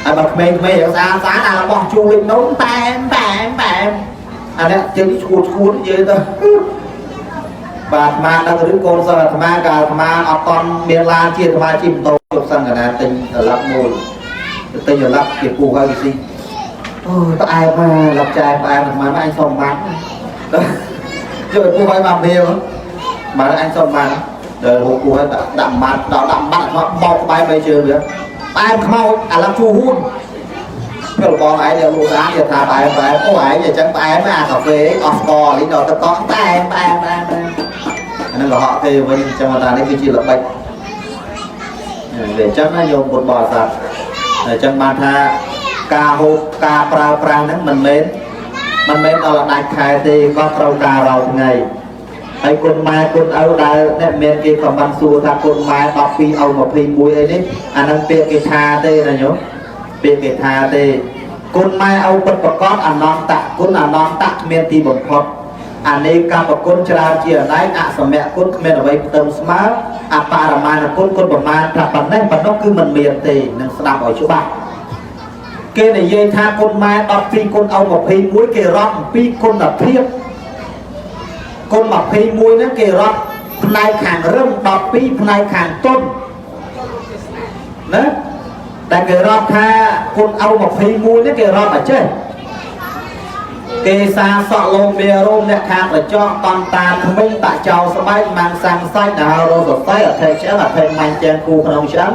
ហើយបើក្មេងៗយ៉ាងស្អាតស្អាតអារបស់ជូរលេចនំប៉ែមប៉ែមប៉ែមអានេះជើងឈួតឈួតនិយាយទៅបាទអាត្មាដឹងឬកូនសិស្សអាត្មាកាលអាត្មាអត់តន់មានឡានជាអាត្មាជិះម៉ូតូជប់សង្កណាទិញត្រឡប់មួយទិញត្រឡប់គេពូឲ្យគេស៊ីអូផ្អែមមកឡប់ចែផ្អែមអាត្មាអញសុំបានយកពូឲ្យមករៀលបាទអញសុំបានដល់ហូបពូឲ្យដាក់ម៉ាត់ដល់ដាក់ម៉ាត់មកបោកក្បែរបីជើងវាផ្អែមខ្មោចអាឡប់ជូរហ៊ួនពេលបងឯងយកលោកស្អាតគេថាផ្អែមផ្អែមអូឯងអញ្ចឹងផ្អែមអាកាហ្វេអស់ស្ករលីងដល់ទឹកកកផ្អែមផ្អែមផ្អែមផ្អែមអានឹងកុហកគេវិញអញ្ចឹងថានេះគឺជាល្បិចវាអញ្ចឹងណាញោមពុទ្ធបរិស័ទអញ្ចឹងបានថាការហូបការប្រើប្រាស់ហ្នឹងមិនមែនដល់ដាច់ខែទេក៏ត្រូវការរាល់ថ្ងៃហើយគុណម៉ែគុណឪដែលអ្នកមានគេខមមិនសួរថាគុណម៉ែ12ឪ21អីនេះអានឹងពាក្យគេថាទេណាញោមពាក្យគេថាទេគុណម៉ែឪពិតប្រកបអនន្តៈគុណអនន្តៈគ្មានទីបំផុតអនេកបគុណច្រើនជាអដែងអសមៈគុណគ្មានអ្វីផ្ទឹមស្មើអបរមាណគុណគុណប្រមាណថាប៉ុណ្ណេះប៉ុណ្ណោះគឺមិនមានទេនឹងស្ដាប់ឲ្យច្បាស់គេនិយាយថាគុណម៉ែ12គុណឪ21គេរាប់អំពីគុណភាពគុណ21ហ្នឹងគេរាប់ផ្នែកខាងរឹង12ផ្នែកខាងទុនណាតែគេរាប់ថាគុណឪ21នេះគេរាប់អាចេះគេសាសក់លោមារោមអ្នកខាងក្រចកតន្តាថ្មិញតាក់ចោលស្បែកម៉ាំងសាំងសាច់ដល់រោសរសៃអធិឆ្អឹងអធិម៉ាញ់ចែងគូក្នុងឆ្អឹង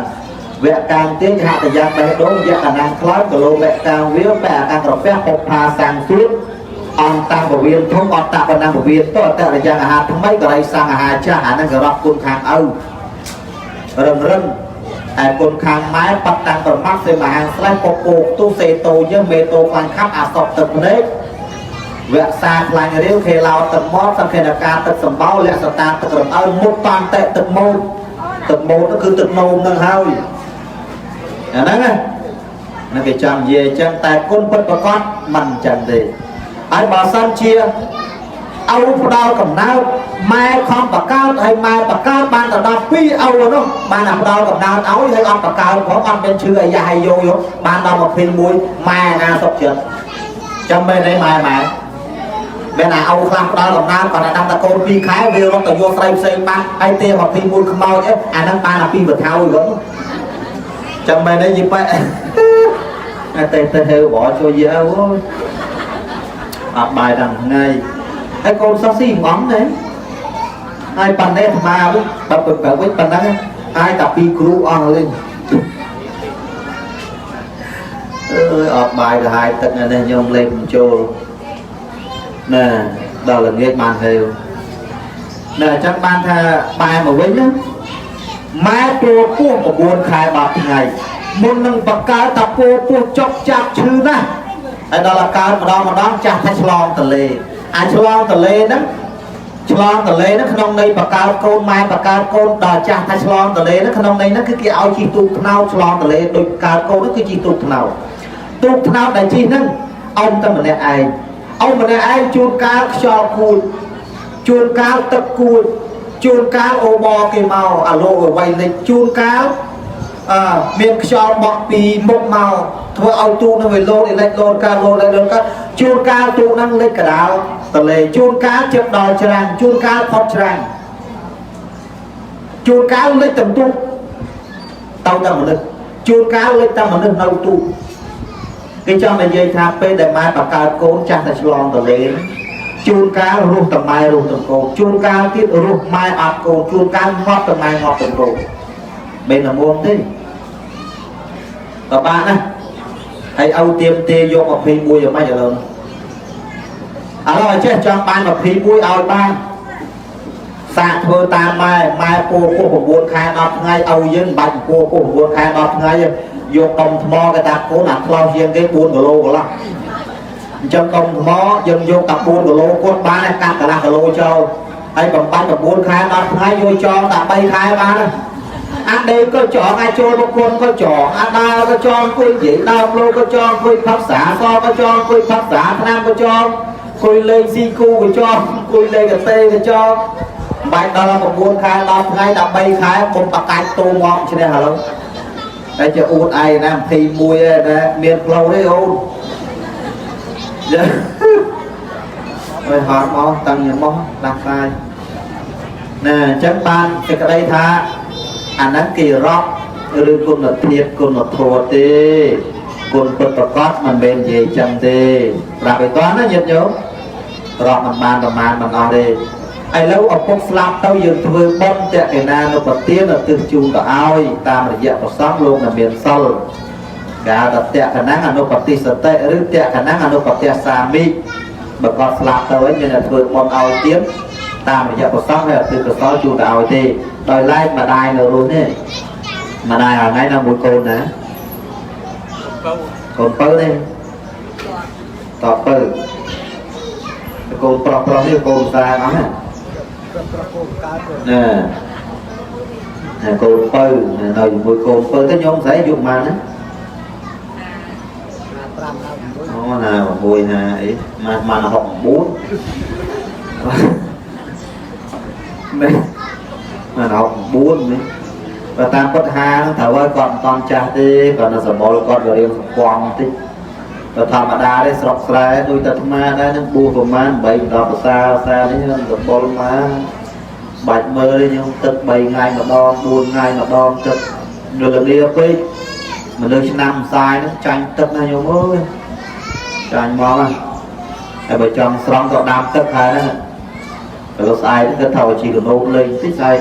វៈកាងទាញហតយ៉ាងបេះដូងយៈកណាំងខ្លោចគឡូវៈកាងវាលបែអាកាងក្រពះពុផាសាំងសួតអន្តតាំងពវៀនធំអត្តបណ្ណាំពវៀនតអតរយ៉ាងអាហារថ្មីក៏រៃសាំងអាហារចាស់អាហ្នឹងក៏រាប់គុណខាងឪរឹងរឹងតែគុណខាងម៉ែប៉ាត់តាំងប្រមាត់សេមហាងស្លេះពពោទុសេតោយើងមេតោខ្លាញ់ខាប់អាសពទឹកភ្នែកវក្សាខ្លាញ់រាវខេឡោទឹកមាត់សង្ខេនការទឹកសម្បោលក្ខសតាទឹករំអើមុតតាន់តេទឹកម៉ូតទឹកម៉ូតគឺទឹកនោមនឹងហើយអាហ្នឹងណានឹងគេចង់និយាយអញ្ចឹងតែគុណពិតប្រកបមិនអញ្ចឹងទេហើយបើសិនជាឪផ្ដល់កំណើតម៉ែខំបកើតហើយម៉ែបកើតបានទៅដល់2ឪនោះបានតែផ្ដល់កំណើតឲ្យហើយអត់បកើតផងអត់មានឈឺអាយ៉ាហើយយោយោបានដល់21ម៉ែណាសុខចិត្តចាំមែនទេម៉ែម៉ែមែនអាឪខ្លះផ្ដល់កំណើតគាត់តែដឹងតែកូន2ខែវារត់ទៅយកស្រីផ្សេងបានហើយទេ21ខ្មោចអីអាហ្នឹងបានតែ2បថោយហ្នឹងចាំមែនទេយីប៉ែតែទៅហៅបោជួយយើអូយអត់បាយដល់ថ្ងៃហើយកូនសិស្សស៊ីងំទេហើយប៉ុណ្ណេះអាត្មាវិញបើបើវិញប៉ុណ្ណឹងហើយតែពីគ្រូអស់លេងអើយអត់បាយទៅហើយទឹកនេះញោមលេបបញ្ចូលណែដល់ល្ងាចបានហេវណែអញ្ចឹងបានថាបែរមកវិញណាម៉ែពោពោះ9ខែ10ថ្ងៃមុននឹងបកើតតាពោពោះចុកចាប់ឈឺណាស់ហើយដល់អាកើតម្ដងម្ដងចាស់ថាឆ្លងទលេអាឆ្លងទលេហ្នឹងឆ្លងទលេហ្នឹងក្នុងន័យបកើតកូនម៉ែបកើតកូនដល់ចាស់ថាឆ្លងទលេហ្នឹងក្នុងន័យហ្នឹងគឺគេឲ្យជិះទូកថ្នោតឆ្លងទលេដូចកើតកូនហ្នឹងគឺជិះទូកថ្នោតទូកថ្នោតដែលជិះហ្នឹងអ៊ំតែម្នាក់ឯងអ៊ំម្នាក់ឯងជួនកាលខ្យល់គួចជួនកាលទឹកគួចជួនកាលអូបគេមកអាលោកអ្វីលេចជួនកាលមានខ្យល់បក់ពីមុខមកធ្វើឲ្យទូកនឹងវាលោតលេចលោតកាលោតលេចលោតកាជួនកាលទូកនឹងលេចកដាលទលេជួនកាលជិតដល់ច្រាំងជួនកាលផុតច្រាំងជួនកាលលេចទាំងទូកទៅតែមនុស្សជួនកាលលេចតែមនុស្សនៅទូកគេចង់និយាយថាពេលដែលម៉ែបកើតកូនចាស់តែឆ្លងទលេជួនកាលរស់តម៉ែរស់ទាំងកូនជួនកាលទៀតរស់ម៉ែអត់កូនជួនកាលងាប់តម៉ែងាប់ទាំងកូនមិនល្មមទេបបាក់ណាហើយឪទៀមទេយក21យ៉ាងម៉េចឥឡូវឥឡូវឲ្យចេះចង់បាន21ឲ្យបានសាកធ្វើតាមម៉ែម៉ែពោពោះ9ខែ10ថ្ងៃឪយើងមិនបាច់ពោពោះ9ខែ10ថ្ងៃយកដុំថ្មគេថាកូនអាខ្លោះជាងគេ4គីឡូកន្លះអញ្ចឹងដុំថ្មយើងយកតែ4គីឡូគាត់បានកាត់កន្លះគីឡូចោលហើយបំបាច់9ខែ10ថ្ងៃយកចងតែ3ខែបានអាដេកក៏ចងអាចចូលប្រគុណក៏ចងអាដើរក៏ចងអង្គុយនិយាយដើមលោកក៏ចងអង្គុយផឹកសាសក៏ចងអង្គុយផឹកសាថ្នាំក៏ចងអង្គុយលេងស៊ីគូក៏ចងអង្គុយលេងកាតេក៏ចងបាច់ដល់9ខែ10ថ្ងៃ13ខែគុំបកាច់ទូងាប់ឈ្នះឥឡូវ តែជាអួតឯងណា21ឯណាមានផ្លូវទេអូនយ៉ាហើយហត់មកតាំងញមកដាស់សាយណែអញ្ចឹងបានសេចក្តីថាអាហ្នឹងគេរាប់ឬគុណធាតុគុណធម៌ទេគុណពិតប្រកបមិនមែននិយាយចឹងទេប្រាប់ឲ្យតោះណាញាតិញោមរាប់មិនបានប្រមាណមិនអស់ទេឥឡូវឪពុកស្លាប់ទៅយើងធ្វើបុណ្យតេណានុបទានឧទ្ទិសជូនទៅឲ្យតាមរយៈព្រះសង្ឃលោកដែលមានសិលគេហៅថាតេកណាអនុបតិសតិឬតេកណាអនុបតិសាមិបើគាត់ស្លាប់ទៅវិញមានតែធ្វើបុណ្យឲ្យទៀតតាមរយៈព្រះសង្ឃហើយឧទ្ទិសកុសលជូនទៅឲ្យទេដោយឡែកម្ដាយនៅរស់នេះម្ដាយថ្ងៃនៅមួយកូនណាកូនពៅនេះតពៅកូនប្រុសប្រុសនេះកូនសាអស់ណាណែកូនពៅនៅជាមួយកូនពៅទៅញោមស្រីអាយុប៉ុន្មានណាអូណា6ណាអីម៉ាន69មែនម៉ាន69នេះបើតាមពុទ្ធហាហ្នឹងត្រូវឲ្យគាត់មិនតន់ចាស់ទេគាត់នៅសមលគាត់វារៀងសង្កំបន្តិចបើធម្មតាទេស្រុកស្រែដូចតែអាត្មាដែរនឹងបួសប្រហែល8 10ភាសាភាសានេះសមលមកបាច់មើលទេខ្ញុំទឹក3ថ្ងៃម្ដង4ថ្ងៃម្ដងទឹកនៅលលាពេកមនុស្សឆ្នាំផ្សាយហ្នឹងចាញ់ទឹកណាញោមអើយចាញ់មកណាហើយបើចង់ស្រង់ក៏ដាំទឹកហើយហ្នឹងបើលោកស្អែកគិតថាជីកណូលេងតិចស្អែក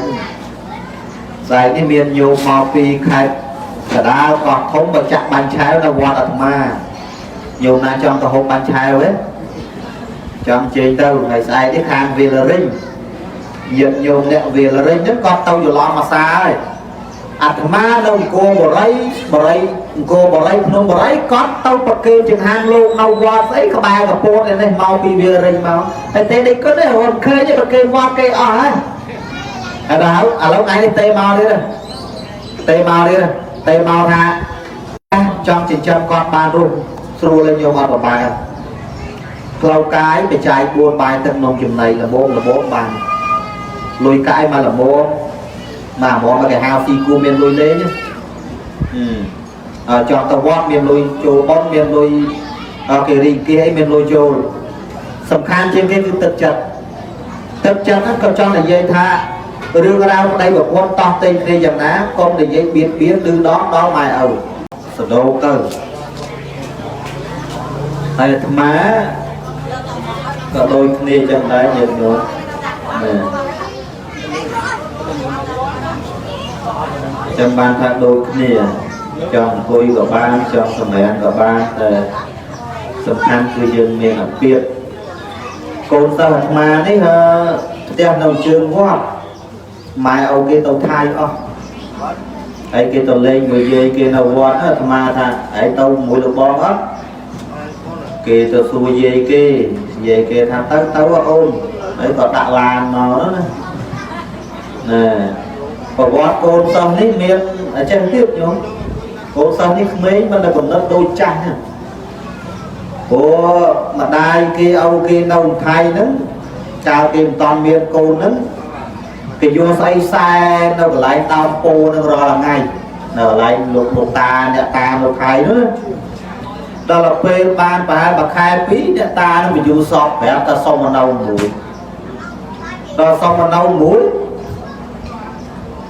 ស្អែកនេះមានញោមមកពីខេត្តកដាលកោះធំបើចាក់បាញ់ឆែវនៅវត្តអាត្មាញោមណាចង់ទៅហូបបាញ់ឆែវទេចង់ជែងទៅថ្ងៃស្អែកនេះខាងវាលរិញញាតិញោមអ្នកវាលរិញហ្នឹងក៏ទៅយល់អាសាហើយអាត្មានៅអង្គរបរិយបរិយអង្គរបរិយភ្នំបរិយក៏ទៅប្រគេនចង្ហាន់លោកនៅវត្តស្អីក្បែរកពតនេះមកពីវាលរិញមកតែទេនេះគាត់នេះរត់ឃើញប្រគេនវត្តគេអស់ហើយឥឡូវឥឡូវថ្ងៃនេះទេមកទៀតទេមកទៀតទេមកថាចង់ចិញ្ចឹមគាត់បានរស់ស្រួលឲ្យញោមអត់ប្របាផ្លូវកាយបច្ច័យ4បាយទឹកនំចំណីល្មមល្មមបានលុយកាយមកល្មមមកហ្មងមកគេហៅស៊ីគូមានលុយលេងចង់ទៅវត្តមានលុយចូលបុណ្យមានលុយគេរីគេអីមានលុយចូលសំខាន់ជាងគេគឺទឹកចិត្តទឹកចិត្តហ្នឹងក៏ចង់និយាយថារឿងរ៉ាវប្តីប្រពន្ធតោះទែងគ្នាយ៉ាងណាកុំនិយាយបៀតបៀនឌឺដងដល់ម៉ែឪសដោទៅហើយអាត្មាក៏ដូចគ្នាចឹងដែរញាតិញោមណាចាំបានថាដូចគ្នាចង់អង្គុយក៏បានចង់សម្រានក៏បានតែសំខាន់គឺយើងមានអាពាហ៍កូនសិស្សអាត្មានេះផ្ទះនៅជើងវត្តម៉ែឪគេទៅថៃអស់ហើយគេទៅលេងមួយយាយគេនៅវត្តអាត្មាថាឯងទៅមួយលោកបងអត់គេទៅសួរយាយគេយាយគេថាទៅទៅអូនហើយក៏ដាក់ឡានមកណាណែប្រវត្តិកូនសិស្សនេះមានអញ្ចឹងទៀតញោមកូនសិស្សនេះក្មេងមិនតែកំណត់ដូចចាស់ណាព្រោះម្ដាយគេឪគេនៅថៃហ្នឹងកាលគេមិនតាន់មានកូនហ្នឹងគេយកស្អីសែនៅកន្លែងដើមពោនឹងរាល់ថ្ងៃនៅកន្លែងលោកលោកតាអ្នកតានៅថៃនោះដល់ពេលបានប្រហែលមួយខែពីរអ្នកតានឹងបញ្យូសពប្រាប់ថាសុំមកនៅមួយដល់សុំមកនៅមួយ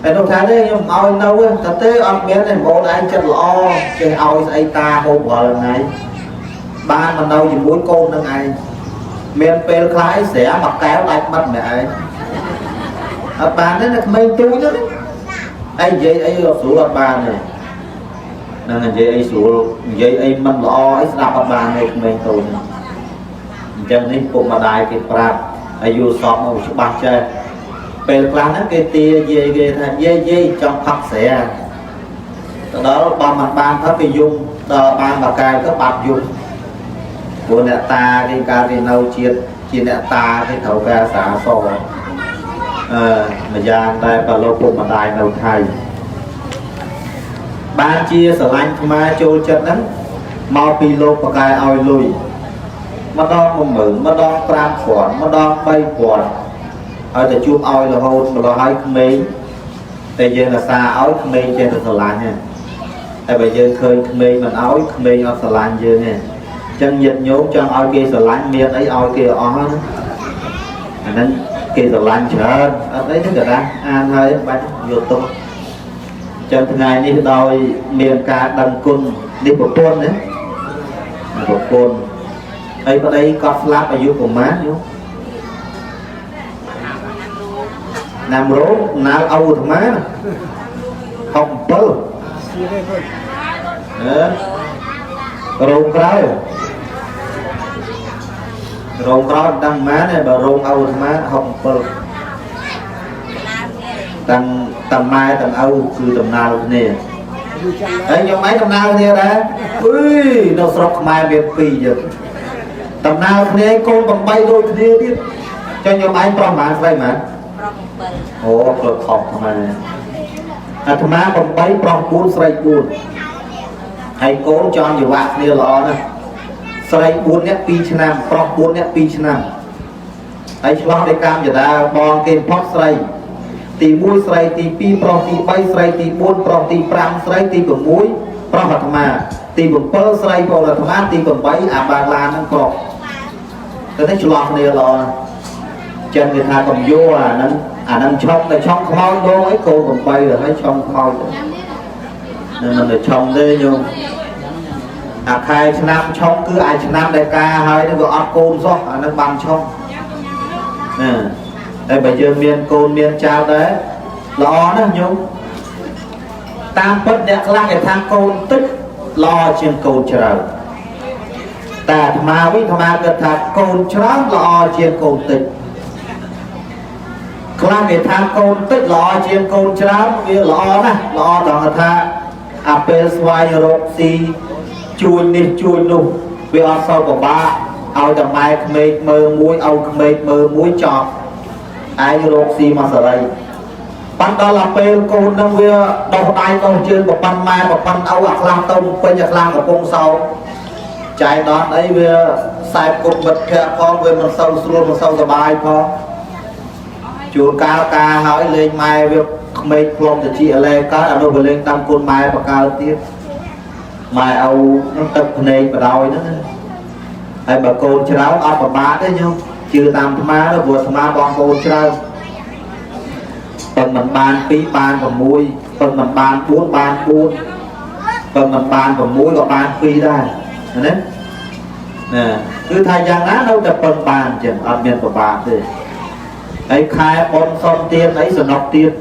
តែនោះថាទេខ្ញុំឲ្យនៅតែទេអត់មានទេបងឯងចិត្តល្អចេះឲ្យស្អីតាហូបរាល់ថ្ងៃបានមកនៅជាមួយកូននឹងឯងមានពេលខ្លះឯងស្រាមួយកែវដាច់បាត់ម្នាក់ឯងអត់បានទេណាក្មេងទូចហ្នឹងឯងនិយាយអីស្រួលអត់បានទេនឹងនិយាយអីស្រួលនិយាយអីមិនល្អអីស្ដាប់អត់បានទេក្មេងតូចហ្នឹងអញ្ចឹងនេះពុកម្ដាយគេប្រាប់អាយុសពមកច្បាស់ចេះពេលខ្លះហ្នឹងគេទាយាយគេថាយាយយាយចង់ផឹកស្រាទៅដល់បើមិនបានផឹកគេយំដល់បានមួយកែវទៅបាត់យំព្រោះអ្នកតាគេកាលគេនៅជាតិជាអ្នកតាគេត្រូវការសាសម្យ៉ាងដែរបើលោកពុកម្ដាយនៅថៃបានជាស្រឡាញ់ខ្មែរចូលចិត្តហ្នឹងមកពីលោកប្រកែឲ្យលុយម្ដង10000ម្ដង5000ម្ដង3000ឲ្យតែជួបឲ្យរហូតម្ល៉េះឲ្យក្មេងតែយើងអាសាឲ្យក្មេងចេះតែស្រឡាញ់ហ្នឹង តែបើយើងឃើញក្មេងមិនឲ្យក្មេងអត់ស្រឡាញ់យើងទេអញ្ចឹងញាតិញោមចង់ឲ្យគេស្រឡាញ់មានអីឲ្យគេអស់ណាអាហ្នឹងគេស្រឡាញ់ច្រើនអត់អីទេក៏ដែរអានហើយបាច់យកទុកអញ្ចឹងថ្ងៃនេះដោយមានការដឹងគុណនេះប្រពន្ធណាប្រពន្ធហើយប្តីគាត់ស្លាប់អាយុប្រហែលញោមណាំរោណាល់ឪអាត្មា67អឺរោងក្រោយរោងក្រោយមិនដឹងប៉ុន្មានទេបើរោងឪអាត្មា67តាំងតាម៉ែទាំងឪគឺដំណើរគ្នាហើយខ្ញុំឯងដំណើរគ្នាដែរអុយនៅស្រុកខ្មែរមានពីរយើងដំណើរគ្នាកូន8ដូចគ្នាទៀតចុះខ្ញុំឯងប្រុសប៉ុន្មានស្រីប៉ុន្មាន ប្រុស7 អូប្រុសខុសខ្មែរអាត្មា8ប្រុស4ស្រី4ហើយកូនចង់យុវៈគ្នាល្អណាស់ស្រី4នាក់2ឆ្នាំប្រុស4នាក់2ឆ្នាំហើយឆ្លោះដោយកម្មចដាបងគេផុតស្រីទី1ស្រីទី2ប្រុសទី3ស្រីទី4ប្រុសទី5ស្រីទី6ប្រុសអាត្មាទី7ស្រីប្រុសអាត្មាទី8អាបាឡានហ្នឹងប្រុសទៅនេះឆ្លោះគ្នាល្អណាស់ចឹងគេថាកំយោអាហ្នឹងអាហ្នឹងឆុងតែឆុងខ្មោចដងអីកូន8ទៅហើយឆុងខ្មោចទៅនឹងមិនទៅឆុងទេញោមអាខែឆ្នាំឆុងគឺអាឆ្នាំដែលការហើយនឹងវាអត់កូនសោះអាហ្នឹងបានឆុងណាតែបើយើងមានកូនមានចៅដែរល្អណាស់ញោមតាមពិតអ្នកខ្លះគេថាកូនតិចល្អជាងកូនច្រើនតែអាត្មាវិញអាត្មាគិតថាកូនច្រើនល្អជាងកូនតិចខ្លះគេថាកូនតិចល្អជាងកូនច្រើនវាល្អណាស់ល្អត្រង់ថាអាពេលស្វែងរកស៊ីជួញនេះជួញនោះវាអត់សូវពិបាកឲ្យតែម៉ែក្មេកមើលមួយឲ្យក្មេកមើលមួយចប់ឯងរកស៊ីមកសេរីប៉ាន់ដល់អាពេលកូននឹងវាដោះដៃដោះជើងប្រប៉ាន់ម៉ែប្រប៉ាន់ឪអាខ្លះទៅពេញអាខ្លះកំពុងសោកចាយដល់អីវាខ្សែគុតមិត្តភក្តិផងវាមិនសូវស្រួលមិនសូវសប្បាយផងជួនកាលការហើយលេងម៉ែវាក្មេកផ្លុំទៅជាអលេកើតអានោះវាលេងតាមគុណម៉ែបកើតទៀតម៉ែឪនឹងទឹកភ្នែកបដ ாய் ហ្នឹងហើយបើកូនច្រើនអត់ប្រមាថទេញោមជឿតាមអាត្មាទៅព្រោះអាត្មាបងប្អូនច្រើនប៉ុនមិនបាន2បាន6ប៉ុនមិនបាន4បាន4ប៉ុនមិនបាន6ក៏បាន2ដែរណាណាគឺថាយ៉ាងណានៅតែប៉ុនបានចឹងអត់មានប្របាកទេហើយខែប៉ុនសុំទៀតអីសំណុកទៀត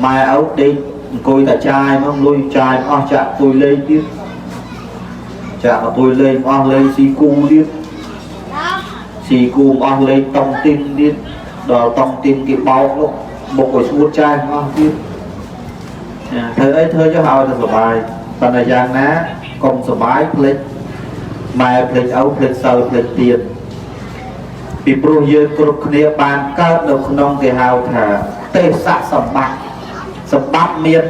ម៉ែឪដេកអង្គុយតែចាយមកលុយចាយអស់ចាក់ទួយលេងទៀតចាក់ទួយលេងអស់លេងស៊ីគូទៀតស៊ីគូអស់លេងតុងទីនទៀតដល់តុងទីនគេបោកនោះបុកឲ្យស្ងួតចាយអស់ទៀតធ្វើអីធ្វើចុះឲ្យតែសុបាយប៉ុន្តែយ៉ាងណាកុំសុបាយភ្លេចម៉ែភ្លេចឪភ្លេចសិលភ្លេចទៀតពីព្រោះយើងគ្រប់គ្នាបានកើតនៅក្នុងគេហៅថាទេសៈសម្បត្តិសម្បត្តិមាន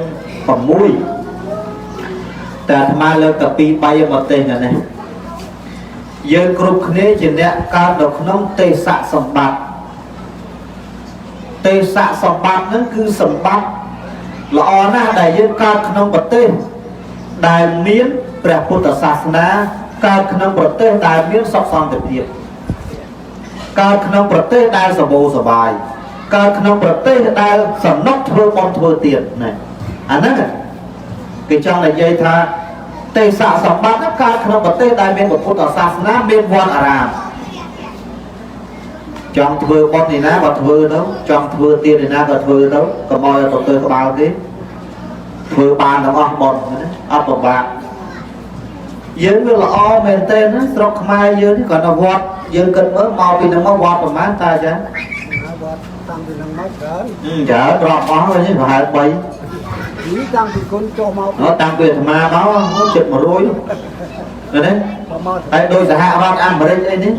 6តែអាត្មាលើកតែ2 3មកទេសណានេះយើងគ្រប់គ្នាជាអ្នកកើតនៅក្នុងទេសៈសម្បត្តិទេសៈសម្បត្តិហ្នឹងគឺសម្បត្តិល្អណាស់ដែលយើងកើតក្នុងប្រទេសដែលមានព្រះពុទ្ធសាសនាកើតក្នុងប្រទេសដែលមានសុខសន្តិភាពកើតក្នុងប្រទេសដែលសម្បូរសប្បាយកើតក្នុងប្រទេសដែលសំណុកធ្វើបុណ្យធ្វើទានណាអាហ្នឹងគេចង់និយាយថាទេសៈសម្បត្តិហ្នឹងកើតក្នុងប្រទេសដែលមានពុទ្ធសាសនាមានវត្តអារាមចង់ធ្វើបុណ្យនេះណាក៏ធ្វើទៅចង់ធ្វើទាននេះណាក៏ធ្វើទៅកុំឲ្យទៅក្បាលគេធ្វើបានទាំងអស់បុណ្យណាអត់ពិបាកយើងវាល្អមែនទេណាស្រុកខ្មែរយើងនេះគាត់ទៅវត្តយើងគិតមើលមកពីនឹងមកវត្តប្រហែលតាចា វត្តតាំងពីនឹងមកច្រើន ច្រើនរាប់អស់ហើយប្រហែល3 នេះតាំងពីគុណចុះមក តាំងពីអាត្មាមកជិត100ណាហើយដោយសហរដ្ឋអាមេរិកអីនេះ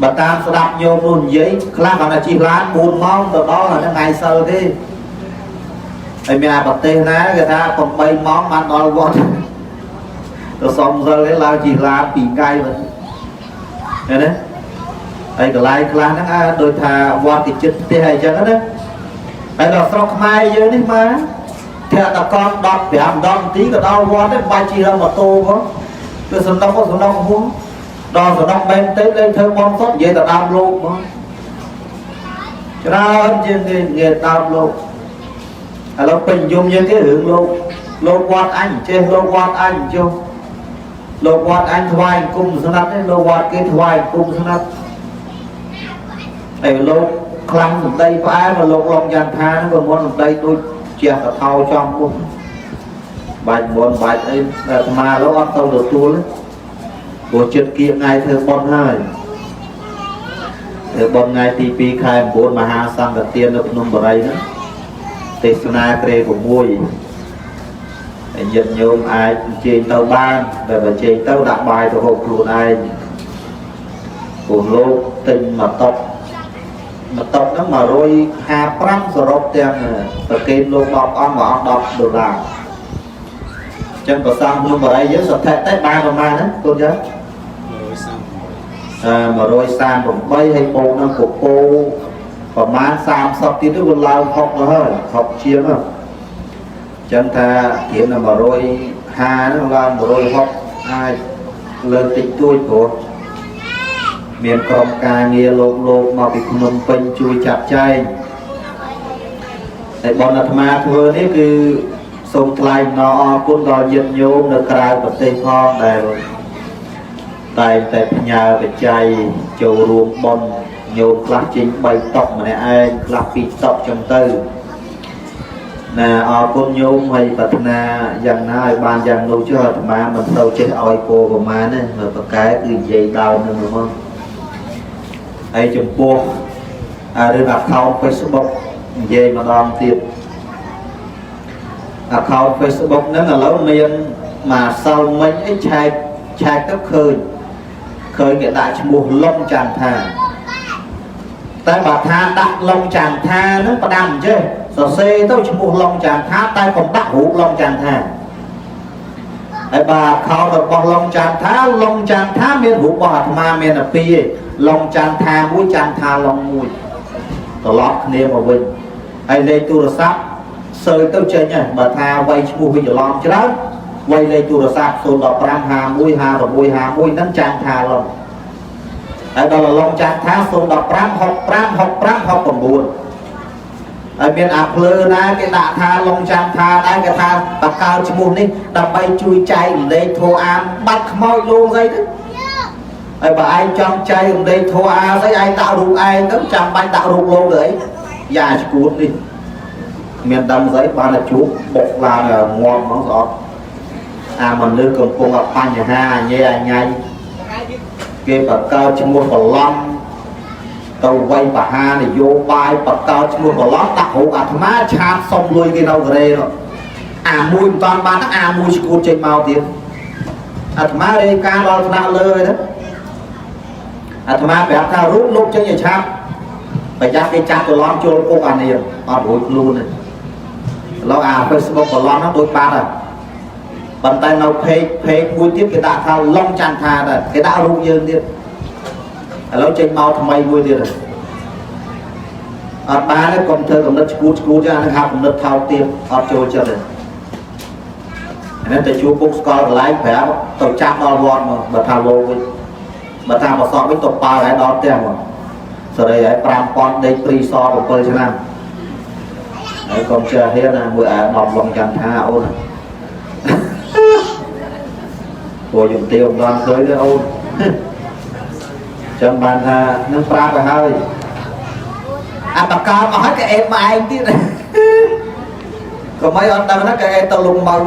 បើតាមស្ដាប់ញោមនោះនិយាយខ្លះគាត់ថាជិះឡាន4ម៉ោងទៅដល់អាហ្នឹងថ្ងៃសិលទេហើយមានអាប្រទេសណាគេថា8ម៉ោងបានដល់វត្តទៅសុំសិលគេឡើងជិះឡាន2ថ្ងៃវិញឃើញទេហើយកន្លែងខ្លះហ្នឹងអាដូចថាវត្តទីចិត្តផ្ទះអីចឹងណាហើយដល់ស្រុកខ្មែរយើងនេះមក ធាក់តកង់10 5 10នាទីក៏ដល់វត្តដែរមិនបាច់ជិះដល់ម៉ូតូផងគឺសំណុកក៏សំណុកហួងដល់សំណុកបែនទេលេងធ្វើបន់សុតនិយាយទៅដើមលោកមកច្រើនជាងគេនិយាយដើមលោកឥឡូវពេញនិយមជាងគេរឿងលោកលោកវត្តអញចេះលោកវត្តអញចុះលោកវត្តអញថ្វាយគុំស្នាប់ទេលោកវត្តគេថ្វាយគុំស្នាប់ហើយលោកខ្លាំងសម្ដីផ្អែមលោកឡុងយ៉ាន់ថាហ្នឹងក៏មុនសម្ដីដូចជះកថោចំមុខបាច់មុនបាច់អីអាត្មាលោកអត់ទៅទទួលព្រោះចិត្តគៀកថ្ងៃធ្វើបុណ្យហើយធ្វើបុណ្យថ្ងៃទី2ខែ9មហាសង្ឃទាននៅភ្នំបរិយហ្នឹងទេសនាក្រេ6ហើយញាតិញោមអាចអញ្ជើញទៅបានតែបើអញ្ជើញទៅដាក់បាយទៅហូបខ្លួនឯងព្រោះលោកទិញមកតុកមកតុកហ្នឹង155សរុបទាំងប្រគេនលោក10អង្គមួយអង្គ10ដុល្លារអញ្ចឹងប្រសំភ្នំបរិយយើងសថិតែបានប្រមាណហ្នឹងកូនចា138ហើយបូកនឹងពពោប្រមាណ30ទៀតទៅវាឡើង60ទៅហើយ60ជាងហ្នឹងចឹងថាធៀបនឹង150ហ្នឹងឡើង160អាចលើកតិចតួចព្រោះមានក្រុមការងារលោកលោកមកពីភ្នំពេញជួយចាត់ចែងតែបុណ្យអាត្មាធ្វើនេះគឺសូមថ្លែងអំណរអរគុណដល់ញាតិញោមនៅក្រៅប្រទេសផងដែលតែងតែផ្ញើបច្ច័យចូលរួមបុណ្យញោមខ្លះចេញ3តុកម្នាក់ឯងខ្លះ2តុចឹងទៅណាអរគុណញោមហើយប្រាថ្នាយ៉ាងណាឲ្យបានយ៉ាងនោះចុះអាត្មាមិនទៅចេះឲ្យពោប្រមាណទេមើលប្រកែគឺនិយាយដើមនឹងហ្មងហើយចំពោះរឿង account Facebook និយាយម្ដងទៀត account Facebook ហ្នឹងឥឡូវមានមួយសិលមិញអីឆែកឆែកទៅឃើញគេដាក់ឈ្មោះឡុងចន្ទថាតែបើថាដាក់ឡុងចន្ទថាហ្នឹងផ្ដាំអញ្ចេះសរសេរទៅឈ្មោះឡុងចន្ទថាតែកុំដាក់រូបឡុងចន្ទថាហើយបើ account របស់ឡុងចន្ទថាឡុងចន្ទថាមានរូបរបស់អាត្មាមានតែពីរឯងឡុងចន្ទថាមួយចន្ទថាឡុងមួយត្រឡប់គ្នាមកវិញហើយលេខទូរស័ព្ទសើទៅចេញហើយបើថាវាយឈ្មោះវិញច្រឡំច្រើនវាយលេខទូរស័ព្ទ015 51 56 51ហ្នឹងចន្ទថាឡុងហើយដល់ឡុងចន្ទថា015 65 65 69ហើយមានអាភ្លើណាគេដាក់ថាឡុងចន្ទថាដែរគេថាបកកើតឈ្មោះនេះដើម្បីជួយចែករំលែកធម៌អាមបាច់ខ្មោចលងស្អីទៅហើយបើឯងចង់ចែករំលែកធម៌អាស្អីឯងដាក់រូបឯងទៅចាំបាច់ដាក់រូបលោកទៅអីយ៉ាឈួតនេះមានដឹងស្អីបានតែជួបបុកឡើងងាប់ហ្មងស្អប់អាមនុស្សកំពុងតែបញ្ហាញ៉ែញ៉ៃគេបកកើតឈ្មោះបន្លំទៅវាយបហានយោបាយបកកើតឈ្មោះបន្លំដាក់រូបអាត្មាឆាតសុំលុយគេនៅកូរ៉េនោះអាមួយមិនតាន់បានហ្នឹងអាមួយឈួតចេញមកទៀតអាត្មារាយការណ៍ដល់ថ្នាក់លើហើយណាអាត្មាប្រាប់ថារូបលោកចេញឲ្យឆាប់ប្រយ័ត្នគេចាប់ច្រឡំចូលគុកអានេះអត់រួចខ្លួនទេឥឡូវអា Facebook បន្លំហ្នឹងដូចបាត់ហើយប៉ុន្តែនៅ page មួយទៀតគេដាក់ថាឡុងចន្ទថាដែរគេដាក់រូបយើងទៀតឥឡូវចេញមកថ្មីមួយទៀតអត់បានទេកុំធ្វើកំណត់ឈួតឈួតចឹងអានឹងហៅកំណត់ថោកទៀតអត់ចូលចិត្តទេអានេះទៅជួបពុកស្កល់កន្លែងប្រាប់ទៅចាប់ដល់វត្តមកបើថាលោកវិញបើថាបសក់វិញទៅប៉ាល់ឲ្យដល់ផ្ទះមកសេរីឲ្យ5000ដេកព្រីស7ឆ្នាំហើយកុំចេះហ៊ានណាមួយអា10ឡុងចន្ទថាអូនព្រោះជំទាវមិនដល់ឃើញទេអូនចឹងបានថានឹងប្រាប់ទៅហើយអាបកោមកហើយគេអេបមកឯងទៀតក៏មិនអត់ដឹងណាគេអេទៅលងមក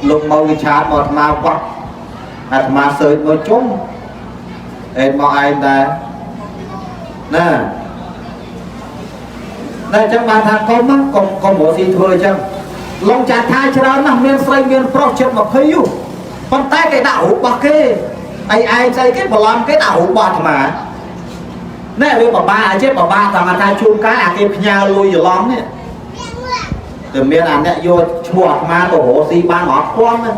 លងមកវាឆាតមកអាត្មាវត្តអាត្មាសើចមកជុំអេបមកឯងដែរណាតែចឹងបានថាកុំកុំកុំរកស៊ីធ្វើអញ្ចឹងឡុងចាត់ថាច្រើនណាស់មានស្រីមានប្រុសជិត20យូប៉ុន្តែគេដាក់រូបរបស់គេឯឯងស្អីគេបន្លំគេដាក់រូបរបស់អាត្មាណែវាបបាអចេះបបាតាមថាជួនកាលអាគេផ្ញើលុយច្រឡំនេះតែមានអាអ្នកយកឈ្មោះអាត្មាទៅរកស៊ីបានអត់ពាន់ណា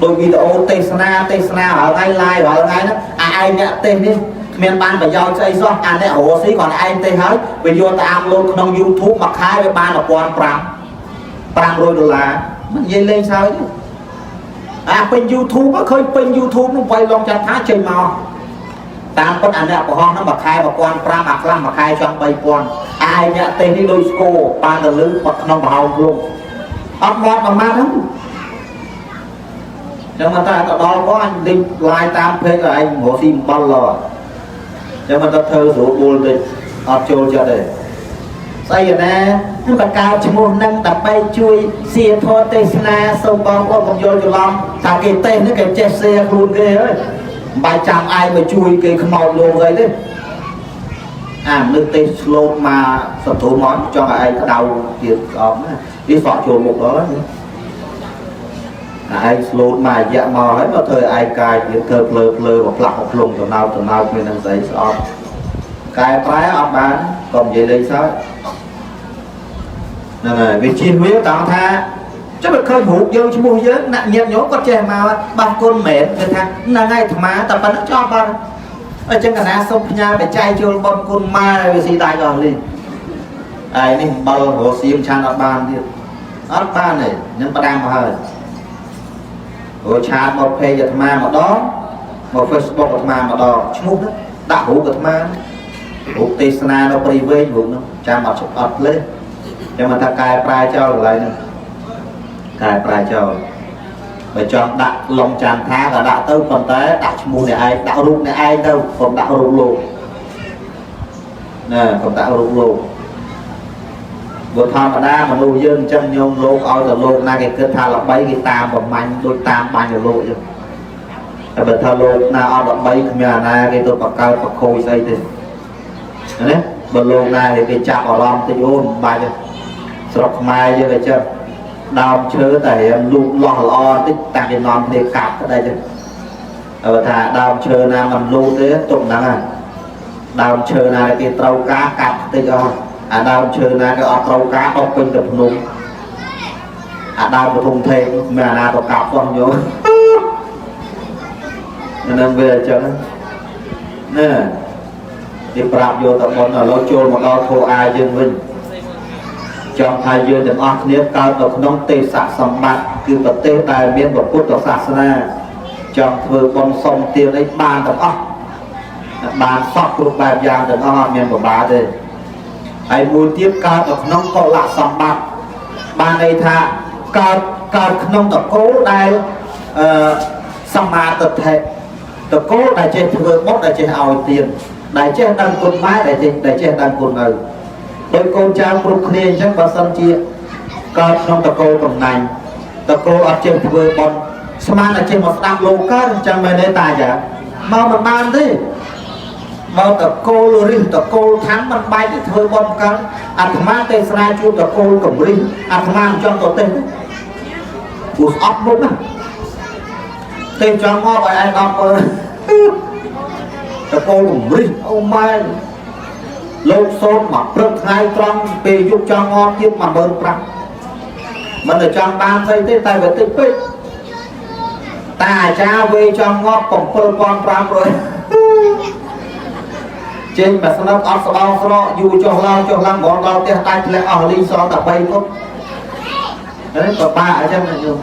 ដោយវីដេអូទេសនាទេសនារាល់ថ្ងៃ live រាល់ថ្ងៃហ្នឹងអាឯងអ្នកទេសនេះគ្មានបានប្រយោជន៍ស្អីសោះអាអ្នករកស៊ីគ្រាន់តែឯងទេសហើយវាយកទៅអាប់ឡូតក្នុង YouTube មួយខែវាបាន1500 500ដុល្លារមិននិយាយលេងសើចទេអាពេញ YouTube ឃើញពេញ YouTube នោះវាយឡងចាត់ថាចេញមកតាមពិតអាអ្នកប្រហោះហ្នឹងមួយខែ1500អាខ្លះមួយខែចង់3000អាឯងអ្នកទេសនេះដូចស្គរបានទៅលឺបាត់ក្នុងប្រហោងខ្លួនអត់មាត់មួយម៉ាត់ហ្នឹងចឹងមកតែទៅដល់ក៏អញលេង live តាម page ឲ្យឯងរកស៊ីអំបិលឡចឹងមកទៅធ្វើស្រួលបួលតិចអត់ចូលចិត្តទេស្អីណានឹងបង្កើតឈ្មោះនឹងដើម្បីជួយសៀធរទេសនាសូមបងប្អូនកុំយល់ច្រឡំថាគេទេសនេះគេចេះសៀខ្លួនគេហើយមិនបាយចាំឯងមកជួយគេខ្មោចលោកអីទេអាមនុស្សទេសស្លូតមកសន្ទុះមកចង់ឲ្យឯងក្តៅទៀតស្អប់ណានេះសក់ចូលមុខដល់ហ្នឹងអាឯងស្លូតមករយៈមកហើយមកធ្វើឯងកាយទៀតធ្វើភ្លើភ្លើមកផ្លាក់មកភ្លុងតំណោតតំណោតមាននឹងស្អីស្អប់កែប្រែអត់បានកុំនិយាយលេងសើចហ្នឹងហើយវាជិះវាតង់ថាចុះបើឃើញរូបយើងឈ្មោះយើងអ្នកញាតិញោមគាត់ចេះមកបាសគុណមែនគឺថាហ្នឹងហើយអាត្មាតែប៉ុណ្្នឹងចប់បាត់អញ្ចឹងកណាសុំផ្ញើបច្ច័យចូលបុណ្យគុណម៉ែវាស៊ីដាច់អស់លីឯនេះអំបិលរស់សៀមឆានអត់បានទៀតអត់បានទេនឹងផ្ដាំមកហើយអូឆាតមកពេកអាត្មាម្ដងមក Facebook អាត្មាម្ដងឈ្មោះហ្នឹងដាក់រូបអាត្មារូបទេសនានៅព្រៃវែងរូបហ្នឹងចាំអត់អត់ភ្លេចចាំមកថាកែប្រែចោលកន្លែងហ្នឹងកែប្រែចោលបើចង់ដាក់ឡុងចាន់ថាក៏ដាក់ទៅប៉ុន្តែដាក់ឈ្មោះអ្នកឯងដាក់រូបអ្នកឯងទៅកុំដាក់រូបលោកណាកុំដាក់រូបលោកបើធម្មតាមនុស្សយើងអញ្ចឹងញោមលោកឲ្យទៅលោកណាគេគិតថាល្បីគេតាមប្រមាញ់ដូចតាមបាញ់ទៅលោកអញ្ចឹងតែបើថាលោកណាអត់ល្បីគ្មានអាណាគេទៅបង្កើតប្រខូចស្អីទេណាបើលោកណាគេចាប់អារម្មណ៍តិចអូនមិនបាច់ទេស្រុកខ្មែរយើងអញ្ចឹងដើមឈើតែរៀងលូតលាស់ល្អតិចតាំងគេនាំគ្នាកាប់ក្តីចឹងបើថាដើមឈើណាមិនលូតទេទុកហ្នឹងហើយដើមឈើណាគេត្រូវការកាប់តិចអស់អាដើមឈើណាគេអត់ត្រូវការដុះពេញទៅភ្នំអាដើមពធំថេងមានអាណាទៅកាប់ផងញោមនឹងវាអញ្ចឹងណាគេប្រាប់យកទៅបុណ្យឥឡូវចូលមកដល់ធោអាយើងវិញចង់ថាយើងទាំងអស់គ្នាកើតនៅក្នុងទេសៈសម្បត្តិគឺប្រទេសដែលមានពុទ្ធសាសនាចង់ធ្វើបុណ្យសុំទានអីបានទាំងអស់បានសពគ្រប់បែបយ៉ាងទាំងអស់អត់មានពិបាកទេហើយមួយទៀតកើតនៅក្នុងកុលសម្បត្តិបានន័យថាកើតក្នុងតកូលដែលអឺសម្មាទិដ្ឋិតកូលដែលចេះធ្វើបុណ្យដែលចេះឲ្យទានដែលចេះដឹងគុណម៉ែដែលចេះដឹងគុណឪដោយកូនចៅគ្រប់គ្នាអញ្ចឹងបើសិនជាកើតក្នុងតកូលកំណាញ់តកូលអត់ចេះធ្វើបុណ្យស្មានតែចេះមកស្ដាប់លោកកើតអញ្ចឹងមែនទេតាចាមកមិនបានទេមកតកូលរិះតកូលឋានមិនបែកទៅធ្វើបុណ្យកើតអាត្មាទេសនាជួបតកូលកំរិះអាត្មាមិនចង់ទៅទេព្រោះស្អប់មុខណាទេចង់មកឲ្យឯងដល់មើលតកូលកំរិះអូម៉ែលោកសូត្រមកព្រឹកថ្ងៃត្រង់ពេលយប់ចង់ងំទៀត15000មិនទៅចង់បានស្អីទេតែវាតិចពេកតាអាចារ្យវេចង់ងាប់7500ចេញមកស្នឹកអត់ស្បោងស្រកយូរចុះឡើងចុះឡើងហ្មងដល់ផ្ទះដាច់ធ្លាក់អស់លីងសល់តែ3គត់ហ្នឹងពិបាកអញ្ចឹងណាញោម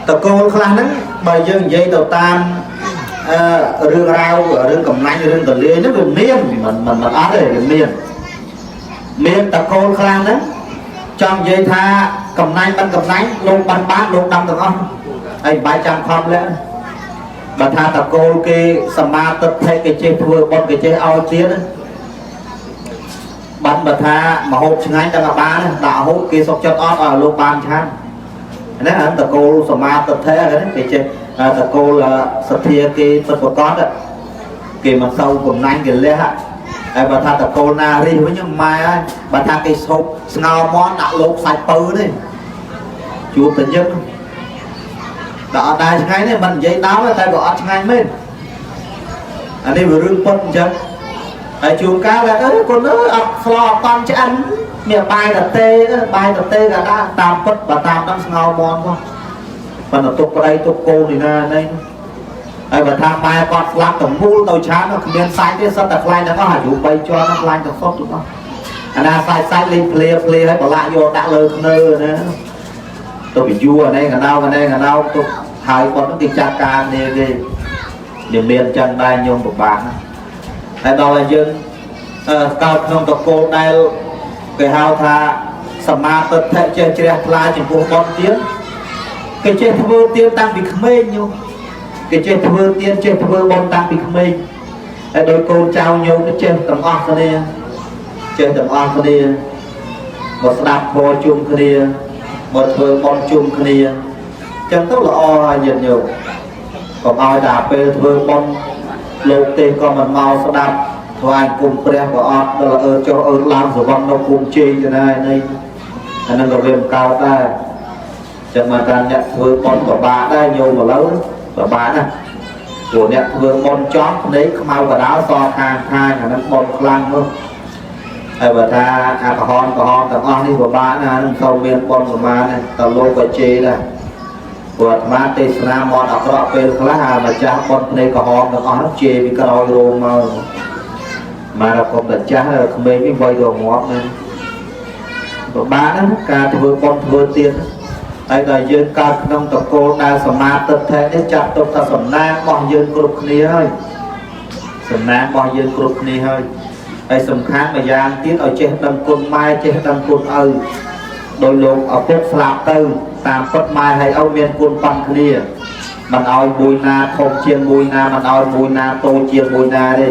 តកូលខ្លះហ្នឹងបើយើងនិយាយទៅតាមរឿងរ៉ាវរឿងកំណាញ់រឿងតលាយហ្នឹងវាមានមិនមិនអត់ទេវាមានតកូលខ្លះហ្នឹងចង់និយាយថាកំណាញ់មិនកំណាញ់លោកបានបានលោកដាំទាំងអស់ហើយមិនបាច់ចាំខំលាក់បើថាតកូលគេសមាទិដ្ឋិគេចេះធ្វើបុណ្យគេចេះឲ្យទៀតបានបើថាមហូបឆ្ងាញ់ដល់បានដាក់ហូបគេសុខចិត្តអត់ឲ្យលោកបានឆានណាតកូលសមាទិដ្ឋិហ្នឹងគេចេះតកូលសទ្ធាគេពិតប្រកបគេមិនសូវកំណាញ់គេលះហើយបើថាតកូលណារិះវិញម៉ែហើយបើថាគេសោកស្ងោមន់ដាក់លោកសាច់ពៅនេះជួបតែញឹកដល់អត់ដែរឆ្ងាញ់ទេមិននិយាយដើមតែក៏អត់ឆ្ងាញ់មែនអានេះវារឿងពិតអញ្ចឹងហើយជួនកាលអើគុណអើអត់ស្លអត់តន់ឆ្អិនមានបាយតទេបាយតទេក៏ដាក់តាមពិតបើតាមដល់ស្ងោមន់ផងប៉ុន្តែទុកប្តីទុកកូននេះណានេះហើយបើថាម៉ែគាត់ស្លាប់ទាំងមូលទៅឆានគ្មានសាច់ទេសុទ្ធតែខ្លាញ់ទាំងអស់អាយុ3ជាន់ខ្លាញ់ទាំងសុទ្ធទាំងអស់ អាណាសាច់សាច់លេងភ្លាភ្លាឲ្យប្រឡាក់យកដាក់លើខ្នើណាទៅពយួរអានេះកណៅអានេះកណៅទៅហើយគាត់គេចាត់ការគ្នាគេវាមានចឹងដែរញោមពិបាកណាតែដល់ឲ្យយើងកើតក្នុងតកូលដែលគេហៅថាសមាទិដ្ឋិចេះជ្រះថ្លាចំពោះបុណ្យទានគេចេះធ្វើទានតាំងពីក្មេងញោមគេចេះធ្វើទានចេះធ្វើបុណ្យតាំងពីក្មេងហើយដោយកូនចៅញោមចេះទាំងអស់គ្នាចេះទាំងអស់គ្នាមកស្ដាប់ធម៌ជុំគ្នាមកធ្វើបុណ្យជុំគ្នាចឹងទៅល្អហើយញាតិញោមកុំឲ្យតែពេលធ្វើបុណ្យលោកទេក៏មិនមកស្ដាប់ថ្វាយគុំព្រះក៏អត់ដល់អឺចុះអឺឡើងសវណ្ណនៅគុំជ័យទៅណានេះអានឹងក៏វាមិនកើតដែរចឹងមកតាមអ្នកធ្វើបុណ្យពិបាកដែរញោមឥឡូវពិបាកណាស់ព្រោះអ្នកធ្វើបុណ្យចំភ្នែកខ្មៅកដាលសខាងខាងអានឹងបុណ្យខ្លាំងនោះហើយបើថាអាក្រហមក្រហមទាំងអស់នេះពិបាកណាស់នឹងសូមមានបុណ្យប្រមាណតលោកក៏ជេរដែរព្រោះអាត្មាទេសនាមកអាក្រក់ពេលខ្លះអាម្ចាស់បុណ្យភ្នែកក្រហមទាំងអស់នោះជេរពីក្រោយរោងមកមករកុំតែចាស់ក្មេងវិញវាយទៅងាប់ហ្នឹងពិបាកណាស់ការធ្វើបុណ្យធ្វើទានហើយដល់យើងកើតក្នុងតកូលដែលសមាទិដ្ឋិនេះចាត់ទុកថាសំណាងរបស់យើងគ្រប់គ្នាហើយសំណាងរបស់យើងគ្រប់គ្នាហើយហើយសំខាន់មួយយ៉ាងទៀតឲ្យចេះដឹងគុណម៉ែចេះដឹងគុណឪដោយលោកឪពុកស្លាប់ទៅតាមពិតម៉ែហើយឪមានគុណប៉ុនគ្នាមិនឲ្យមួយណាធំជាងមួយណាមិនឲ្យមួយណាតូចជាងមួយណាទេ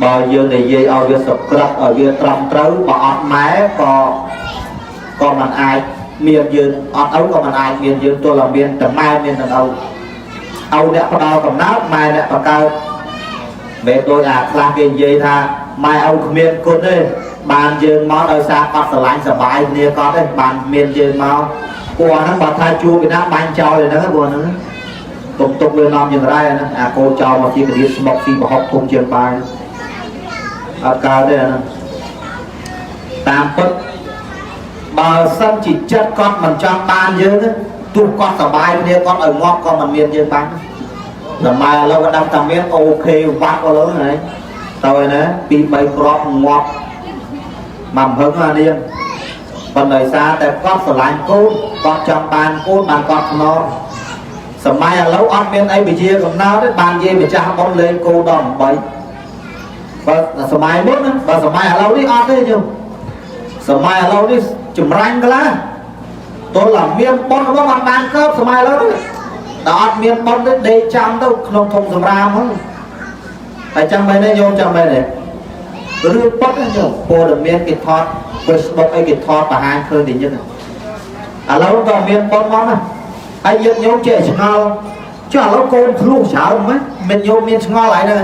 បើយើងនិយាយឲ្យវាសក្រិតឲ្យវាត្រឹមត្រូវបើអត់ម៉ែក៏មិនអាចមានយើងអត់ឪក៏មិនអាចមានយើងទល់តែមានតែម៉ែមានទាំងឪឪអ្នកផ្ដល់កំណើតម៉ែអ្នកបង្កើតមិនដូចអាខ្លះគេនិយាយថាម៉ែឪគ្មានគុណទេបានយើងមកដោយសារគាត់ស្រឡាញ់សบายគ្នាគាត់ទេបានមានយើងមកពួកហ្នឹងបើថាជួពីណាបាញ់ចោលហ្នឹងពួកហ្នឹងទុកទុកវានាំយ៉ាងไรហ្នឹងអាកូនចោលមកជាករៀនស្មុកស៊ីប្រហុកធំជាងបាយអត់កើតទេអាហ្នឹងតាមពិតបើសិនជាចិត្តគាត់មិនចង់បានយើងទោះគាត់សบายគ្នាគាត់ឲ្យងាប់ក៏មិនមានយើងបានសម័យឥឡូវគាត់ដឹងថាមានអូខេវ៉ាត់ឥឡូវហ្នឹងទៅឯណា2 3គ្រាប់ងាប់មកហឹងអានេះប៉ុន្តែដោយសារតែគាត់ស្រឡាញ់កូនគាត់ចង់បានកូនបានគាត់ខ្នងសម័យឥឡូវអត់មានអីវិជាកំណើតទេបានយាយម្ចាស់បុណ្យលេងគោដល់8បើសម័យមុនណាបើសម័យឥឡូវនេះអត់ទេញោមសម័យឥឡូវនេះចម្រាញ់ខ្លះទល់តែមានបុណ្យរបស់អត់បានកើតសម័យឥឡូវនេះដល់អត់មានបុណ្យទេដេកចាំទៅក្នុងធំសម្រាមហ្នឹងតែចាំមែនទេញោមចាំមែនទេរឿងប៉ុតណាញោមព័ត៌មានគេថត Facebook អីគេថតបង្ហាញឃើញតែញឹកឥឡូវក៏មានបុណ្យមកណាហើយយើងញោមចេះឆ្ងល់ចុះឥឡូវកូនធ្លុះច្រើនហ្មងមិនញោមមានឆ្ងល់ហើយហ្នឹង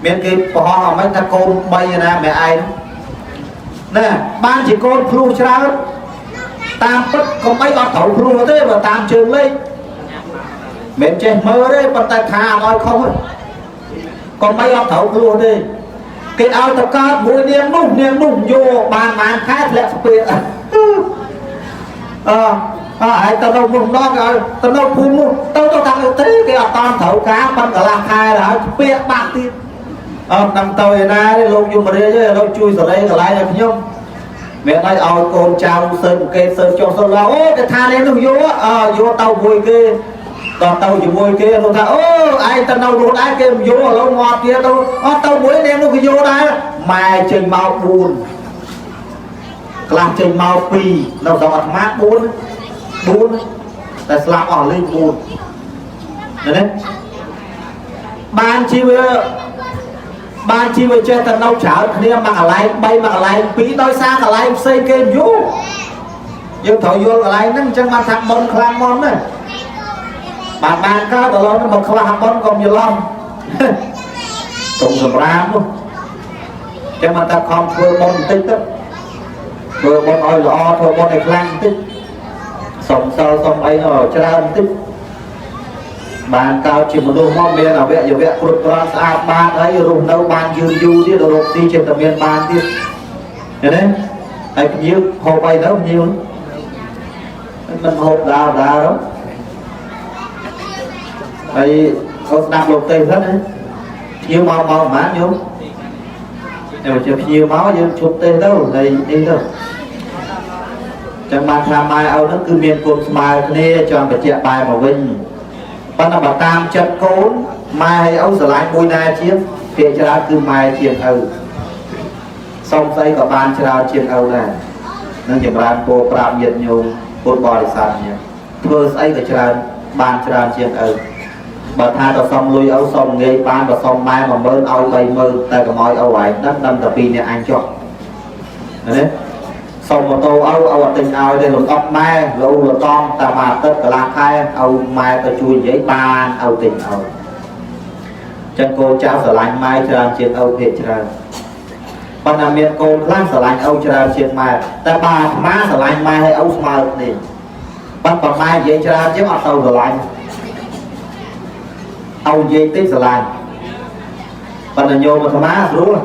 មានគេបង្ហោះអមិនថាកូន3ណាម៉ែឯងណាបានជាកូនធ្លុះច្រើនតាមពិតកុំអីអត់ត្រូវធ្លុះទេបើតាមជើងលេខមិនចេះមើលទេប៉ុន្តែថាអត់ឲ្យខុសទេកុំអីអត់ត្រូវធ្លុះទេគេឲ្យទៅកើតមួយនាងនោះនាងនោះយកបានបានខែធ្លាក់ស្ពាអឺអើហើយទៅនៅមុខម្ដងគេឲ្យទៅនៅភូមិនោះទៅទៅតាមទេគេអត់តាមត្រូវការប៉ុនកន្លះខែហើយស្ពាបាក់ទៀតអត់ដឹងទៅឯណាទេលោកយមរាជទេលោកជួយសេរីកន្លែងឲ្យខ្ញុំមានឲ្យឲ្យកូនចៅសើគេសើចុះសើឡើងអូគេថានេះនោះយកអើយកទៅមួយគេដល់ទៅជាមួយគេលោកថាអូឯងទៅនៅនោះដែរគេមិនយកឥឡូវងាប់ទៀតទៅអត់ទៅមួយនាងនោះគេយកដែរម៉ែចេញមក4ខ្លះចេញមក2នៅដល់អាត្មា4 4តែស្លាប់អស់លេខ4ណាបានជីវបានជីវចេះតែនៅច្រើនគ្នាមួយកន្លែង3មួយកន្លែង2ដោយសារកន្លែងផ្សេងគេយូរយើងត្រូវយល់កន្លែងហ្នឹងអញ្ចឹងបានថាបុណ្យខ្លាំងមុនណាបានបានកើតដល់ឡងមកខ្វះបុណ្យកុំយល់ឡំទុំសម្រាមនោះអញ្ចឹងបានថាខំធ្វើបុណ្យបន្តិចទៅធ្វើបុណ្យឲ្យល្អធ្វើបុណ្យឲ្យខ្លាំងបន្តិចសុំសិលសុំអីច្រើនបន្តិចបានកើតជាមនុស្សមកមានអវយវៈគ្រប់គ្រាន់ស្អាតបាតហើយរស់នៅបានយឺនយូរទៀតរកស៊ីចេះតែមានបានទៀតឃើញទេហើយភ្ញៀវហូបអីទៅភ្ញៀវមិនហូបដាវដាវហើយអូស្ដាប់លោកទេសិនណាភ្ញៀវមកមកប្រហែលញោម តែជាភ្ញៀវមកយើងជប់ទេទៅហើយនេះទៅចឹងបានថាម៉ែឪហ្នឹងគឺមានគុណស្មើគ្នាចង់បញ្ជាក់បែរមកវិញប៉ុន្តែបើតាមចិត្តកូនម៉ែហើយឪស្រឡាញ់មួយណាជាងភាគច្រើនគឺម៉ែជាងឪសុំស្អីក៏បានច្រើនជាងឪដែរនឹងចម្រើនពោប្រាប់ញាតិញោមពុទ្ធបរិស័ទញធ្វើស្អីក៏ច្រើនបានច្រើនជាងឪបើថាទៅសុំលុយឪសុំងាយបានបើសុំម៉ែ10000ឲ្យ30000តែកុំឲ្យឪឯងដឹងដឹងតែពីរនាក់អញចុះណាសុំម៉ូតូឪឪអត់ទិញឲ្យទេលោកអត់ម៉ែលោកលតងតែមួយអាទិត្យកន្លះខែឪម៉ែទៅជួយនិយាយបានឪទិញឲ្យចឹងកូនចៅស្រឡាញ់ម៉ែច្រើនជាងឪភាគច្រើនប៉ុន្តែមានកូនខ្លះស្រឡាញ់ឪច្រើនជាងម៉ែតែបើអាត្មាស្រឡាញ់ម៉ែហើយឪស្មើគ្នាប៉ុន្តែម៉ែនិយាយច្រើនជាងអត់ទៅស្រឡាញ់ឪនិយាយតិចស្រឡាញ់ប៉ុន្តែញោមអាត្មាស្រួល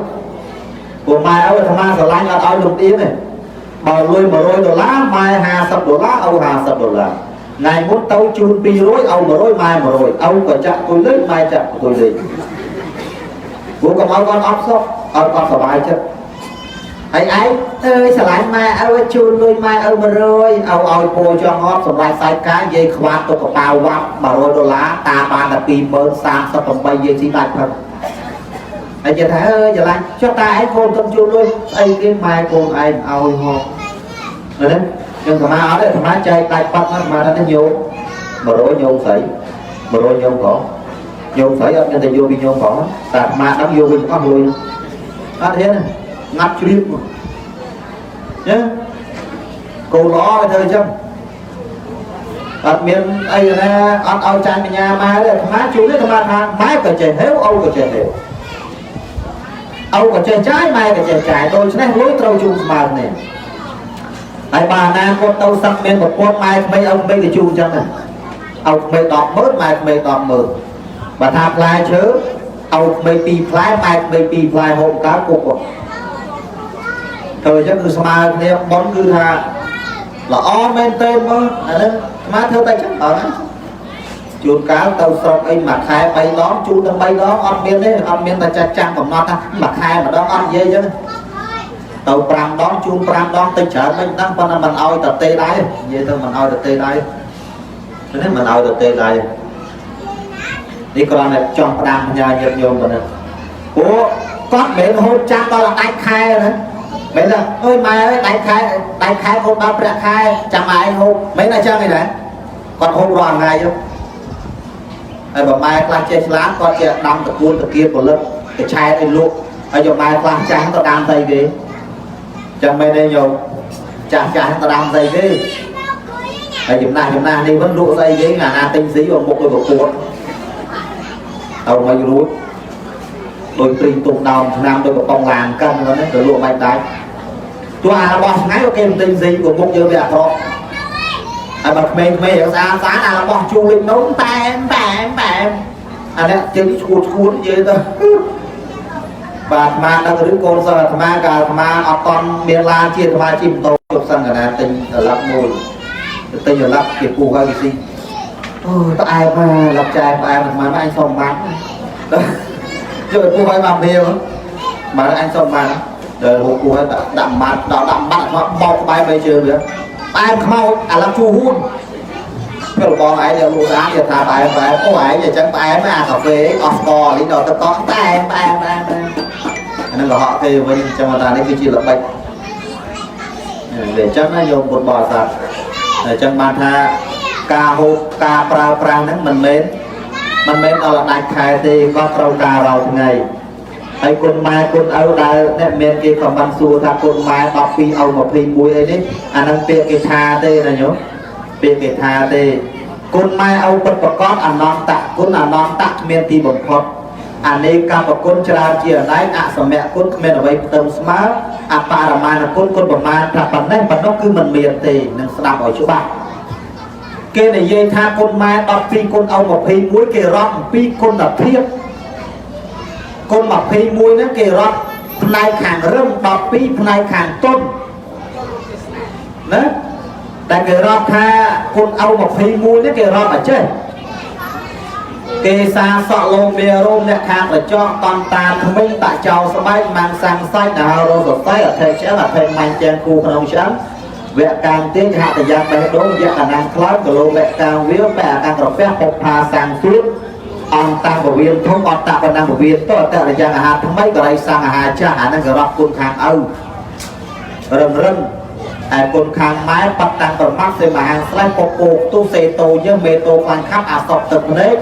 ព្រោះម៉ែឪអាត្មាស្រឡាញ់អត់ឲ្យលំអៀងទេបើលុយ100ដុល្លារម៉ែ50ដុល្លារឪ50ដុល្លារថ្ងៃមុនទៅជូន200ឪ100ម៉ែ100ឪក៏ចាក់គុយលេខម៉ែចាក់គុយលេខព្រោះកុំឲ្យគាត់អត់សុខឲ្យគាត់សុបាយចិត្តហើយឯងអើយស្រឡាញ់ម៉ែឪជូនលុយម៉ែឪ100ឪឲ្យពោចង់អត់សម្រាប់សាច់កានិយាយខ្វាត់ទុកកប៉ាល់វ៉ាប់100ដុល្លារតាបានតែ20038យាយស៊ីដាច់ផឹកហើយគេថាអើយស្រឡាញ់ចុះតាឯងកូនទៅជូនលុយស្អីគេម៉ែកូនឯងឲ្យហងណាចឹងអាត្មាអត់ទេអាត្មាចែកដាច់បាត់អាត្មាថាញោម100ញោមស្រី100ញោមផងញោមស្រីអត់មានតែយកពីញោមផងតែអាត្មាដឹងយកវិញអស់លុយអត់ហ៊ានងាត់ជ្រាបណាកូនល្អឲ្យធ្វើអញ្ចឹងអត់មានអីណាអត់ឲ្យចាញ់បញ្ញាម៉ែទេអាត្មាជួននេះអាត្មាថាម៉ែក៏ចេះហេវឪក៏ចេះហេវឪក៏ចេះចាយម៉ែក៏ចេះចាយដូច្នេះលុយត្រូវជូនស្មើគ្នាហើយបើណាគាត់ទៅសឹកមានប្រពន្ធម៉ែក្មេងឪក្មេងទៅជូនអញ្ចឹងណាឪក្មេង100000ម៉ែក្មេង100000បើថាផ្លែឈើឪក្មេង2ផ្លែម៉ែក្មេង2ផ្លែហូបកើតគុកធ្វើអញ្ចឹងគឺស្មើគ្នាប៉ុនគឺថាល្អមែនទេមើលអាហ្នឹងអាត្មាធ្វើតែចឹងអត់ណាជួនកាលទៅស្រុកអីមួយខែ3ដងជូនទាំង3ដងអត់មានទេអត់មានតែចាស់ចាំកំណត់ថាមួយខែម្ដងអត់និយាយអញ្ចឹងទៅ5ដងជូន5ដងតិចច្រើនមិនដឹងប៉ុន្តែមិនឲ្យតទេដែរនិយាយទៅមិនឲ្យតទេដែរនេះមិនឲ្យតទេដែរនេះគ្រាន់តែចង់ផ្ដាំផ្ញើញាតិញោមប៉ុណ្ណឹងព្រោះគាត់មិនហូបចាំដល់ដាច់ខែណាមិនថាអើយម៉ែអើយដាច់ខែដាច់ខែហូបដល់ប្រាក់ខែចាំម៉ែឯងហូបមិនអញ្ចឹងទេណាគាត់ហូបរាល់ថ្ងៃទៅហើយបើម៉ែខ្លះចេះឆ្លាតគាត់ចេះដាំតកួនតកៀផលិតកឆែតឲ្យលក់ហើយយកម៉ែខ្លះចាស់ទៅដាំស្អីគេចាំមែនទេញោមចាស់ចាស់ទៅដាំស្អីគេហើយចំណាស់ចំណាស់នេះវិញលក់ស្អីគេអាណាទិញស៊ីមកមុខឲ្យប្រកួតទៅមិនរួចដោយព្រីងទុំដោមឆ្នាំដោយកំប៉ុងឡានកិនហ្នឹងទៅលក់មិនដាច់ទោះអារបស់ថ្ងៃគេមិនទិញស៊ីក៏មុខយើងវាអាក្រក់ហើយបើក្មេងៗយ៉ាងស្អាតស្អាតអារបស់ជួលិចនំប៉ែមប៉ែមប៉ែមអានេះជើងឈួតឈួតនិយាយទៅបាទអាត្មាដឹងឬកូនសិស្សអាត្មាកាលអាត្មាអត់តន់មានឡានជាអាត្មាជិះម៉ូតូជប់សឹងកណាទិញត្រឡប់មួយទិញត្រឡប់គេពុះឲ្យគេស៊ីអូផ្អែមឡប់ចែផ្អែមអាត្មាអញសុំបានជួយពុះឲ្យមកវាបាទអញសុំបានដល់ហូបពុះឲ្យដាក់បាត់ដល់ដាក់បាត់អាត្មាបោកក្បែរបីជើងវាផ្អែមខ្មោចអាឡប់ជូរហ៊ូនពេលបងឯងយកលក់ស្អាតគេថាផ្អែមផ្អែមអូឯងអញ្ចឹងផ្អែមអាកាហ្វេអស់ស្ករលីងដល់ទឹកកកផ្អែមផ្អែមផ្អែមអានឹងកុហកគេវិញអញ្ចឹងថានេះគឺជាល្បិចវាអញ្ចឹងណាញោមពុទ្ធបរិស័ទអញ្ចឹងបានថាការហូបការប្រើប្រាស់ហ្នឹងមិនមែនដល់ដាច់ខែទេក៏ត្រូវការរាល់ថ្ងៃហើយគុណម៉ែគុណឪដែលអ្នកមានគេខមមិនសួរថាគុណម៉ែ12ឪ21អីនេះអានឹងពាក្យគេថាទេណាញោមពាក្យគេថាទេគុណម៉ែឪពិតប្រកបអនន្តៈគុណអនន្តៈគ្មានទីបំផុតអនេកបគុណច្រើនជាអដែងអសមៈគុណគ្មានអ្វីផ្ទឹមស្មើអបរមាណគុណគុណប្រមាណថាប៉ុណ្ណេះប៉ុណ្ណោះគឺមិនមានទេនឹងស្ដាប់ឲ្យច្បាស់គេនិយាយថាគុណម៉ែ12គុណឪ21គេរាប់អំពីគុណភាពគុណ21ហ្នឹងគេរាប់ផ្នែកខាងរឹង12ផ្នែកខាងទន់ណាតែគេរាប់ថាគុណឪ21នេះគេរាប់អញ្ចេះ គេសាសក់លោមេរោមអ្នកខាងក្រចកតន្តាថ្មិញតាក់ចោលស្បែកម៉ាំងសាំងសាច់ដល់រោសរសៃអធិឆ្អឹងអធិម៉ាញ់ទាំងគូក្នុងឆ្អឹងវៈកាងទៀងហតយ៉ាងបេះដូងយៈកណាំងខ្លោចគលោវៈកាងវាលបែអាកាងក្រពះពុផាសាំងសួតអន្តតាំងពវៀនធំអន្តបណ្ដាំពវៀនតអតរយ៉ាងអាហារថ្មីក៏រៃសាំងអាហារចាស់អាហ្នឹងក៏រាប់គុណខាងឪរឹងរឹងឯគុណខាងម៉ែប៉ាត់តាំងប្រមាត់សេមហាងស្លេះពពោទុសេតោយើងមេតោខ្លាញ់ខាប់អាសពទឹកភ្នែក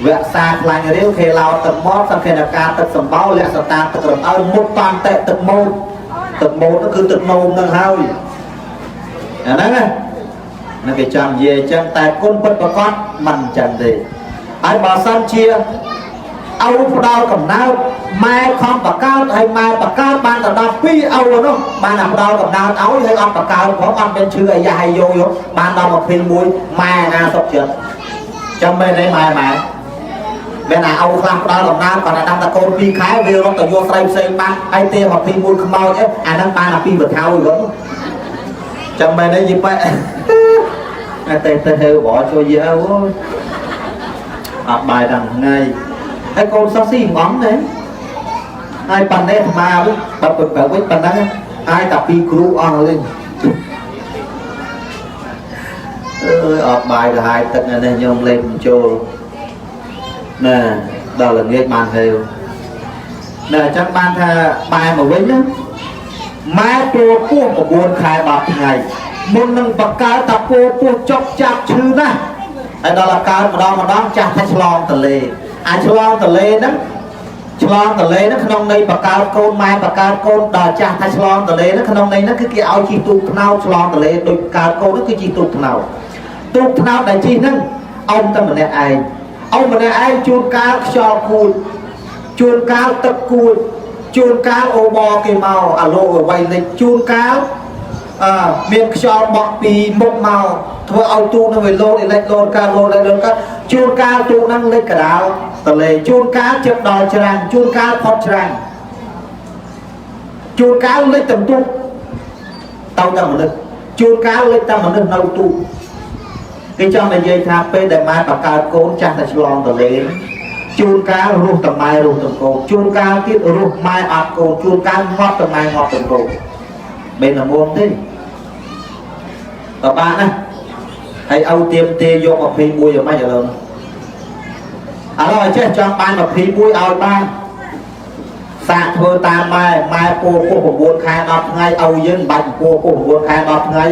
វៈសាខ្លាញ់រាវខេឡោទឹកមាត់សង្ខេនការទឹកសម្បោលក្ខសតាទឹករំអើមុតតាន់តេទឹកម៉ូតទឹកម៉ូតនោះគឺទឹកនោមនឹងហើយអាហ្នឹងណាគេចង់និយាយអញ្ចឹងតែគុណពិតប្រកបមិនអញ្ចឹងទេហើយបើសិនជាឪផ្ដល់កំណើតម៉ែខំបកើតហើយម៉ែបកើតបានទៅដល់2ឪនោះបានតែផ្ដល់កំណើតឲ្យហើយអត់បកើតផងអត់មានឈឺអាយ៉ាហើយយោយោបានដល់21ម៉ែណាសុខចិត្តចាំមែនទេម៉ែម៉ែមែនណាឪខ្លះផ្ដល់កំណើតគាត់តែដាំតកូន2ខែវារត់ទៅយកស្រីផ្សេងបានហើយទេ21ខ្មោចអីអាហ្នឹងបានតែ2បថោយគាត់ចាំមែនទេយីប៉ែតែទៅហៅបោជួយយីឪអូយអត់បាយដល់ថ្ងៃហើយកូនសិស្សស៊ីងំទេហើយប៉ុណ្ណេះអាត្មាវិញបើបើវិញប៉ុណ្ណឹងហើយតែពីគ្រូអស់លេងអើយអត់បាយទៅហើយទឹកនេះញោមលេបចូលណែដល់ល្ងាចបានហេវណែអញ្ចឹងបានថាបែរមកវិញណាម៉ែពោពោះ9ខែ10ថ្ងៃមុននឹងបកើតតាពោពោះចុកចាប់ឈឺណាស់ហើយដល់កើតម្ដងម្ដងចាស់ថាឆ្លងទលេអាឆ្លងទលេហ្នឹងឆ្លងទលេហ្នឹងក្នុងន័យបកើតកូនម៉ែបកើតកូនដល់ចាស់ថាឆ្លងទលេហ្នឹងក្នុងន័យហ្នឹងគឺគេឲ្យជិះទូកថ្នោតឆ្លងទលេដូចកើតកូនហ្នឹងគឺជិះទូកថ្នោតទូកថ្នោតដែលជិះហ្នឹងអ៊ំតែម្នាក់ឯងអ៊ំម្នាក់ឯងជួនកាលខ្យល់គួចជួនកាលទឹកគួចជួនកាលអូបគេមកអាឡូអ្វីលេចជួនកាលមានខ្យល់បក់ពីមុខមកធ្វើឲ្យទូនឹងវាលោតលេចលោតកាលោតលេចលោតកាជួនកាលទូនឹងលេចកដាលទលេជួនកាលជិតដល់ច្រាំងជួនកាលផុតច្រាំងជួនកាលលេចតំទូទៅតែមនុស្សជួនកាលលេចតែមនុស្សនៅទូគេចង់និយាយថាពេលដែលម៉ែបកើតកូនចាស់តែឆ្លងទលេជួនកាលរស់តម៉ែរស់តកូនជួនកាលទៀតរស់ម៉ែអត់កូនជួនកាលងាប់តម៉ែងាប់តកូនមិនល្មមទេតបានណាហើយឪទៀមទេយក21យ៉ាងម៉េចឥឡូវឥឡូវចេះចង់បាន21ឲ្យបានសាកធ្វើតាមម៉ែម៉ែពោពោះ9ខែ10ថ្ងៃឪយើងមិនបាច់ពោពោះ9ខែ10ថ្ងៃ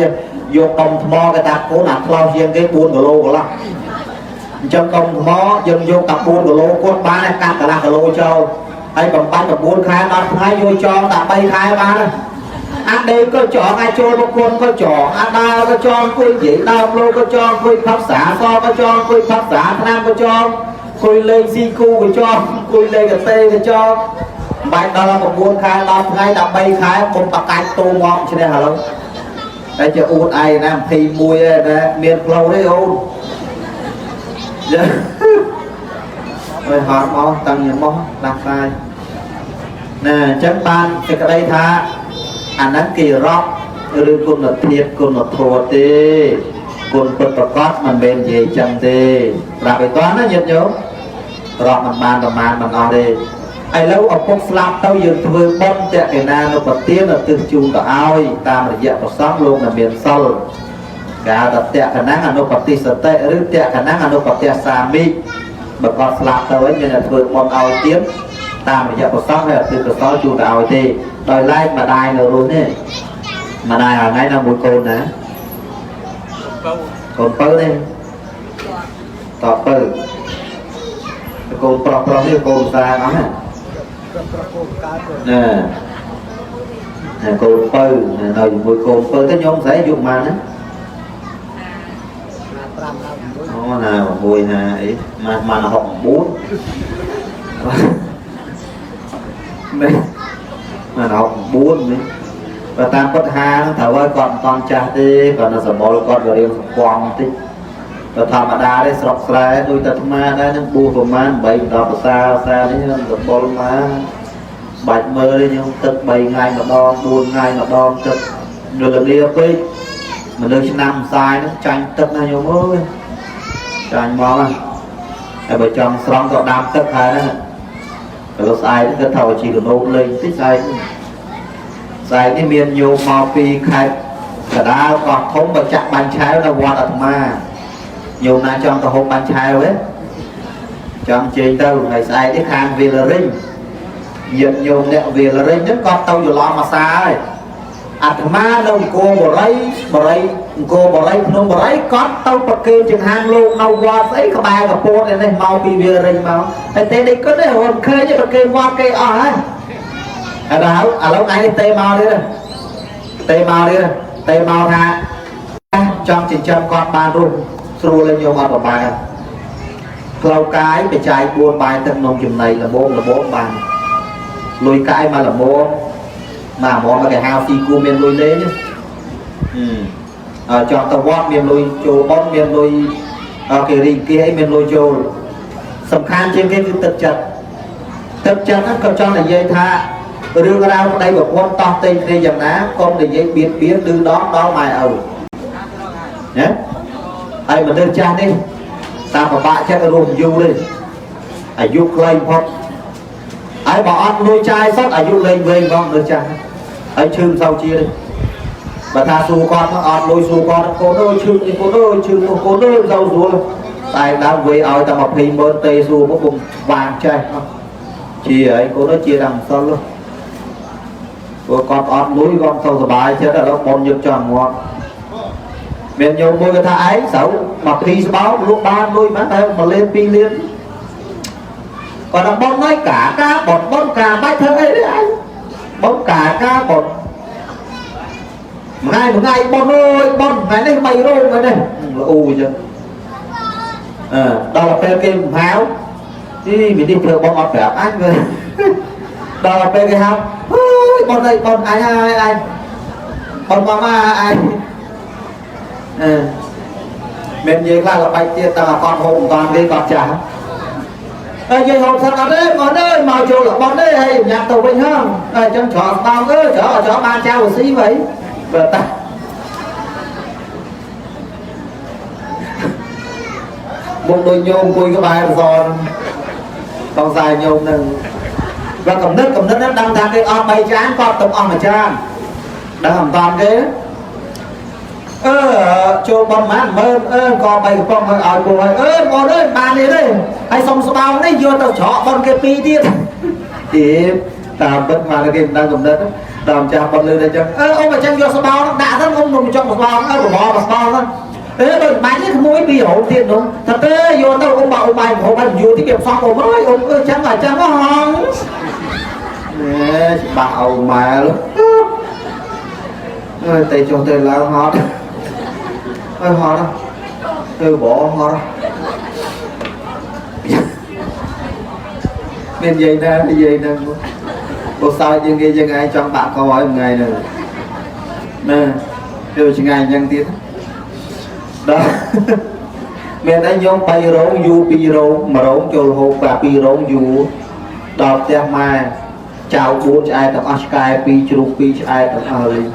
យកដុំថ្មគេថាកូនអាថ្លោជាងគេ4គីឡូកន្លះអញ្ចឹងដុំថ្មយើងយកតែ4គីឡូគាត់បានកាត់កន្លះគីឡូចោលហើយបំបាច់9ខែ10ថ្ងៃយកចងតែ3ខែបានអាដេកក៏ចងអាចចូលប្រគុណក៏ចងអាដើក៏ចងអង្គុយនិយាយដើមលោកក៏ចងអង្គុយផឹកស្រាសក៏ចងអង្គុយផឹកស្រាថ្នាំក៏ចងអង្គុយលេងស៊ីគូក៏ចងអង្គុយលេងកាតេក៏ចងបាច់ដល់9ខែ10ថ្ងៃ13ខែកុំបកាច់ទូមកឈ្នះឥឡូវតែជាអួតឯងណា21ឯណាមានផ្លូវទេអូនហើយហត់មកតាំងញមកដាស់សាយណែអញ្ចឹងបានសេចក្តីថាអាហ្នឹងគេរាប់ឬគុណធាតុគុណធម៌ទេគុណពិតប្រកបមិនមែននិយាយចឹងទេប្រាប់ឲ្យតោះណាញាតិញោមរាប់មិនបានប្រមាណមិនអស់ទេឥឡូវឪពុកស្លាប់ទៅយើងធ្វើបុណ្យតេណានុបទានឧទ្ទិសជូនទៅឲ្យតាមរយៈប្រសង់លោកដែលមានសិលគេហៅថាតេកណាំងអនុបតិសតិឬតេកណាំងអនុបតិសាមិបើគាត់ស្លាប់ទៅវិញមានតែធ្វើបុណ្យឲ្យទៀតតាមរយៈប្រសង់ហើយឧទ្ទិសកុសលជូនទៅឲ្យទេដោយឡែកម្ដាយនៅរស់នេះម្ដាយថ្ងៃនៅមួយកូនណាកូនពៅនេះតពៅកូនប្រុសប្រុសនេះកូនសាអស់ណាណែកូនពៅនៅជាមួយកូនពៅទៅញោមស្រីយកបានណាអូណា6ណាអីមក69មែនមក69នេះបើតាមពុទ្ធហាហ្នឹងត្រូវឲ្យគាត់មិនតន់ចាស់ទេគាត់នៅសម្បុរគាត់វារៀងសង្កងបន្តិចបើធម្មតាទេស្រុកស្រែដូចតែអាត្មាដែរនឹងបួសប្រហែល8 10ភាសាសានេះសម្បុរមកបាច់មើលទេខ្ញុំទឹក3ថ្ងៃម្ដង4ថ្ងៃម្ដងទឹកនៅល្ងាពេកមនុស្សឆ្នាំផ្សាយហ្នឹងចាញ់ទឹកណាញោមអើយចាញ់មកណា តែបើចង់ស្រង់ក៏ដាំទឹកហើយហ្នឹងទៅស្អែកគឺថាជីកណូតលេងតិចស្អែកស្អែកនេះមានញោមមកពីខេត្តកដាលកោះធំបើចាក់បាញ់ឆែវនៅវត្តអាត្មាញោមណាចង់ទៅហូបបាញ់ឆែវទេចង់ជែងទៅហើយស្អែកនេះខាងវាលរិញញាតិញោមអ្នកវាលរិញហ្នឹងក៏ទៅយល់អាសាហើយអាត្មានៅអង្គរបរិយបរិយអង្គរបរិយភ្នំបរិយគាត់ទៅប្រគេនចង្ហាន់លោកនៅវត្តស្អីក្បែរកពតនេះមកពីវាលរិញមកតែទេនេះគាត់ទេរត់ឃើញប្រគេនវត្តគេអស់ហើយឥឡូវឥឡូវថ្ងៃនេះទេមកទៀតទេមកទៀតទេមកថាចង់ចិញ្ចឹមគាត់បានរស់ស្រួលឲ្យញោមអត់ប្រមាណផ្លូវកាយបច្ច័យ4បាយទឹកនំចំណីល្មមល្មមបានលុយកាយមកល្មមមកហ្មងមកគេហៅស៊ីគូមានលុយលេងចង់ទៅវត្តមានលុយចូលប៉ុនមានលុយគេរីគេអីមានលុយចូលសំខាន់ជាងគេគឺទឹកចិត្តទឹកចិត្តហ្នឹងក៏ចង់និយាយថារឿងរ៉ាវប្តីប្រពន្ធតោះតេងគ្នាយ៉ាងណាកុំនិយាយបៀតបៀនឬដងដល់ម៉ែឪណាហើយមនុស្សចាស់នេះតាមពិបាកចិត្តរស់យូរទេអាយុខ្លីផុតហើយបើអត់លុយចាយសោះអាយុលែងវែងផងមនុស្សចាស់ហើយឈឺមិនសូវជាទេបើថាសួរគាត់មកអត់លុយសួរគាត់កូនអើយឈឺនេះកូនអើយឈឺនោះកូនអើយមិនសូវស្រួលតែដើមវេឲ្យតែ20ម៉ឺនទេសួរមកពុំវាងចេះជាហើយកូនអើយជាដល់ម្សិលព្រោះគាត់អត់លុយគាត់មិនសូវសុបាយចិត្តឥឡូវបងយកចង់ងាប់មានញោមមួយគាត់ថាឯងស្រូវ20ស្បោលក់បានលុយបានតែ1លាន2លានគាត់ថាបងហើយកាកាបងបងកាបាច់ធ្វើអីទេឯងបងកាកាបងមួយថ្ងៃបងអើយបងថ្ងៃនេះ3រោងថ្ងៃនេះល្អអញ្ចឹងអឺដល់ពេលគេហៅទីមីនេះធ្វើបងអត់ប្រាប់អញវិញដល់ពេលគេហៅអើយបងអើយបងអញហើយអញបងមកអញអឺមាននិយាយខ្លះល្បែកទៀតតាគាត់ហូបមិនតាន់ទេគាត់ចាស់អើយហូបសិនអត់ទេបងអើយមកចូលរបស់ទេហើយញ៉ាំទៅវិញហងអញ្ចឹងច្រកស្បោងអើយច្រកច្រកបានចៅស៊ីវិញបើតាមុខដូចញោមអង្គុយក្បែរសនសង្ស័យញោមនឹងបើកំណត់កំណត់ហ្នឹងដឹងថាគេអស់3ចានគាត់ទៅអស់1ចានដឹងអំតំគេអឺចូលបំម៉ានមើលអឺក៏3កំប៉ុងឲ្យពូហើយអឺបងអើយបាននេះទេហើយសុំស្បោងនេះយកទៅច្រកប៉ុនគេ2ទៀតទេតាមពិតមកគេមិនដឹងកំណត់ដល់ម្ចាស់ប៉ុនលើតែចឹងអឺអ៊ំអញ្ចឹងយកស្បោងដាក់ទៅអ៊ំមិនចង់ស្បោងអើបបស្បោងហ្នឹងអឺដូចបាញ់នេះក្មួយពីរហូតទៀតនោះថាទេយកទៅអ៊ំបើអ៊ំបាយហូបហើយយូរទីគេផ្សំអ៊ំអើយអ៊ំអឺចឹងអញ្ចឹងហងណែច្បាស់អ៊ំម៉ែអើយតែចុះទៅឡើងហត់អើយហត់ទៅបហត់មាននិយាយណានិយាយហ្នឹងបើសើចជាងគេជាងឯងចង់បាក់កឲ្យមួយថ្ងៃហ្នឹងណាទៅឆ្ងាយអញ្ចឹងទៀតដល់មានអីញោម3រោងយូរ2រោង1រោងចូលហូបកា2រោងយូរដល់ផ្ទះម៉ែចៅ4ឆ្អែតទាំងអស់ឆ្កែ2ជ្រូក2ឆ្អែតទាំងអស់លេង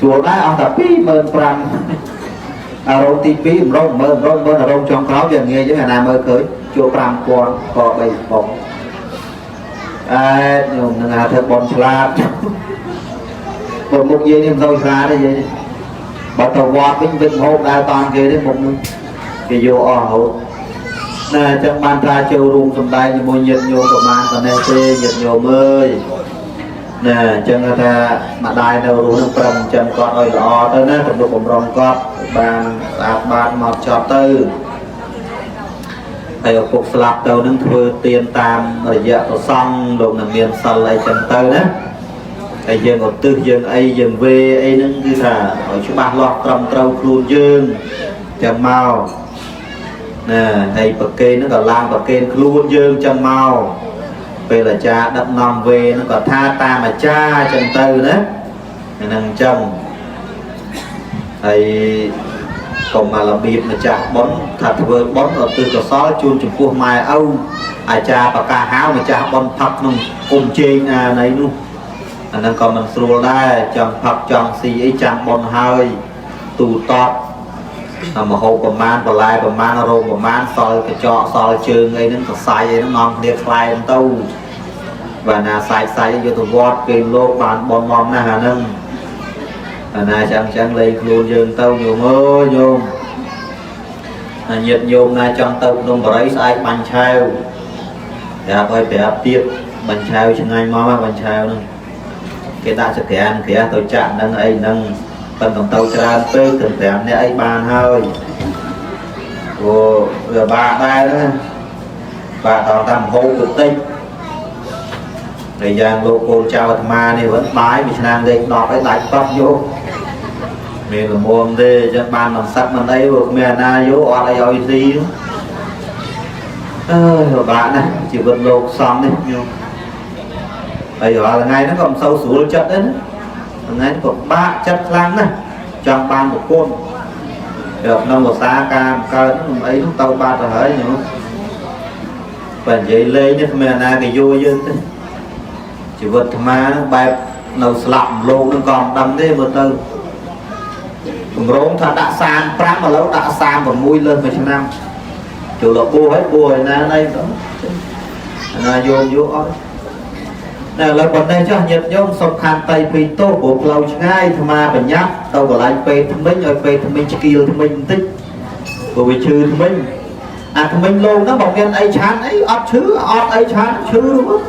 ជួលដែរអស់តែ25000អារោងទី2ម្ដង10000ម្ដង10000អារោងចុងក្រោយវាងាយចឹងអាណាមើលឃើញជួល5000ក៏3ប៉ុងអែញោមនឹងហៅធ្វើបនឆ្លាតបើមុខយាយនេះមិនសូវឆ្លាតទេយាយនេះបើទៅវត្តវិញវិញហូបដែរតាន់គេទេមុខនោះគេយកអស់រហូតណាអញ្ចឹងបានថាចូលរួមសម្ដែងជាមួយញាតិញោមប្រមាណប៉ុណ្ណេះទេញាតិញោមអើយណាអញ្ចឹងថាម្ដាយនៅរស់នឹងប្រឹងចិញ្ចឹមគាត់ឲ្យល្អទៅណាទំនុកបំរុងគាត់បានស្អាតបាតមកចប់ទៅហើយឪពុកស្លាប់ទៅនឹងធ្វើទានតាមរយៈប្រសង់លោកនឹងមានសិលអីចឹងទៅណាហើយយើងឧទ្ទិសយើងអីយើងវេអីហ្នឹងគឺថាឲ្យច្បាស់លាស់ត្រឹមត្រូវខ្លួនយើងចឹងមកណាហើយប្រគេនហ្នឹងក៏ឡើងប្រគេនខ្លួនយើងចឹងមកពេលអាចារ្យដឹកនាំវេហ្នឹងក៏ថាតាមអាចារ្យចឹងទៅណាហ្នឹងចឹងហើយកុំមករបៀបម្ចាស់បុណ្យថាធ្វើបុណ្យឧទ្ទិសកុសលជូនចំពោះម៉ែឪអាចារ្យប្រកាសហៅម្ចាស់បុណ្យផឹកក្នុងគុំជេងណាណីនោះអាហ្នឹងក៏មិនស្រួលដែរចង់ផឹកចង់ស៊ីអីចាំបុណ្យហើយទូតត មហូបប្រមាណបន្លែប្រមាណរោមប្រមាណសល់កញ្ចក់សល់ជើងអីហ្នឹងសរសៃអីហ្នឹងនាំគ្នាខ្លែងទៅបាទណាសាច់សាច់យកទៅវត្តគេលោកបានបនមកណាស់អាហ្នឹងអាណាចឹងចឹងលេងខ្លួនយើងទៅញោមអើយញោមអាញាតិញោមណាចង់ទៅភ្នំបរិយស្អែកបាញ់ឆាវប្រាប់ឲ្យប្រាប់ទៀតបាញ់ឆាវឆ្ងាញ់មកបាញ់ឆាវហ្នឹងគេដាក់ចក្រានក្រាទៅចាក់នឹងអីហ្នឹងប៉ុន្តែទៅច្រើនពេកត្រឹម5នាក់អីបានហើយព្រោះវាបាក់ដែរណាបាក់ដល់តាមហូបទៅតិចតែយ៉ាងលោកកូនចៅអាត្មានេះវិញបាយមួយឆ្នាំលេខ10ឲ្យដាច់ប៉ោះយកមានលមុំទេអញ្ចឹងបានមិនសឹកមិនអីព្រោះគ្មានអាណាយកអត់អីឲ្យស៊ីអើយពិបាកណាស់ជីវិតលោកសំនេះញោមហើយរាល់ថ្ងៃហ្នឹងក៏មិនសូវស្រួលចិត្តទេណាថ្ងៃក៏បាក់ចិត្តខ្លាំងណាស់ចង់បានប្រពន្ធតែក្នុងភាសាការកើតហ្នឹងអីហ្នឹងទៅបាត់ទៅហើយញោមបើនិយាយលេងនេះគ្មានអាណាគេយល់យើងទេជីវិតអាត្មាហ្នឹងបែបនៅស្លាប់លោកហ្នឹងក៏មិនដឹងទេមើលទៅគម្រោងថាដាក់35ឥឡូវដាក់36លើសមួយឆ្នាំចូលលបួហើយបួហើយណាណៃទៅណាយោមយកអត់តែឥឡូវប៉ុណ្ណេះចុះញាតិញោមសុខខន្តីពីទោសព្រោះផ្លូវឆ្ងាយអាត្មាបញ្ញាប់ទៅកន្លែងពេទ្យថ្មិញឲ្យពេទ្យថ្មិញឆ្កៀលថ្មិញបន្តិចព្រោះវាឈឺថ្មិញអាថ្មិញលោកហ្នឹងបើមានអីឆានអីអត់ឈឺអត់អីឆានឈឺហ្មង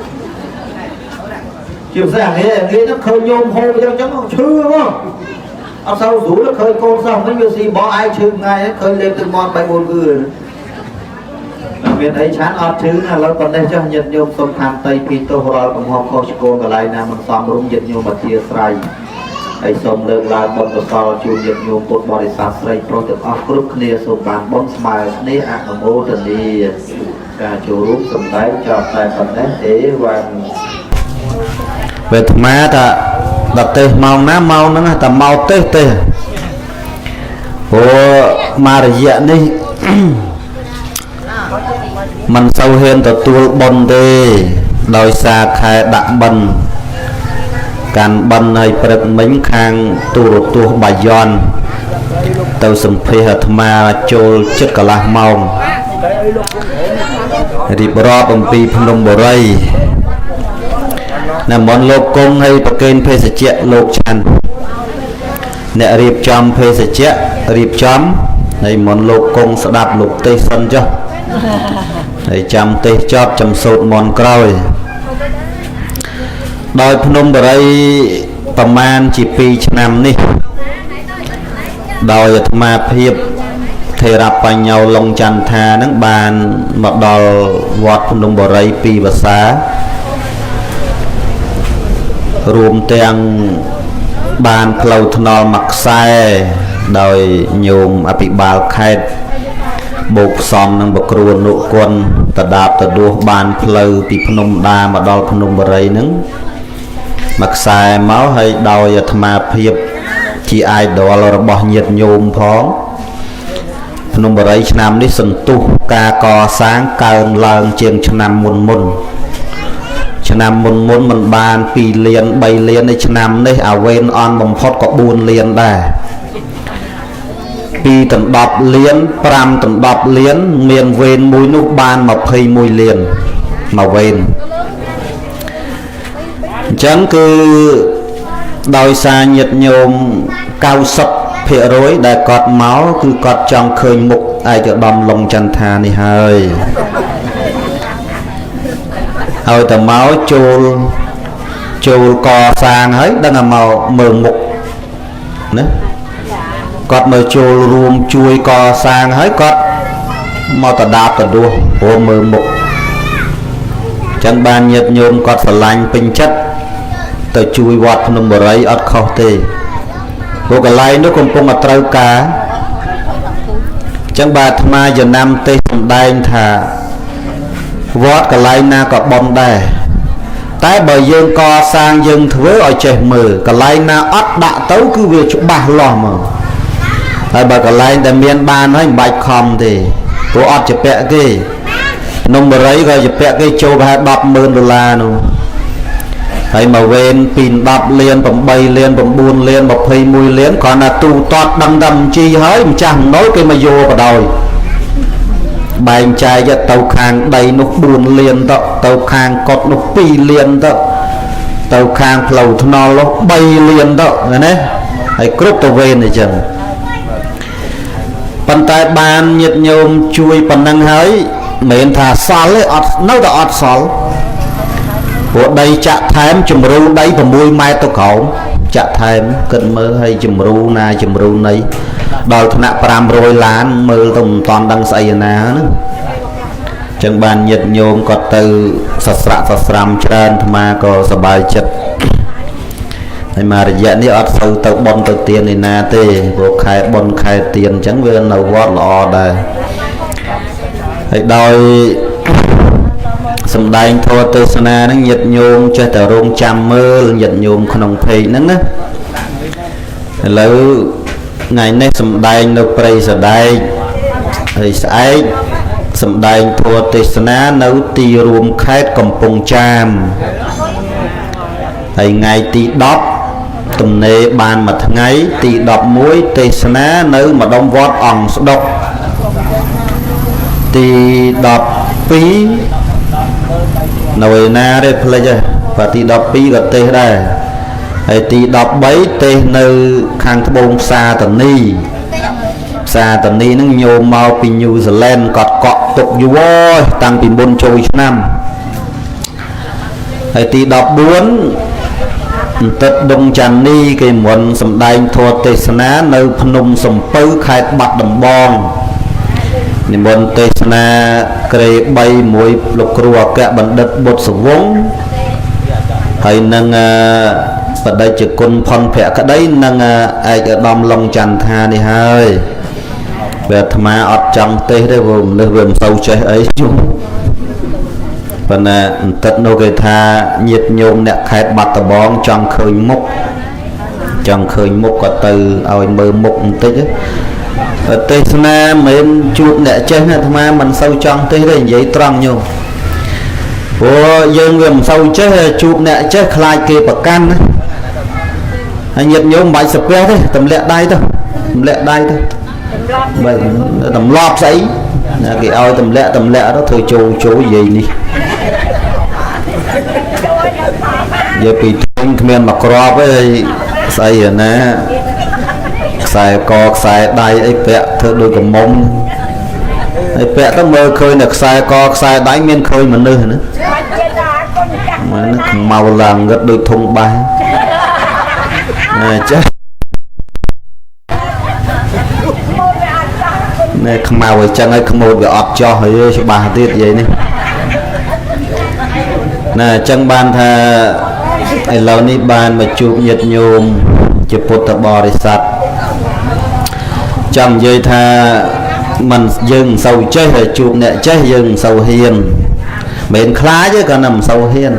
ជាពិសេសអាងាហ្នឹងឃើញញោមហូបអញ្ចឹងឈឺហ្មងអត់សូវស្រួលឃើញកូនសិស្សវិញវាស៊ីបោះឯងឈឺថ្ងៃឃើញលេបទឹកមាត់3 4គឺមានអីឆានអត់ឈឺឥឡូវប៉ុណ្ណេះចុះញាតិញោមសូមខន្តីពីទោសរាល់កំហុសខុសឆ្គងកន្លែងណាមិនសមរម្យញាតិញោមអធិស្ឋានហើយសូមលើកឡើងបុណ្យកុសលជូនញាតិញោមពុទ្ធបរិស័ទស្រីប្រុសទាំងអស់គ្រប់គ្នាសូមបានបុណ្យស្មើគ្នាអនុមោទនាការចូលរួមសម្ដែងចប់តែប៉ុណ្ណេះអេវ៉ាន់វេទមាថាដល់ទេសម៉ោងណាម៉ោងហ្នឹងតែមកទេសទេព្រោះមករយៈនេះមិនសូវហ៊ានទទួលបុណ្យទេដោយសារខែដាក់បិណ្ឌកាន់បិណ្ឌហើយព្រឹកមិញខាងទូរទស្សន៍បាយ័នទៅសម្ភាសអាត្មាចូលចិត្តកន្លះម៉ោងរៀបរាប់អំពីភ្នំបរិយណាមុនលោកគង់ហើយប្រគេនភេសជ្ជៈលោកឆាន់អ្នករៀបចំភេសជ្ជៈរៀបចំហើយមុនលោកគង់ស្ដាប់លោកទេសសិនចុះហើយចាំទេសចប់ចាំសូត្រមន្តក្រោយដោយភ្នំបរិយប្រមាណជា2ឆ្នាំនេះដោយអាត្មាភាពថេរបញ្ញោឡុងចន្ទថានឹងបានមកដល់វត្តភ្នំបរិយពីវស្សារួមទាំងបានផ្លូវថ្នល់មួយខ្សែដោយញោមអភិបាលខេត្តបូកផ្សំនឹងបគ្រួនុគុណតដាបតដួសបានផ្លូវពីភ្នំដាមកដល់ភ្នំបរិយហ្នឹងមួយខ្សែមកហើយដោយអាត្មាភាពជា idol របស់ញាតិញោមផងភ្នំបរិយឆ្នាំនេះសន្ទុះការកសាងកើនឡើងជាងឆ្នាំមុនមុនឆ្នាំមុនមុនមិនបាន2លាន3លានในឆ្នាំនេះអាវេនអន់បំផុតក៏4លានដែរ2ដល់10លាន5ដល់10លានមានវេនមួយនោះបាន21លានមួយវេនអញ្ចឹងគឺដោយសារញាតិញោម90%ដែលគាត់មកគឺគាត់ចង់ឃើញមុខឯកឧត្តមឡុងចន្ទថានេះហើយហើយតែមកចូលកសាងហើយដឹងតែមកមើលមុខណាគាត់មកចូលរួមជួយកសាងហើយគាត់មកតដាបតដួសព្រោះមើលមុខចឹងបានញាតិញោមគាត់ស្រឡាញ់ពេញចិត្តទៅជួយវត្តភ្នំបរិយអត់ខុសទេព្រោះកន្លែងនោះកំពុងតែត្រូវការចឹងបាទអាត្មាចំណាំទេសសម្ដែងថាវត្តកន្លែងណាក៏បំដែរតែបើយើងកសាងយើងធ្វើឲ្យចេះមើលកន្លែងណាអត់ដាក់ទៅគឺវាច្បាស់លាស់មកហើយបើកន្លែងដែលមានបានហើយមិនបាច់ខំទេព្រោះអត់ជាពាក់គេភ្នំបរិយក៏ជាពាក់គេចូលប្រហែល100000ដុល្លារនោះ ហើយមកវេនពី10លាន8លាន9លាន21លានគ្រាន់តែទូទាត់ដឹងតែបញ្ជីហើយម្ចាស់បំណុលគេមកយកបដ ாய் បែងចែកទៅខាងដីនោះ4លានទៅទៅខាងកុដនោះ2លានទៅទៅខាងផ្លូវថ្នល់នោះ3លានទៅណាហើយគ្រប់ទៅវេនអញ្ចឹងប៉ុន្តែបានញាតិញោមជួយប៉ុណ្ណឹងហើយមិនមែនថាសល់ទេអត់នៅតែអត់សល់ព្រោះដីចាក់ថែមជំរូដី6ម៉ែត្រទៅក្រោមចាក់ថែមគិតមើលហើយជំរូណាជំរូនៃដល់ថ្នាក់500ឡានមើលទៅមិនតាន់ដឹងស្អីណាហ្នឹងចឹងបានញាតិញោមក៏ទៅសស្រាក់សស្រាំច្រើនអាត្មាក៏សប្បាយចិត្តហើយមករយៈនេះអត់សូវទៅប៉ុនទៅទៀនឯណាទេព្រោះខែប៉ុនខែទៀនអញ្ចឹងវានៅវត្តល្អដែរហើយដោយសំដែងធម៌ទេសនាហ្នឹងញាតិញោមចេះតែរងចាំមើលញាតិញោមក្នុងเพจហ្នឹងណាឥឡូវថ្ងៃនេះសំដែងនៅព្រៃសដែកហើយស្អែកសំដែងធម៌ទេសនានៅទីរួមខេត្តកំពង់ចាមហើយថ្ងៃទី10ទំនេរបានមួយថ្ងៃទី11ទេសនានៅម្ដុំវត្តអង្គស្ដុកទី12នៅឯណាទេភ្លេចហើយបាទទី12ក៏ទេសដែរហើយទី13ទេសនៅខាងត្បូងផ្សារតានីផ្សារតានីហ្នឹងញោមមកពីញូហ្សេឡង់គាត់កក់ទុកយូរហើយតាំងពីមុនចូលឆ្នាំហើយទី14អន្តិតដងចានីគេមុនសំដែងធម៌ទេសនានៅភ្នំសំពៅខេត្តបាត់ដំបងនិមន្តទេសនាក្រេ3មួយលោកគ្រូអគ្គបណ្ឌិតបុត្រសវង្សហើយនឹងបដិជគុណផុនភក្តីនិងឯកឧត្តមឡុងចន្ទថានេះហើយវាអាត្មាអត់ចង់ទេសទេព្រោះមនុស្សវាមិនសូវចេះអីជុំប៉ុន្តែអន្តិតនោះគេថាញាតិញោមអ្នកខេត្តបាត់ដំបងចង់ឃើញមុខចង់ឃើញមុខក៏ទៅឲ្យមើលមុខបន្តិចទេសនាមិនជួបអ្នកចេះអាត្មាមិនសូវចង់ទេសទេនិយាយត្រង់ញោមព្រោះយើងវាមិនសូវចេះជួបអ្នកចេះខ្លាចគេប្រកាន់ណាហើយញាតិញោមមិនបាច់សាពះទេទម្លាក់ដៃទៅទម្លាក់ដៃទៅបើទម្លាប់ស្អីណាគេឲ្យទម្លាក់ទម្លាក់ទៅធ្វើចូលចូលនិយាយនេះនិយាយពីធំគ្មានមកក្របទេស្អីណាខ្សែកខ្សែដៃអីពាក់ធ្វើដូចកំមុំហើយពាក់ទៅមើលឃើញតែខ្សែកខ្សែដៃមានឃើញមនុស្សណាមើលខ្មៅឡើងងឹតដូចធុងបាសណាចាស់ណែខ្មៅអញ្ចឹងហើយខ្មោចវាអត់ចោះហើយច្បាស់ទៀតនិយាយនេះណាអញ្ចឹងបានថាឥឡូវនេះបានមកជួបញាតិញោមជាពុទ្ធបរិស័ទចង់និយាយថាមិនយើងមិនសូវចេះតែជួបអ្នកចេះយើងមិនសូវហ៊ានមិនខ្លាចទេគ្រាន់តែមិនសូវហ៊ាន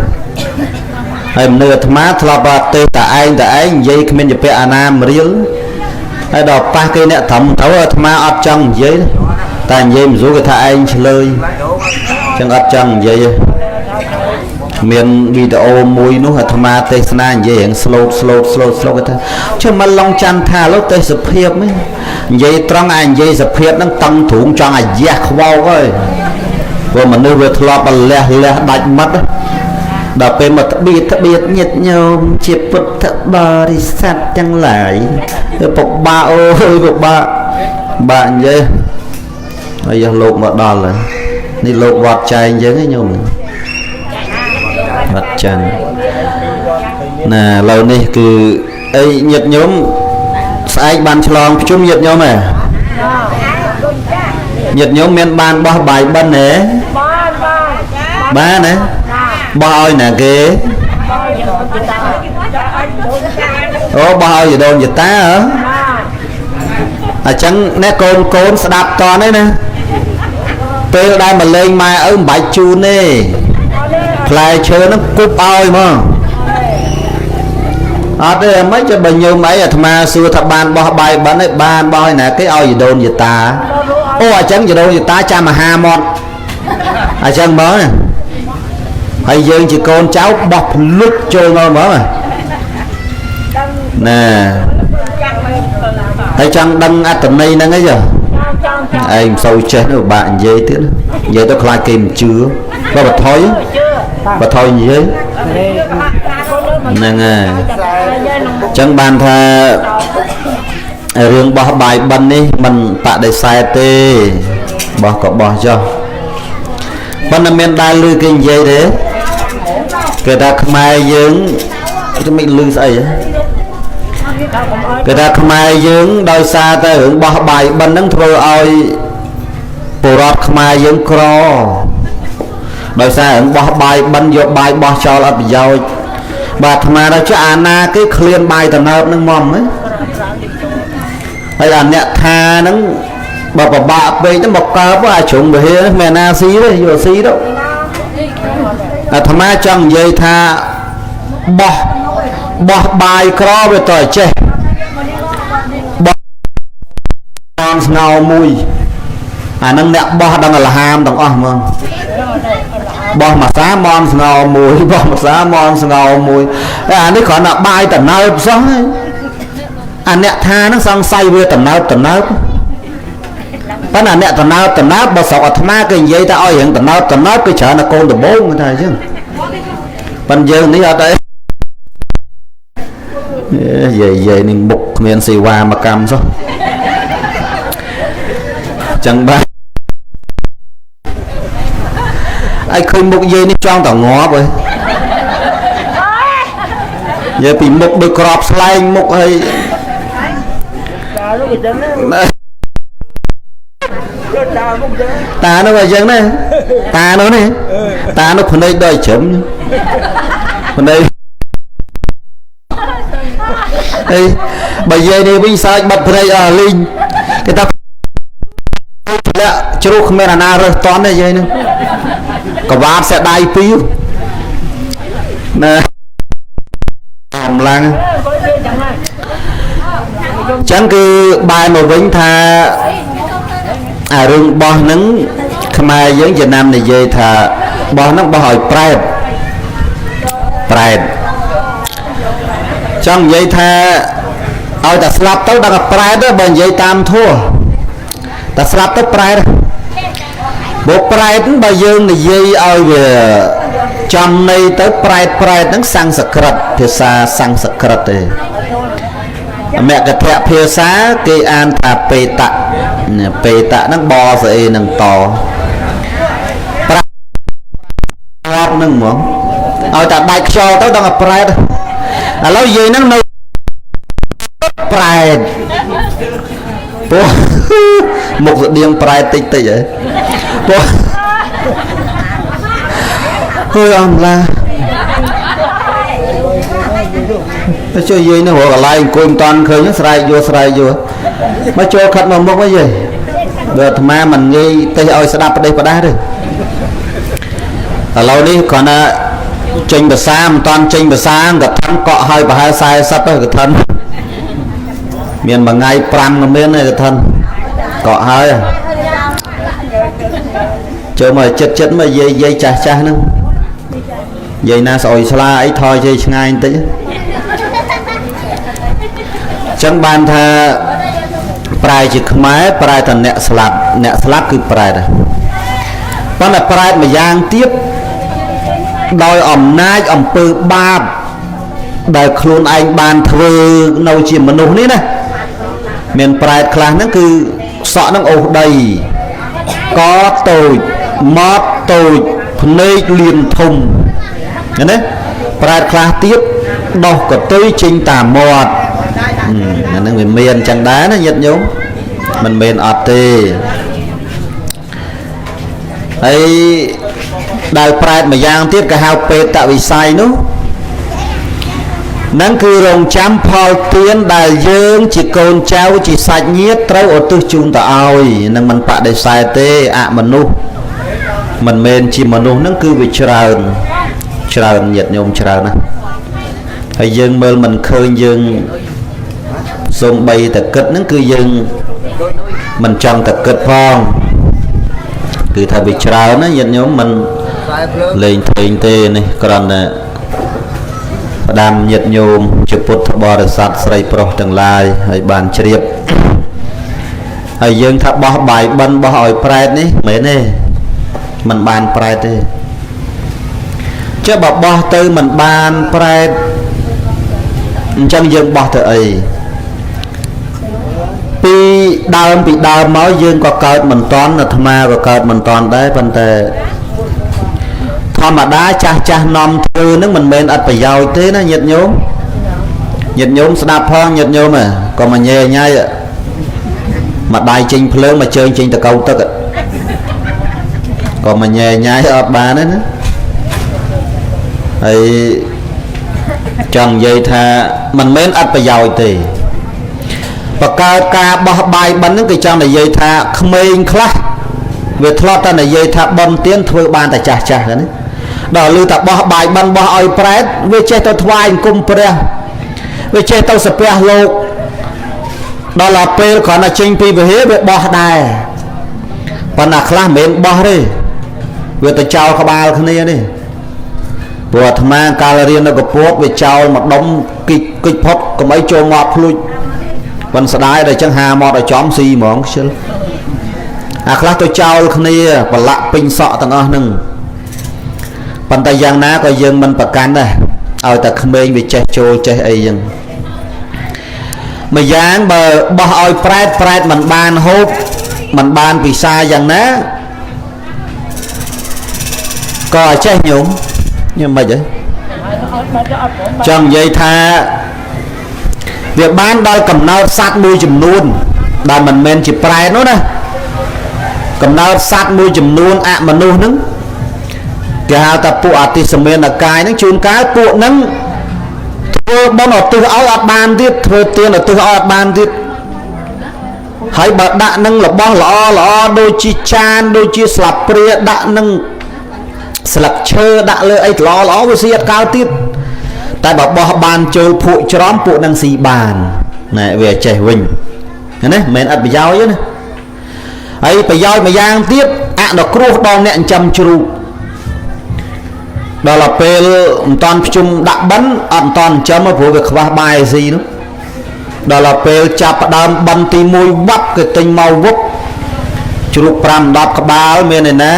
ហើយមនុស្សអាត្មាធ្លាប់ថាទេសតែឯងតែឯងនិយាយគ្មានជាពាក់អាណាមរៀលហើយដល់ប៉ះគេអ្នកត្រឹមត្រូវអាត្មាអត់ចង់និយាយតែនិយាយមិនស្រួលគេថាឯងឆ្លើយចឹងអត់ចង់និយាយទេមានវីដេអូមួយនោះអាត្មាទេសនានិយាយរៀង slow slow slow slow គេថាជិះមកឡងច័ន្ទថាលោកទេសភាពហ្នឹងនិយាយត្រង់អានិយាយសភាពហ្នឹងតឹងទ្រូងចង់អាយះខ្វោកហើយព្រោះមនុស្សវាធ្លាប់លះលះដាច់មាត់ដល់ពេលមកត្បៀតត្បៀតញាតិញោមជាពុទ្ធបរិស័ទទាំងឡាយវាពិបាកអូយពិបាកបាក់និយាយហើយយកលោកមកដល់ហើយនេះលោកវត្តចែងយើងឯងញោមវត្តច័ន្ទណាឥឡូវនេះគឺអីញាតិញោមស្អែកបានឆ្លងប្រជុំញាតិញោមហ៎ញាតិញោមមានបានបោះបាយបិណ្ឌទេបានទេបោះឲ្យណាគេអូបោះឲ្យជីដូនជីតាហ៎អញ្ចឹងណែកូនកូនស្ដាប់តនេះណាពេលដែលមកលេងម៉ែឪមិនបាច់ជូនទេផ្លែឈើហ្នឹងគប់ឲ្យហ្មងអត់ទេមិនចាំបើញោមអីអាត្មាសួរថាបានបោះបាយបិណ្ឌឯងបានបោះឲ្យណាគេឲ្យជីដូនជីតាអូអញ្ចឹងជីដូនជីតាចាំអាហារមាត់អញ្ចឹងហ្មង ហើយយើងជាកូនចៅបោះភ្លុចចូលមកហ្មងណែហើយចង់ដឹងអត្តន័យហ្នឹងអីចុះឯងមិនសូវចេះនោះបាក់និយាយទៀតនិយាយទៅខ្លាចគេមិនជឿបើបថយនិយាយហ្នឹងហើយចឹងបានថារឿងបោះបាយបិណ្ឌនេះមិនបដិសេធទេបោះក៏បោះចុះប៉ុន្តែមានដែលឮគេនិយាយទេគេថាខ្មែរយើងគេមិនឮស្អីគេថាខ្មែរយើងដោយសារតែរឿងបោះបាយបិណ្ឌហ្នឹងធ្វើឲ្យពលរដ្ឋខ្មែរយើងក្រដោយសាររឿងបោះបាយបិណ្ឌយកបាយបោះចោលអត់ប្រយោជន៍បាទអាត្មាដល់ចុះអាណាគេឃ្លានបាយតំណើបហ្នឹងមកហ៎ហើយអាអ្នកថាហ្នឹងបើពិបាកពេកទៅមកកើបអាជ្រុងវិហារហ្នឹងមិនណាស៊ីទេយកស៊ីទៅអាត្មាចង់និយាយថាបោះបាយក្រវាតើចេះបោះតាមស្ងោមួយអាហ្នឹងអ្នកបោះដឹងលហាមទាំងអស់ហ្មងបោះមួយសាមនស្ងោមួយបោះមួយសាមនស្ងោមួយតែអានេះគ្រាន់តែបាយតំណើបសោះអាអ្នកថាហ្នឹងសង្ស័យវាតំណើបប៉ុន្តែអ្នកតំណើបបើស្រុកអាត្មាគេនិយាយថាឲ្យរឿងតំណើបគេច្រើនតែកូនដំបងថាអញ្ចឹងប៉ុន្តែយើងនេះអត់អីយាយនេះមុខគ្មានសេវាមកកម្មសោះចឹងបាទឯងឃើញមុខយាយនេះចង់តែងាប់ហើយនិយាយពីមុខដូចក្របស្លែងមុខហើយតានោះអញ្ចឹងណាតានោះនេះតានោះភ្នែកដូចជ្រឹមភ្នែកអីបើយាយនេះវិញសើចបាត់ភ្នែកអស់លីងគេថាធ្លាក់ជ្រុះគ្មានអាណារើសតន់ទេយាយនេះកវ៉ាតសេះដៃពីរណែកម្លាំងចឹងគឺបែរមកវិញថាអារឿងបោះហ្នឹងខ្មែរយើងចំណាំនិយាយថាបោះហ្នឹងបោះឲ្យប្រែតចង់និយាយថាឲ្យតែស្លាប់ទៅដល់តែប្រែតទៅបើនិយាយតាមធัวតែស្លាប់ទៅប្រែតបើប្រែតបើយើងនិយាយឲ្យវាចំន័យទៅប្រែតហ្នឹងសំស្ក្រឹតភាសាសំស្ក្រឹតទេមគ្គធភាសាគេអានថាបេតៈបេតៈហ្នឹងបស្អីនឹងតប្រែតហ្នឹងហ្មងឲ្យតែដាច់ខ្យល់ទៅដល់តែប្រែតឥឡូវយាយហ្នឹងនៅប្រែតពោះមុខស្តៀងប្រែតតិចតិចហ៎ពោះហើយអំឡាទៅជួយយាយនោះរកកន្លែងអង្គុយមិនតាន់ឃើញស្រែកយកមកចូលខិតមកមុខមកយាយបើអាត្មាមិនងាយទេឲ្យស្ដាប់ប្រទេសប្រដាស់ទេឥឡូវនេះគ្រាន់តែចេញភាសាមិនតាន់ចេញភាសាកឋិនកក់ឲ្យប្រហែល40ទៅកឋិនមានមួយថ្ងៃ5ក៏មានដែរកឋិនកក់ហើយចូលមកចិត្តមកយាយចាស់ហ្នឹងយាយណាស្អុយស្លាអីថយជ័យឆ្ងាយបន្តិចចឹងបានថាប្រែជាខ្មែរប្រែតែអ្នកស្លាប់គឺប្រែដែរប៉ុន្តែប្រែម្យ៉ាងទៀតដោយអំណាចអំពើបាបដែលខ្លួនឯងបានធ្វើនៅជាមនុស្សនេះណាមានប្រែតខ្លះហ្នឹងគឺសក់ហ្នឹងអូសដីកតូចមាត់តូចភ្នែកលៀនធំណាប្រែតខ្លះទៀតដោះកតុយចេញតាមមាត់អាហ្នឹងវាមានចឹងដែរណាញាតិញោមមិនមែនអត់ទេហើយដែលប្រែតម្យ៉ាងទៀតគេហៅពេតវិស័យនោះនឹងគឺរងចាំផលទានដែលយើងជាកូនចៅជាសាច់ញាតិត្រូវឧទ្ទិសជូនទៅឲ្យនឹងមិនបដិសេធទេអមនុស្សមិនមែនជាមនុស្សនឹងគឺវាច្រើនញាតិញោមច្រើនណាស់ហើយយើងមើលមិនឃើញយើងសូម្បីតែគិតនឹងគឺយើងមិនចង់តែគិតផងគឺថាវាច្រើនណាញាតិញោមមិន លេងថេងទេនេះគ្រាន់តែផ្ដាំញាតិញោមជាពុទ្ធបរិស័ទស្រីប្រុសទាំងឡាយឲ្យបានជ្រាបហើយយើងថាបោះបាយបិណ្ឌបោះឲ្យប្រែតនេះមិនមែនទេមិនបានប្រែតទេចុះបើបោះទៅមិនបានប្រែតអញ្ចឹងយើងបោះទៅអីពីដើមមកយើងក៏កើតមិនតាន់អាត្មាក៏កើតមិនតាន់ដែរប៉ុន្តែធម្មតាចាស់ចាស់នាំធ្វើនឹងមិនមែនអត់ប្រយោជន៍ទេណាញាតិញោមញាតិញោមស្ដាប់ផងញាតិញោមក៏មកញ៉ែញ៉ៃមកដៃចេញភ្លើងមកជើងចេញតកៅទឹកក៏មកញ៉ែញ៉ៃអត់បានទេណាហើយចង់និយាយថាមិនមែនអត់ប្រយោជន៍ទេបកើតការបោះបាយបិណ្ឌហ្នឹងគេចង់និយាយថាក្មេងខ្លះវាធ្លាប់តែនិយាយថាបន់ទៀនធ្វើបានតែចាស់ចាស់ហ្នឹងដល់ឮតែបោះបាយបិណ្ឌបោះឲ្យប្រែតវាចេះទៅថ្វាយអង្គមព្រះវាចេះទៅសាពះលោកដល់ដល់ពេលគ្រាន់តែចេញពីវិហារវាបោះដែរប៉ុន្តែខ្លះមិនមែនបោះទេវាទៅចោលក្បាលគ្នានេះព្រោះអាត្មាកាលរៀននៅកពតវាចោលមកដុំគិចគិចផុតកុំអីចូលមកភ្លុចប៉ុន្តែស្ដាយដល់ចឹងហាមកដល់ចំស៊ីហ្មងខ្ជិលអាខ្លះទៅចោលគ្នាប្រឡាក់ពេញសក់ទាំងអស់ហ្នឹងប៉ុន្តែយ៉ាងណាក៏យើងមិនប្រកាន់ដែរឲ្យតែក្មេងវាចេះចូលចេះអីចឹងម្យ៉ាងបើបោះឲ្យប្រែតប្រែតមិនបានហូបមិនបានពិសាយ៉ាងណាក៏ចេះញោមញោមមិនហីចង់និយាយថាវាបានដល់កំណើតសត្វមួយចំនួនដែលមិនមែនជាប្រែតនោះណាកំណើតសត្វមួយចំនួនអមនុស្សហ្នឹងគេហៅថាពួកអតិសមានកាយហ្នឹងជួនកាលពួកហ្នឹងធ្វើបុណ្យឧទ្ទិសឲ្យអត់បានទៀតធ្វើទានឧទ្ទិសឲ្យអត់បានទៀតហើយបើដាក់នឹងរបស់ល្អល្អដូចជាចានដូចជាស្លាបព្រាដាក់នឹងស្លឹកឈើដាក់លើអីល្អល្អវាស៊ីអត់កើតទៀតតែបើបោះបានចូលភក់ច្រំពួកនឹងស៊ីបានណែវាចេះវិញណាមិនមែនអត់ប្រយោជន៍ទេណាហើយប្រយោជន៍មួយយ៉ាងទៀតអនុគ្រោះដល់អ្នកចិញ្ចឹមជ្រូកដល់ពេលមិនតាន់ភ្ជុំដាក់បិណ្ឌអត់តាន់ចិញ្ចឹមព្រោះវាខ្វះបាយស៊ីនោះដល់ពេលចាប់ផ្ដើមបិណ្ឌទី1វ៉ាប់គេទិញមកវឹបជ្រូក5 10ក្បាលមានឯណា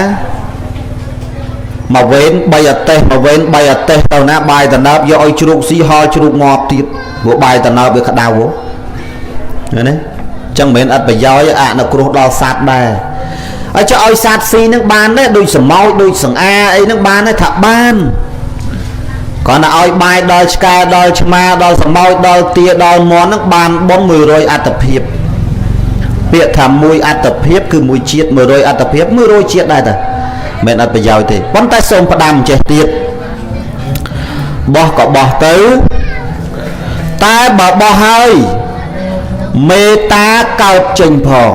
មកវេន3អតេសមកវេន3អតេសទៅណាបាយតំណើបយកឲ្យជ្រូកស៊ីហល់ជ្រូកងាប់ទៀតព្រោះបាយតំណើបវាក្តៅណាអញ្ចឹងមិនមែនអត់ប្រយោជន៍អនុគ្រោះដល់សត្វដែរហើយចុះឲ្យសត្វស៊ីនឹងបានដែរដូចសមោចដូចសង្អាអីនឹងបានដែរថាបានគ្រាន់តែឲ្យបាយដល់ឆ្កែដល់ឆ្មាដល់សមោចដល់ទាដល់មាន់នឹងបានបុណ្យ100អត្តភាពពាក្យថាមួយអត្តភាពគឺមួយជាតិ100អត្តភាព100ជាតិដែរតាមិនអត់ប្រយោជន៍ទេប៉ុន្តែសូមផ្ដាំចេះទៀតបោះក៏បោះទៅតែបើបោះហើយមេត្តាកើតចេញផង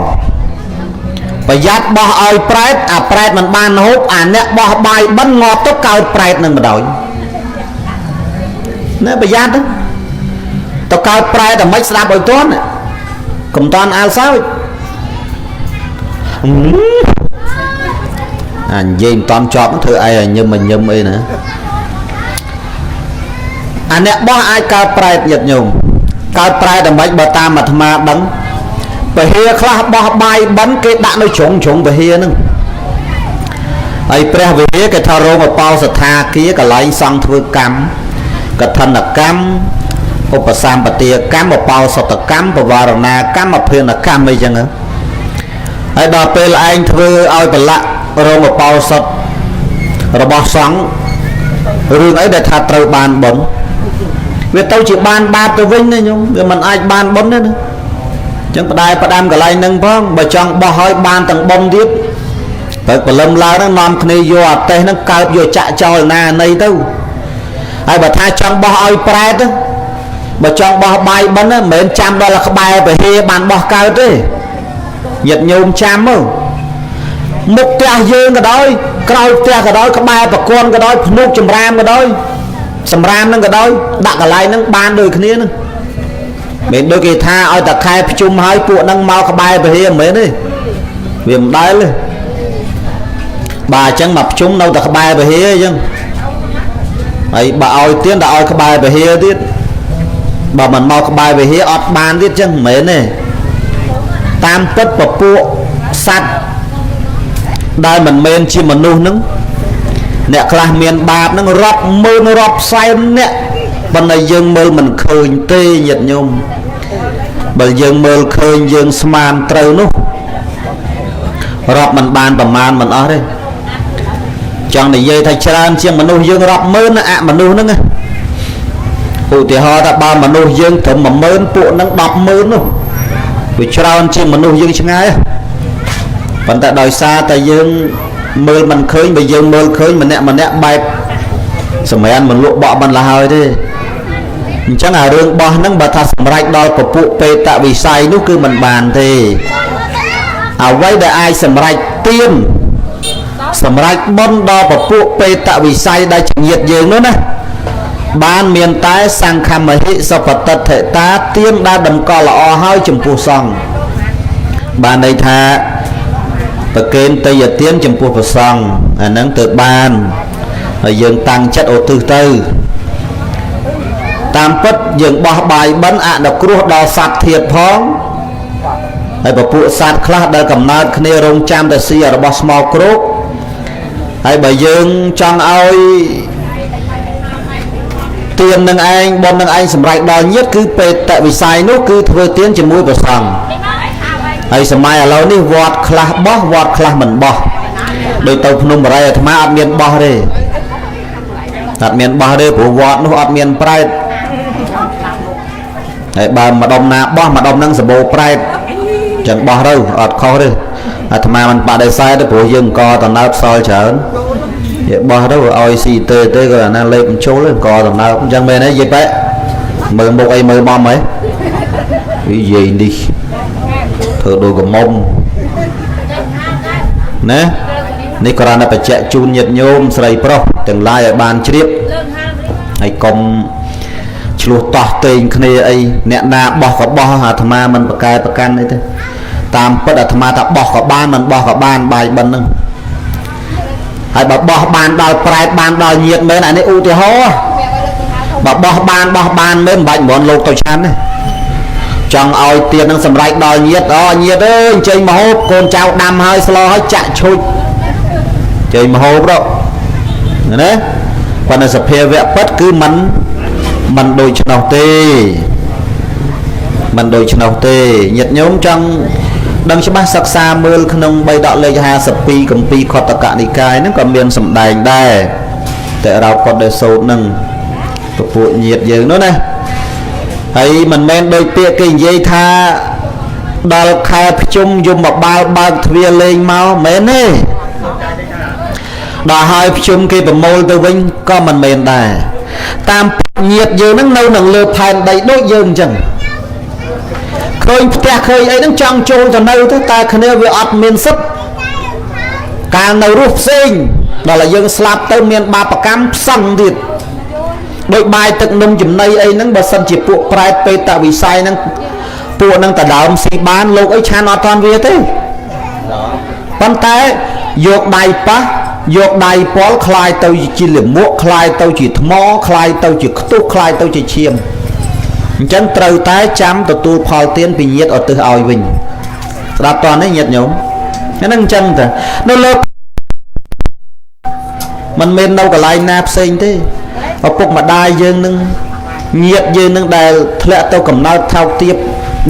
ប្រយ័ត្នបោះឲ្យប្រែតអាប្រែតមិនបានហូបអាអ្នកបោះបាយបិណ្ឌងាប់ទៅកើតប្រែតនឹងបណ្ដោយណែប្រយ័ត្នទៅកើតប្រែតតែមិនស្ដាប់ឲ្យទាន់កុំតាន់អាលសើចអានិយាយមិនតាន់ចប់ធ្វើអីឲ្យញឹមញឹមអីណាអាអ្នកបោះអាចកើតប្រែតញាតិញោមកើតប្រែតតែមិនបើតាមអាត្មាដឹងពហិខ្លះបោះបាយបិណ្ឌគេដាក់នៅជ្រុងជ្រុងពហិហ្នឹងហើយព្រះវិហារគេថារោងអបោសថាគាកន្លែងសង់ធ្វើកម្មកឋិនកម្មឧបសម្បទាកម្មអបោសតកម្មបវារណាកម្មអភិនកម្មអីចឹងហើយដល់ពេលឯងធ្វើឲ្យប្រឡាក់រោងអបោសតរបស់សង្ឃរឿងអីដែលថាត្រូវបានបុណ្យវាទៅជាបានបាបទៅវិញណាញោមវាមិនអាចបានបុណ្យទេណាចឹងផ្ដែផ្ដាំកន្លែងហ្នឹងផងបើចង់បោះឲ្យបានទាំងបុណ្យទៀតទៅព្រលឹមឡើងហ្នឹងនាំគ្នាយកអាតេសហ្នឹងកើបយកចាក់ចោលណាណីទៅហើយបើថាចង់បោះឲ្យប្រែតបើចង់បោះបាយបិណ្ឌមិនមែនចាំដល់ក្បែរពហិបានបោះកើតទេញាតិញោមចាំមកមុខផ្ទះយើងក៏ដោយក្រោយផ្ទះក៏ដោយក្បែរប្រគន់ក៏ដោយភ្នុកចម្រាមក៏ដោយសម្រាមហ្នឹងក៏ដោយដាក់កន្លែងហ្នឹងបានដូចគ្នាហ្នឹងមិនដូចគេថាឲ្យតែខែភ្ជុំហើយពួកហ្នឹងមកក្បែរពហិមិនមែនទេវាមិនដែលទេ បាទអញ្ចឹងមកប្រជុំនៅតែក្បែរពហិអញ្ចឹងហើយបើឲ្យទៀនដល់ឲ្យក្បែរពហិទៀតបើមិនមកក្បែរវិហារអត់បានទៀតចឹងមិនមែនទេតាមពិតពពួកសត្វដែលមិនមែនជាមនុស្សហ្នឹងអ្នកខ្លះមានបាបហ្នឹងរាប់ម៉ឺនរាប់សែនអ្នកប៉ុន្តែយើងមើលមិនឃើញទេញាតិញោមបើយើងមើលឃើញយើងស្មានត្រូវនោះរាប់មិនបានប្រមាណមិនអស់ទេចង់និយាយថាច្រើនជាងមនុស្សយើងរាប់ម៉ឺនអមនុស្សហ្នឹងណាឧទាហរណ៍ថាបើមនុស្សយើងត្រឹម10000ពួកនឹង100,000នោះវាច្រើនជាងមនុស្សយើងឆ្ងាយប៉ុន្តែដោយសារតែយើងមើលមិនឃើញបើយើងមើលឃើញម្នាក់ម្នាក់បែបសម្រានមិនលក់បក់មិនលហើយទេអញ្ចឹងអារឿងបោះហ្នឹងបើថាសម្រេចដល់ពពួកបេតវិស័យនោះគឺមិនបានទេអ្វីដែលអាចសម្រេចទៀនសម្រេចបុណ្យដល់ពពួកបេតវិស័យដែលជាញាតិយើងនោះណាបានមានតែសង្ឃមហិសុបតិដ្ឋិតាទៀនដែលតម្កល់ល្អហើយចំពោះសង្ឃបានន័យថាប្រគេនតយទានចំពោះព្រះសង្ឃអាហ្នឹងទៅបានហើយយើងតាំងចិត្តឧទ្ទិសទៅតាមពិតយើងបោះបាយបិណ្ឌអនុគ្រោះដល់សត្វធាតុផងហើយពពួកសត្វខ្លះដែលកំណើតគ្នារងចាំតែស៊ីរបស់ស្មោកគ្រោកហើយបើយើងចង់ឲ្យទាននឹងឯងបុណ្យនឹងឯងសម្រេចដល់ញាតិគឺបេតវិស័យនោះគឺធ្វើទានជាមួយព្រះសង្ឃហើយសម័យឥឡូវនេះវត្តខ្លះបោះវត្តខ្លះមិនបោះដូចទៅភ្នំបរិយអាត្មាអត់មានបោះទេអត់មានបោះទេព្រោះវត្តនោះអត់មានប្រែតហើយបើម្ដុំណាបោះម្ដុំហ្នឹងសម្បូរប្រែតចឹងបោះទៅអត់ខុសទេអាត្មាមិនបដិសេធទេព្រោះយើងអង្គតំណើបសល់ច្រើននិយាយបោះទៅឲ្យស៊ីទេទេក៏អាណាលេបបញ្ចូលអង្គតំណើបអញ្ចឹងមែនទេយាយបែមើលមុខអីមើលមុំហ៎និយាយនេះធ្វើដូចកមុំណានេះគ្រាន់តែបញ្ជាក់ជូនញាតិញោមស្រីប្រុសទាំងឡាយឲ្យបានជ្រាបហើយកុំឆ្លោះតោះតេងគ្នាអីអ្នកណាបោះក៏បោះអាត្មាមិនប្រកែប្រកាន់អីទេតាមពិតអាត្មាថាបោះក៏បានមិនបោះក៏បានបាយបិណ្ឌហ្នឹងហើយបើបោះបានដល់ប្រែតបានដល់ញាតិមែនអានេះឧទាហរណ៍បើបោះបានមែនមិនបាច់មន់លោកទៅឆាន់ទេចង់ឲ្យទៀននឹងសម្រេចដល់ញាតិអូញាតិអើយអញ្ជើញមកហូបកូនចៅដាំហើយស្លហើយចាក់ឈូចជើញមកហូបទៅណាប៉ុន្តែសភាវៈពិតគឺមិនដូច្នោះទេមិនដូច្នោះទេញាតិញោមចង់ដឹងច្បាស់សិក្សាមើលក្នុងបៃដកលេខ52គម្ពីរខុទ្ទកនិកាយហ្នឹងក៏មានសម្ដែងដែរតែរោកុដដែលសូត្រហ្នឹងពពួកញាតិយើងនោះណាហើយមិនមែនដោយពាក្យគេនិយាយថាដល់ខែភ្ជុំយមបាលបើកទ្វារលេងមកមែនទេដល់ហើយភ្ជុំគេប្រមូលទៅវិញក៏មិនមែនដែរតាមញាតិយើងហ្នឹងនៅនឹងលើផែនដីដូចយើងអញ្ចឹងឃើញផ្ទះឃើញអីហ្នឹងចង់ចូលទៅនៅទៅតែគ្នាវាអត់មានសិទ្ធកាលនៅរស់ផ្សេងដល់តែយើងស្លាប់ទៅមានបាបកម្មផ្សឹងទៀតដោយបាយទឹកនំចំណីអីហ្នឹងបើសិនជាពួកប្រែតបេតវិស័យហ្នឹងពួកហ្នឹងតដើមស៊ីបានលោកអីឆានអត់តាន់វាទេប៉ុន្តែយកដៃប៉ះយកដៃពាល់คล้ายទៅជាលាមកคล้ายទៅជាថ្មคล้ายទៅជាខ្ទុះคล้ายទៅជាឈាមអញ្ចឹងត្រូវតែចាំទទួលផលទានពីញាតិឧទ្ទិសឲ្យវិញស្ដាប់តនេះញាតិញោមហ្នឹងអញ្ចឹងតានៅលើមិនមែននៅកន្លែងណាផ្សេងទេឪពុកម្ដាយយើងនឹងញាតិយើងនឹងដែលធ្លាក់ទៅកំណើតថោកទាប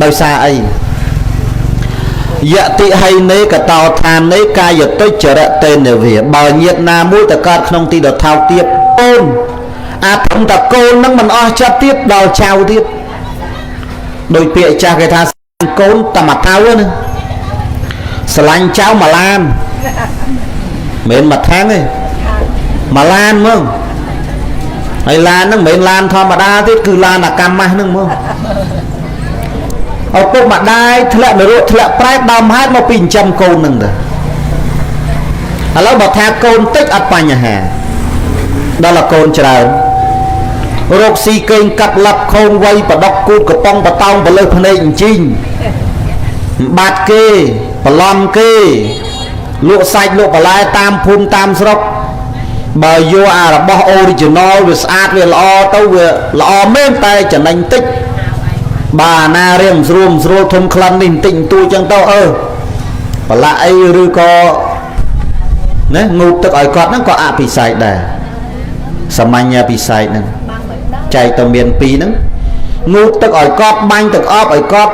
ដោយសារអីយតិហៃនេកតោឋាននេកាយទុច្ចរតេនវាបើញាតិណាមួយទៅកើតក្នុងទីដ៏ថោកទាបអូនអាធំតកូននឹងមិនអស់ចិត្តទៀតដល់ចៅទៀតដោយពាក្យចាស់គេថាកូនតែមួយថៅណាស្រឡាញ់ចៅមួយឡានមិនមួយខាងទេមួយឡានហ្មងហើយឡានហ្នឹងមិនមែនឡានធម្មតាទៀតគឺឡានអាកម្មម៉ាស់ហ្នឹងហ្មងឪពុកម្ដាយធ្លាក់នរកធ្លាក់ប្រែតដើមហេតុមកពីចិញ្ចឹមកូនហ្នឹងទៅឥឡូវបើថាកូនតិចអត់បញ្ហាដល់តែកូនច្រើនរកស៊ីកេងកាប់ឡាប់ខោងវៃបដកគូតកំប៉ុងបតោងបលើភ្នែកអញ្ជីងបាត់គេបន្លំគេ លក់សាច់លក់បន្លែតាមភូមិតាមស្រុកបើយកអារបស់ original វាស្អាតវាល្អទៅវាល្អមែនតែចំណេញតិចបើអាណារៀងស្រួលស្រួលធំក្លិននេះបន្តិចបន្តួចចឹងទៅអឺប្រឡាក់អីឬក៏ណាងូតទឹកឲ្យគាត់ហ្នឹងក៏អភិសេកដែរសាមញ្ញពិសេសហ្នឹងចែកទៅមានពីរហ្នឹងងូតទឹកឲ្យគាត់បាញ់ទឹកអប់ឲ្យគាត់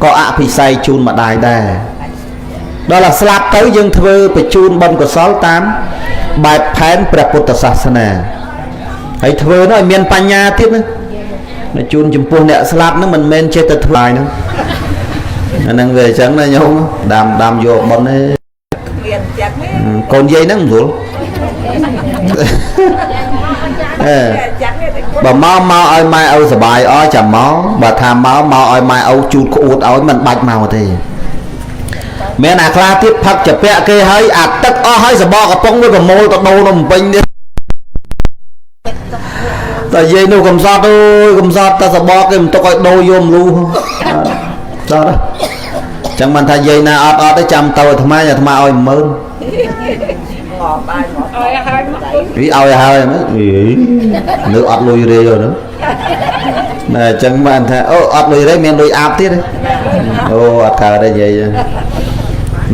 ក៏អភិសេកជូនម្ដាយដែរដល់តែស្លាប់ទៅយើងធ្វើបញ្ជូនបុណ្យកុសលតាមបែបផែនព្រះពុទ្ធសាសនាហើយធ្វើនោះឲ្យមានបញ្ញាទៀតណាជូនចំពោះអ្នកស្លាប់ហ្នឹងមិនមែនចេះតែថ្លៃហ្នឹងអាហ្នឹងវាអញ្ចឹងណាញោមដាំដាំយកបុណ្យទេ មានចិត្តទេ កូនយាយហ្នឹងមិនស្រួលអឺ ចិត្តទេតែ បើមកមកឲ្យម៉ែឪសបាយអចាំមកបើថាមកមកឲ្យម៉ែឪជូតក្អួតឲ្យមិនបាច់មកទេមានអាខ្លះទៀតផឹកចាពាក់គេហើយអាទឹកអស់ហើយសបកកំប៉ុងមួយប្រមូលទៅដូរនៅភ្នំពេញទៀតតែយាយនោះកំសត់អើយកំសត់តែសបកគេមិនទុកឲ្យដូរយមលូសត់ចឹងមិនថាយាយណាអត់អត់ទេចាំទៅអាត្មាអាត្មាឲ្យ10000 ងំបាយមក ឲ្យហើយមក វាឲ្យហើយហ្នឹងនៅអត់លុយរេហ្នឹងណែអញ្ចឹងបានថាអូអត់លុយរេមានលុយអាបទៀតទេអូអត់កើតទេយាយ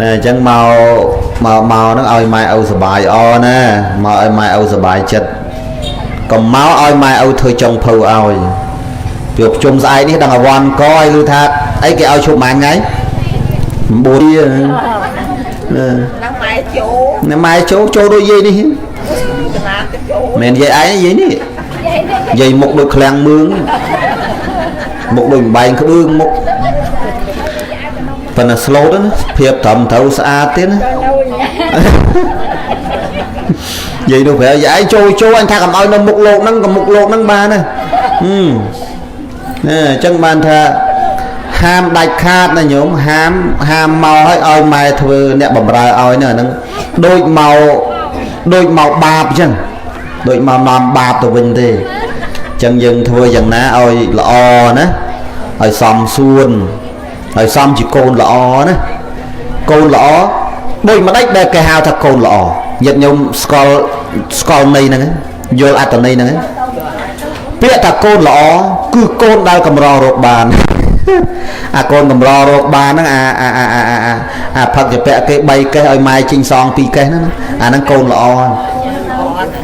ណែអញ្ចឹងមកមកមកហ្នឹងឲ្យម៉ែឪសបាយអណាមកឲ្យម៉ែឪសបាយចិត្តកុំមកឲ្យម៉ែឪធ្វើចុងភៅឲ្យពីប្រជុំស្អែកនេះដឹងអវ៉ាន់កឲ្យឮថាអីគេឲ្យឈប់ប៉ុន្មានថ្ងៃ9ទៀត ហ្នឹងម៉ែចូល ណែម៉ែចូលចូលដូចយាយនេះ កណាទៅចូល មែនយាយឯងយាយនេះយាយមុខដូចឃ្លាំងមឿងមុខដូចបំបែងក្បឿងមុខប៉ុន្តែស្លូតណាភាពត្រឹមត្រូវស្អាតទៀតណាយាយនោះប្រាប់យាយឯងចូលចូលអញថាកុំឲ្យនៅមុខលោកហ្នឹងក៏មុខលោកហ្នឹងបានណាហឹមណែអញ្ចឹងបានថាហាមដាច់ខាតណាញោមហាមហាមមកឲ្យឲ្យម៉ែធ្វើអ្នកបំរើឲ្យណាហ្នឹងដូចមកដូចមកបាបអញ្ចឹងដូចមកនាំបាបទៅវិញទេអញ្ចឹងយើងធ្វើយ៉ាងណាឲ្យល្អណាឲ្យសមសួនឲ្យសមជាកូនល្អណាកូនល្អដូចម្ដេចដែលគេហៅថាកូនល្អញាតិញោមស្គាល់ស្គាល់ន័យហ្នឹងយល់អត្ថន័យហ្នឹងពាក្យថាកូនល្អគឺកូនដែលកម្ររកបានអាកូនកម្ររកបានហ្នឹងអាអាអាអាអាអាផឹកជាពាក់គេ3កេះឲ្យម៉ែជីងសង2កេះហ្នឹងអាហ្នឹងកូនល្អ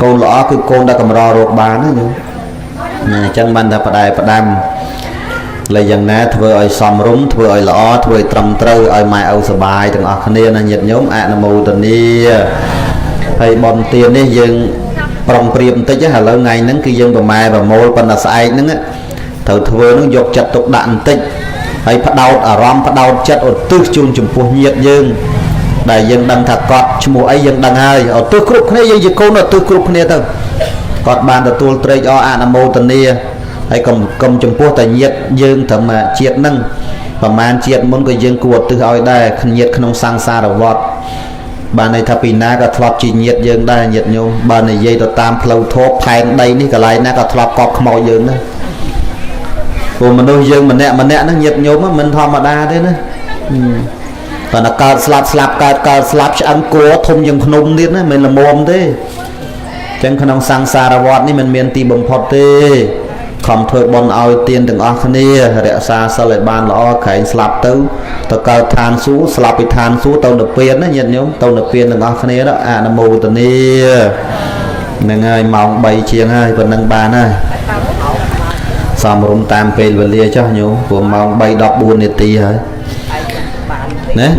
កូនល្អគឺកូនដែលកម្ររកបានណាញោមណាអញ្ចឹងបានថាផ្ដែផ្ដាំលើយ៉ាងណាធ្វើឲ្យសមរម្យធ្វើឲ្យល្អធ្វើឲ្យត្រឹមត្រូវឲ្យម៉ែឪសបាយទាំងអស់គ្នាណាញាតិញោមអនុមោទនាហើយបុណ្យទាននេះយើងប្រុងប្រៀបបន្តិចឥឡូវថ្ងៃហ្នឹងគឺយើងប្រម៉ែប្រមូលប៉ុន្តែស្អែកហ្នឹងត្រូវធ្វើហ្នឹងយកចិត្តទុកដាក់បន្តិចហើយផ្ដោតអារម្មណ៍ផ្ដោតចិត្តឧទ្ទិសជូនចំពោះញាតិយើងដែលយើងដឹងថាគាត់ឈ្មោះអីយើងដឹងហើយឧទ្ទិសគ្រប់គ្នាយើងជាកូនឧទ្ទិសគ្រប់គ្នាទៅគាត់បានទទួលត្រេកអរអនុមោទនាហើយកុំកុំចំពោះតែញាតិយើងត្រឹមជាតិហ្នឹងប្រហែលជាតិមុនក៏យើងគួរឧទ្ទិសឲ្យដែរញាតិក្នុងសង្សារវដ្តបានន័យថាពីណាក៏ធ្លាប់ជាញាតិយើងដែរញាតិញោមបើនិយាយទៅតាមផ្លូវធម៌ផែនដីនេះកន្លែងណាក៏ធ្លាប់កប់ខ្មោចយើងដែរព្រោះមនុស្សយើងម្នាក់ម្នាក់ហ្នឹងញាតិញោមមិនធម្មតាទេណាប៉ុន្តែកើតស្លាប់ស្លាប់កើតកើតស្លាប់ឆ្អឹងគួរធំជាងភ្នំទៀតណាមិនល្មមទេអញ្ចឹងក្នុងសង្សារវដ្តនេះមិនមានទីបំផុតទេខំធ្វើបុណ្យឲ្យទានទាំងអស់គ្នារក្សាសិលឲ្យបានល្អក្រែងស្លាប់ទៅទៅកើតឋានសួគ៌ស្លាប់ពីឋានសួគ៌ទៅនិព្វានណាញាតិញោមទៅនិព្វានទាំងអស់គ្នាអនុមោទនាហ្នឹងហើយម៉ោង3ជាងហើយប៉ុណ្ណឹងបានហើយសមរម្យតាមពេលវេលាចុះញោមព្រោះម៉ោង3:14នាទីហើយណា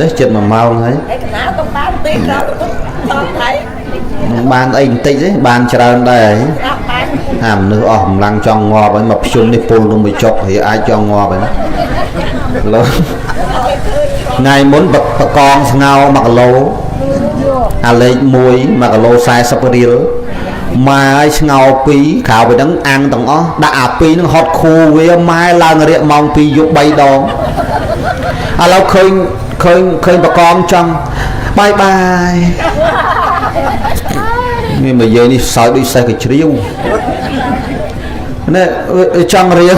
នេះចិត្ត1ម៉ោងហើយ ឯកណាទៅបានទេក្រៅទៅតថៃ បានអីបន្តិចទេបានច្រើនដែរអាមនុស្សអស់កម្លាំងចង់ងាប់ហើយមកភ្ជុំនេះពុលនំបញ្ចុកវាអាចចង់ងាប់ហើយណាលោកថ្ងៃមុនបកងស្ងោ1គីឡូអាលេខ1 1គីឡូ40រៀលម៉ែឲ្យស្ងោ2ក្រៅពីហ្នឹងអាំងទាំងអស់ដាក់អា2ហ្នឹងហត់ខូវាម៉ែឡើងរៀកម៉ោង2យប់3ដងឥឡូវឃើញឃើញឃើញបកងចង់បាយបាយនេះមកយាយនេះសើចដូចសេះកជ្រាវនេះចង់រៀន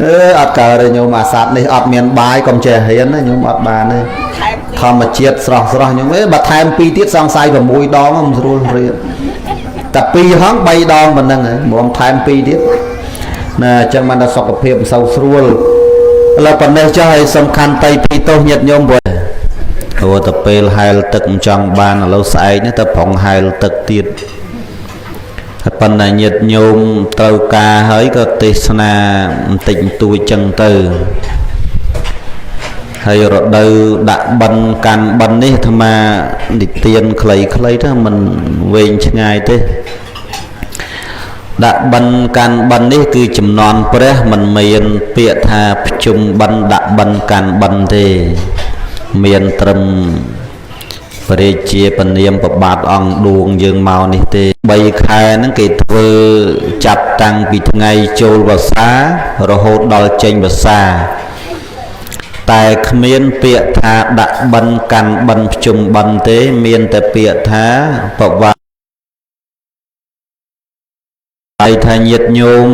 អឺអត់កើតទេញោមអាសត្វនេះអត់មានបាយកុំចេះរៀនណាញោមអត់បានទេ ថែម ធម្មជាតិស្រស់ស្រស់ញោមអេបើថែម2ទៀតសង្ស័យ6ដងមិនស្រួលរៀនតែ2ហង3ដងប៉ុណ្ណឹងហ៎មកថែម2ទៀតណាអញ្ចឹងបានថាសុខភាពមិនសូវស្រួលឥឡូវប៉ុណ្ណេះចុះឲ្យសំខាន់តៃពីទោសញាតិញោមព្រោះព្រោះតែពេលហែលទឹកមិនចង់បានឥឡូវស្អែកនេះទៅប្រងហែលទឹកទៀតហើយប៉ុន្តែញាតិញោមត្រូវការហើយក៏ទេសនាបន្តិចបន្តួចចឹងទៅហើយរដូវដាក់បិណ្ឌកាន់បិណ្ឌនេះអាត្មានិទានខ្លីៗទៅមិនវែងឆ្ងាយទេដាក់បិណ្ឌកាន់បិណ្ឌនេះគឺចំនួនព្រះមិនមានពាក្យថាភ្ជុំបិណ្ឌដាក់បិណ្ឌកាន់បិណ្ឌទេមានត្រឹមព្រះរាជាពនាមប្របាទអង្គឌួងយើងមកនេះទេ3ខែហ្នឹងគេធ្វើចាប់តាំងពីថ្ងៃចូលវស្សារហូតដល់ចេញវស្សាតែគ្មានពាក្យថាដាក់បិណ្ឌកាន់បិណ្ឌភ្ជុំបិណ្ឌទេមានតែពាក្យថាបវាយថាញាតិញោម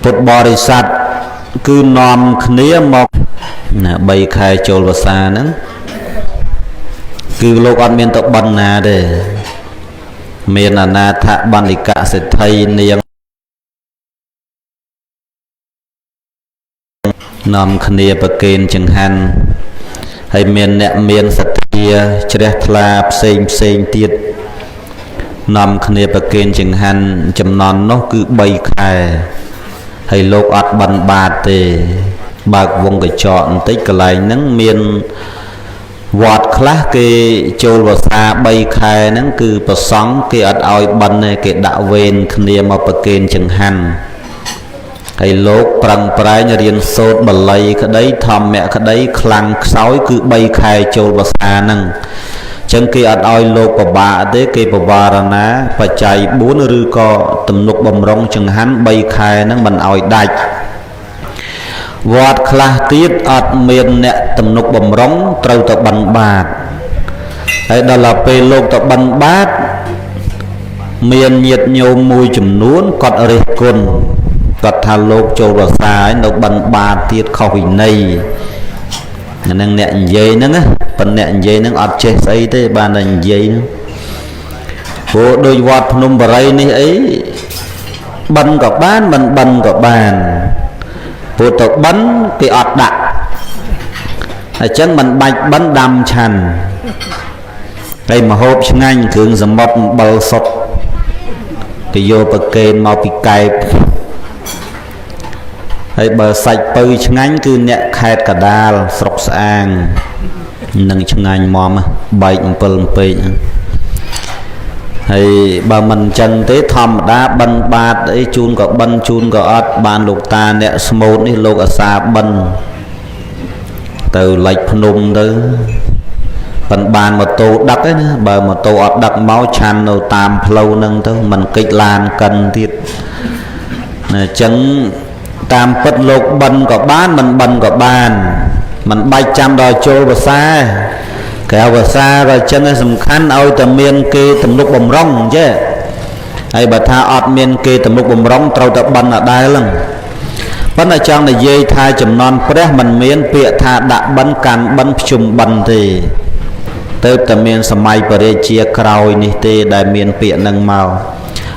ពុទ្ធបរិស័ទគឺនាំគ្នាមកណា3ខែចូលវស្សាហ្នឹងគឺលោកអត់មានទៅបិណ្ឌណាទេមានអនាថបណ្ឌិកសេដ្ឋីនាងនាំគ្នាប្រគេនចង្ហាន់ហើយមានអ្នកមានសទ្ធាជ្រះថ្លាផ្សេងផ្សេងទៀតនាំគ្នាប្រគេនចង្ហាន់ចំណន់នោះគឺ3ខែហើយលោកអត់បិណ្ឌបាតទេបើកវងកញ្ចក់បន្តិចកន្លែងហ្នឹងមានវត្តខ្លះគេចូលវស្សា3ខែហ្នឹងគឺប្រសង់គេអត់ឲ្យបិណ្ឌទេគេដាក់វេនគ្នាមកប្រគេនចង្ហាន់ហើយលោកប្រឹងប្រែងរៀនសូត្របល័យក្តីធម្មៈក្តីខ្លាំងខ្សោយគឺ3ខែចូលវស្សាហ្នឹងចឹងគេអត់ឲ្យលោកពិបាកទេគេបវារណាបច្ច័យ4ឬក៏ទំនុកបំរុងចង្ហាន់3ខែហ្នឹងមិនឲ្យដាច់វត្តខ្លះទៀតអត់មានអ្នកទំនុកបំរុងត្រូវទៅបិណ្ឌបាតហើយដល់ពេលលោកទៅបិណ្ឌបាតមានញាតិញោមមួយចំនួនគាត់រិះគន់គាត់ថាលោកចូលវស្សាហើយនៅបិណ្ឌបាតទៀតខុសវិន័យហ្នឹងអ្នកនិយាយហ្នឹងណាប៉ុន្តែអ្នកនិយាយហ្នឹងអត់ចេះស្អីទេបានតែនិយាយហ្នឹងព្រោះដូចវត្តភ្នំបរិយនេះអីបិណ្ឌក៏បានមិនបិណ្ឌក៏បានព្រោះទៅបិណ្ឌគេអត់ដាក់អញ្ចឹងមិនបាច់បិណ្ឌដាំឆាន់ហើយមហូបឆ្ងាញ់គ្រឿងសមុទ្រអំបិលសុទ្ធគេយកប្រគេនមកពីកែបហើយបើសាច់ពៅឆ្ងាញ់គឺអ្នកខេត្តកដាលស្រុកស្អាងនឹងឆ្ងាញ់មបែកអំពិលអំពេកហើយបើមិនចឹងទេធម្មតាបិណ្ឌបាតអីជូនក៏បិណ្ឌជូនក៏អត់បានលោកតាអ្នកស្មូតនេះលោកអាសាបិណ្ឌទៅលិចភ្នំទៅប៉ិនបានម៉ូតូដឹកឯណាបើម៉ូតូអត់ដឹកមកឆាន់នៅតាមផ្លូវហ្នឹងទៅមិនកិច្ចឡានកិនទៀតណាចឹងតាមពិតលោកបិណ្ឌក៏បានមិនបិណ្ឌក៏បានមិនបាច់ចាំដល់ចូលវស្សាក្រៅវស្សាក៏ចឹងឯងសំខាន់ឲ្យតែមានគេទំនុកបំរុងចេះហើយបើថាអត់មានគេទំនុកបំរុងត្រូវតែបិណ្ឌដដែលហ្នឹងប៉ុន្តែចង់និយាយថាចំណន់ព្រះមិនមានពាក្យថាដាក់បិណ្ឌកាន់បិណ្ឌភ្ជុំបិណ្ឌទេទៅតែមានសម័យព្រះរាជាក្រោយនេះទេដែលមានពាក្យនឹងមក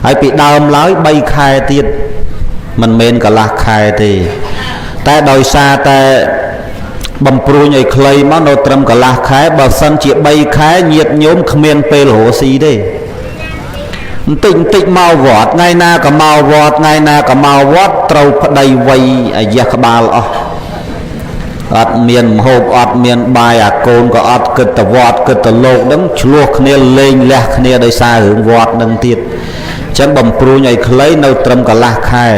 ហើយពីដើមឡើយ3ខែទៀតមិនមែនកន្លះខែទេតែដោយសារតែបំព្រួញឲ្យខ្លីមកនៅត្រឹមកន្លះខែបើសិនជា3ខែញាតិញោមគ្មានពេលរស់ស៊ីទេបន្តិចបន្តិចមកវត្តថ្ងៃណាក៏មកវត្តថ្ងៃណាក៏មកវត្តត្រូវប្តីវ័យអាយ៉ាក្បាលអស់អត់មានម្ហូបអត់មានបាយអាកូនក៏អត់គិតទៅវត្តគិតទៅលោកហ្នឹងឆ្លោះគ្នាលេងលះគ្នាដោយសាររឿងវត្តហ្នឹងទៀតអញ្ចឹងបំព្រួញឲ្យខ្លីនៅត្រឹមកន្លះខែ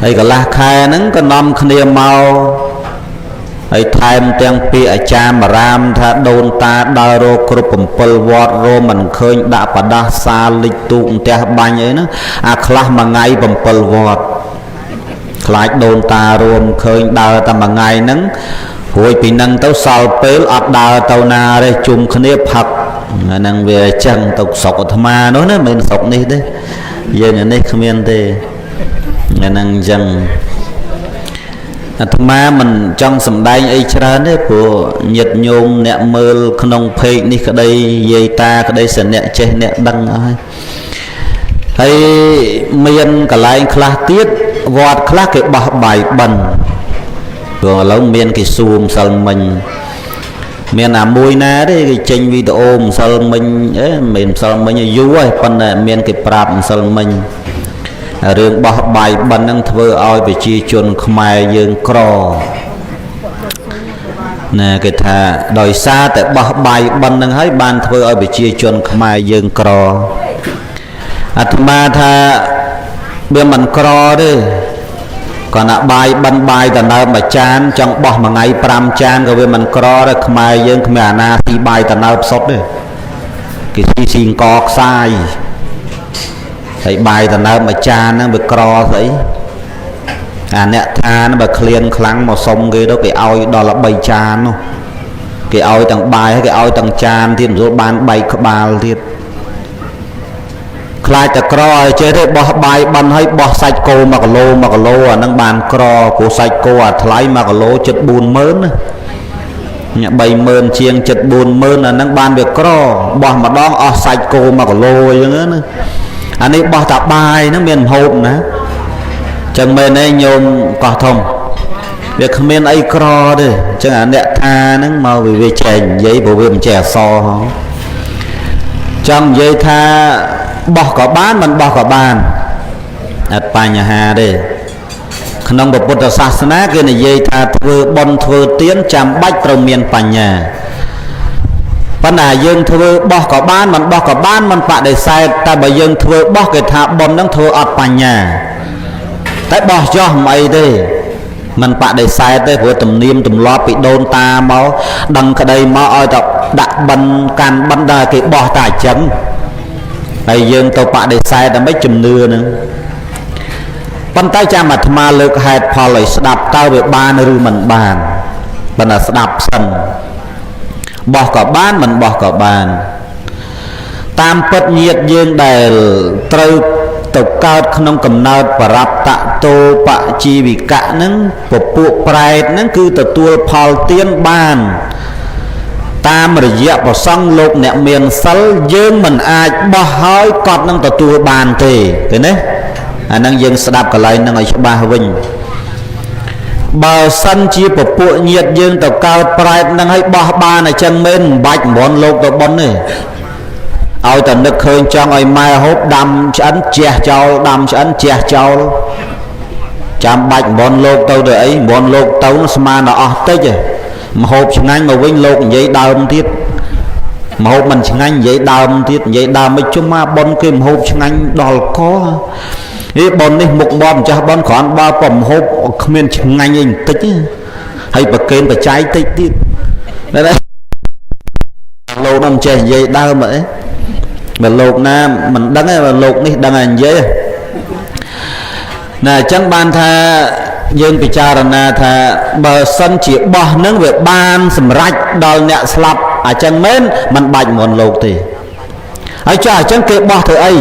ហើយកន្លះខែហ្នឹងក៏នាំគ្នាមកហើយថែមទាំងពាក្យអាចារ្យរាមថាដូនតាដើររកគ្រប់7វត្តរមមិនឃើញដាក់បដាសាលិចទូកផ្ទះបាញ់អីហ្នឹងអាខ្លះមួយថ្ងៃ7វត្តខ្លាចដូនតារួមឃើញដើរតែមួយថ្ងៃហ្នឹងរួចពីហ្នឹងទៅសល់ពេលអត់ដើរទៅណាទេជុំគ្នាផឹកហ្នឹងវាអញ្ចឹងទៅស្រុកអាត្មានោះណាមិនមែនស្រុកនេះទេយើងនេះគ្មានទេ អាហ្នឹងអញ្ចឹងអាត្មាមិនចង់សំដែងអីច្រើនទេព្រោះញាតិញោមអ្នកមើលក្នុងเพจនេះក្តីយាយតាក្តីសអ្នកចេះអ្នកដឹងអស់ហើយហើយមានកន្លែងខ្លះទៀតវត្តខ្លះគេបោះបាយបិណ្ឌព្រោះឥឡូវមានគេសួរម្សិលមិញមានអាមួយណាទេគេចេញវីដេអូម្សិលមិញអេមិនម្សិលមិញយូរហើយប៉ុន្តែមានគេប្រាប់ម្សិលមិញរឿងបោះបាយបិណ្ឌហ្នឹងធ្វើឲ្យប្រជាជនខ្មែរយើងក្រណាគេថាដោយសារតែបោះបាយបិណ្ឌហ្នឹងហើយបានធ្វើឲ្យប្រជាជនខ្មែរយើងក្រអាត្មាថាវាមិនក្រទេគាត់ថាបាយបិណ្ឌបាយតើមួយចានចង់បោះមួយថ្ងៃ5ចានក៏វាមិនក្រដែរខ្មែរយើងគ្មានអាណាស៊ីបាយតើផ្សុតទេគេស៊ីស៊ីអង្គខ្សាយហើយបាយតើមួយចានហ្នឹងវាក្រស្អីអាអ្នកថានបើឃ្លានខ្លាំងមកសុំគេទៅគេឲ្យដល់3ចាននោះគេឲ្យទាំងបាយហើយគេឲ្យទាំងចានទៀតមិនស្រួលបានបែកក្បាលទៀតខ្លាចតែក្រឲ្យចេះទេបោះបាយបិណ្ឌឲ្យបោះសាច់គោ1គីឡូ1គីឡូអាហ្នឹងបានក្រព្រោះសាច់គោអាថ្លៃ1គីឡូជិត40000ណា30000ជាងជិត40000អាហ្នឹងបានវាក្របោះម្ដងអស់សាច់គោ1គីឡូអញ្ចឹងណាអានេះបោះតាបាយហ្នឹងមានម្ហូបណាចឹងមែនទេញោមកោះធំវាគ្មានអីក្រទេអញ្ចឹងអាអ្នកថាហ្នឹងមកវាចែកនិយាយព្រោះវាមិនចេះអក្សរហងចង់និយាយថាបោះក៏បានមិនបោះក៏បានអត់បញ្ហាទេក្នុងពុទ្ធសាសនាគេនិយាយថាធ្វើបុណ្យធ្វើទានចាំបាច់ត្រូវមានបញ្ញាប៉ុន្តែយើងធ្វើបោះក៏បានមិនបោះក៏បានមិនបដិសេធតែបើយើងធ្វើបោះគេថាបុណ្យហ្នឹងធ្វើអត់បញ្ញាតែបោះចោះមិនអីទេមិនបដិសេធទេព្រោះទំនៀមទម្លាប់ពីដូនតាមកដឹងក្តីមកឲ្យតែដាក់បិណ្ឌកាន់បិណ្ឌដល់គេបោះតែអញ្ចឹងហើយយើងទៅបដិសេធដើម្បីជំនឿហ្នឹងប៉ុន្តែចាំអាត្មាលើកហេតុផលឲ្យស្ដាប់តើវាបានឬមិនបានប៉ុន្តែស្ដាប់សិនបោះក៏បានមិនបោះក៏បានតាមពិតញាតិយើងដែលត្រូវទៅកើតក្នុងកំណើតបរាប់តតោបជីវិកៈហ្នឹងពពួកប្រែតហ្នឹងគឺទទួលផលទានបានតាមរយៈប្រសង់លោកអ្នកមានសិលយើងមិនអាចបោះហើយកត់នឹងទទួលបានទេឃើញទេអាហ្នឹងយើងស្ដាប់កន្លែងហ្នឹងឲ្យច្បាស់វិញបើសិនជាពពួកញាតិយើងទៅកើតប្រែតហ្នឹងឲ្យបោះបានអញ្ចឹងមែនមិនបាច់មន់លោកទៅប៉ុនទេឲ្យតែនឹកឃើញចង់ឲ្យម៉ែហូបដាំឆ្អិនជះចោលដាំឆ្អិនជះចោលចាំបាច់មន់លោកទៅទៅអីមន់លោកទៅស្មានដល់អស់តិចឯងមហូបឆ្ងាញ់មកវិញលោកនិយាយដើមទៀតមហូបមិនឆ្ងាញ់និយាយដើមទៀតនិយាយដើមមិនជុំមកប៉ុនគេមហូបឆ្ងាញ់ដល់កហេប៉ុននេះមុខមាត់ម្ចាស់ប៉ុនគ្រាន់បើប៉ុមហូបគ្មានឆ្ងាញ់អីបន្តិចហើយប្រកេនបច្ច័យតិចទៀតណាលោកនោះមិនចេះនិយាយដើមអីបើលោកណាមិនដឹងទេបើលោកនេះដឹងតែនិយាយណាអញ្ចឹងបានថាយើងពិចារណាថាបើសិនជាបោះនឹងវាបានសម្រេចដល់អ្នកស្លាប់អញ្ចឹងមែនមិនបាច់មុនលោកទេហើយចាស់អញ្ចឹងគេបោះធ្វើអី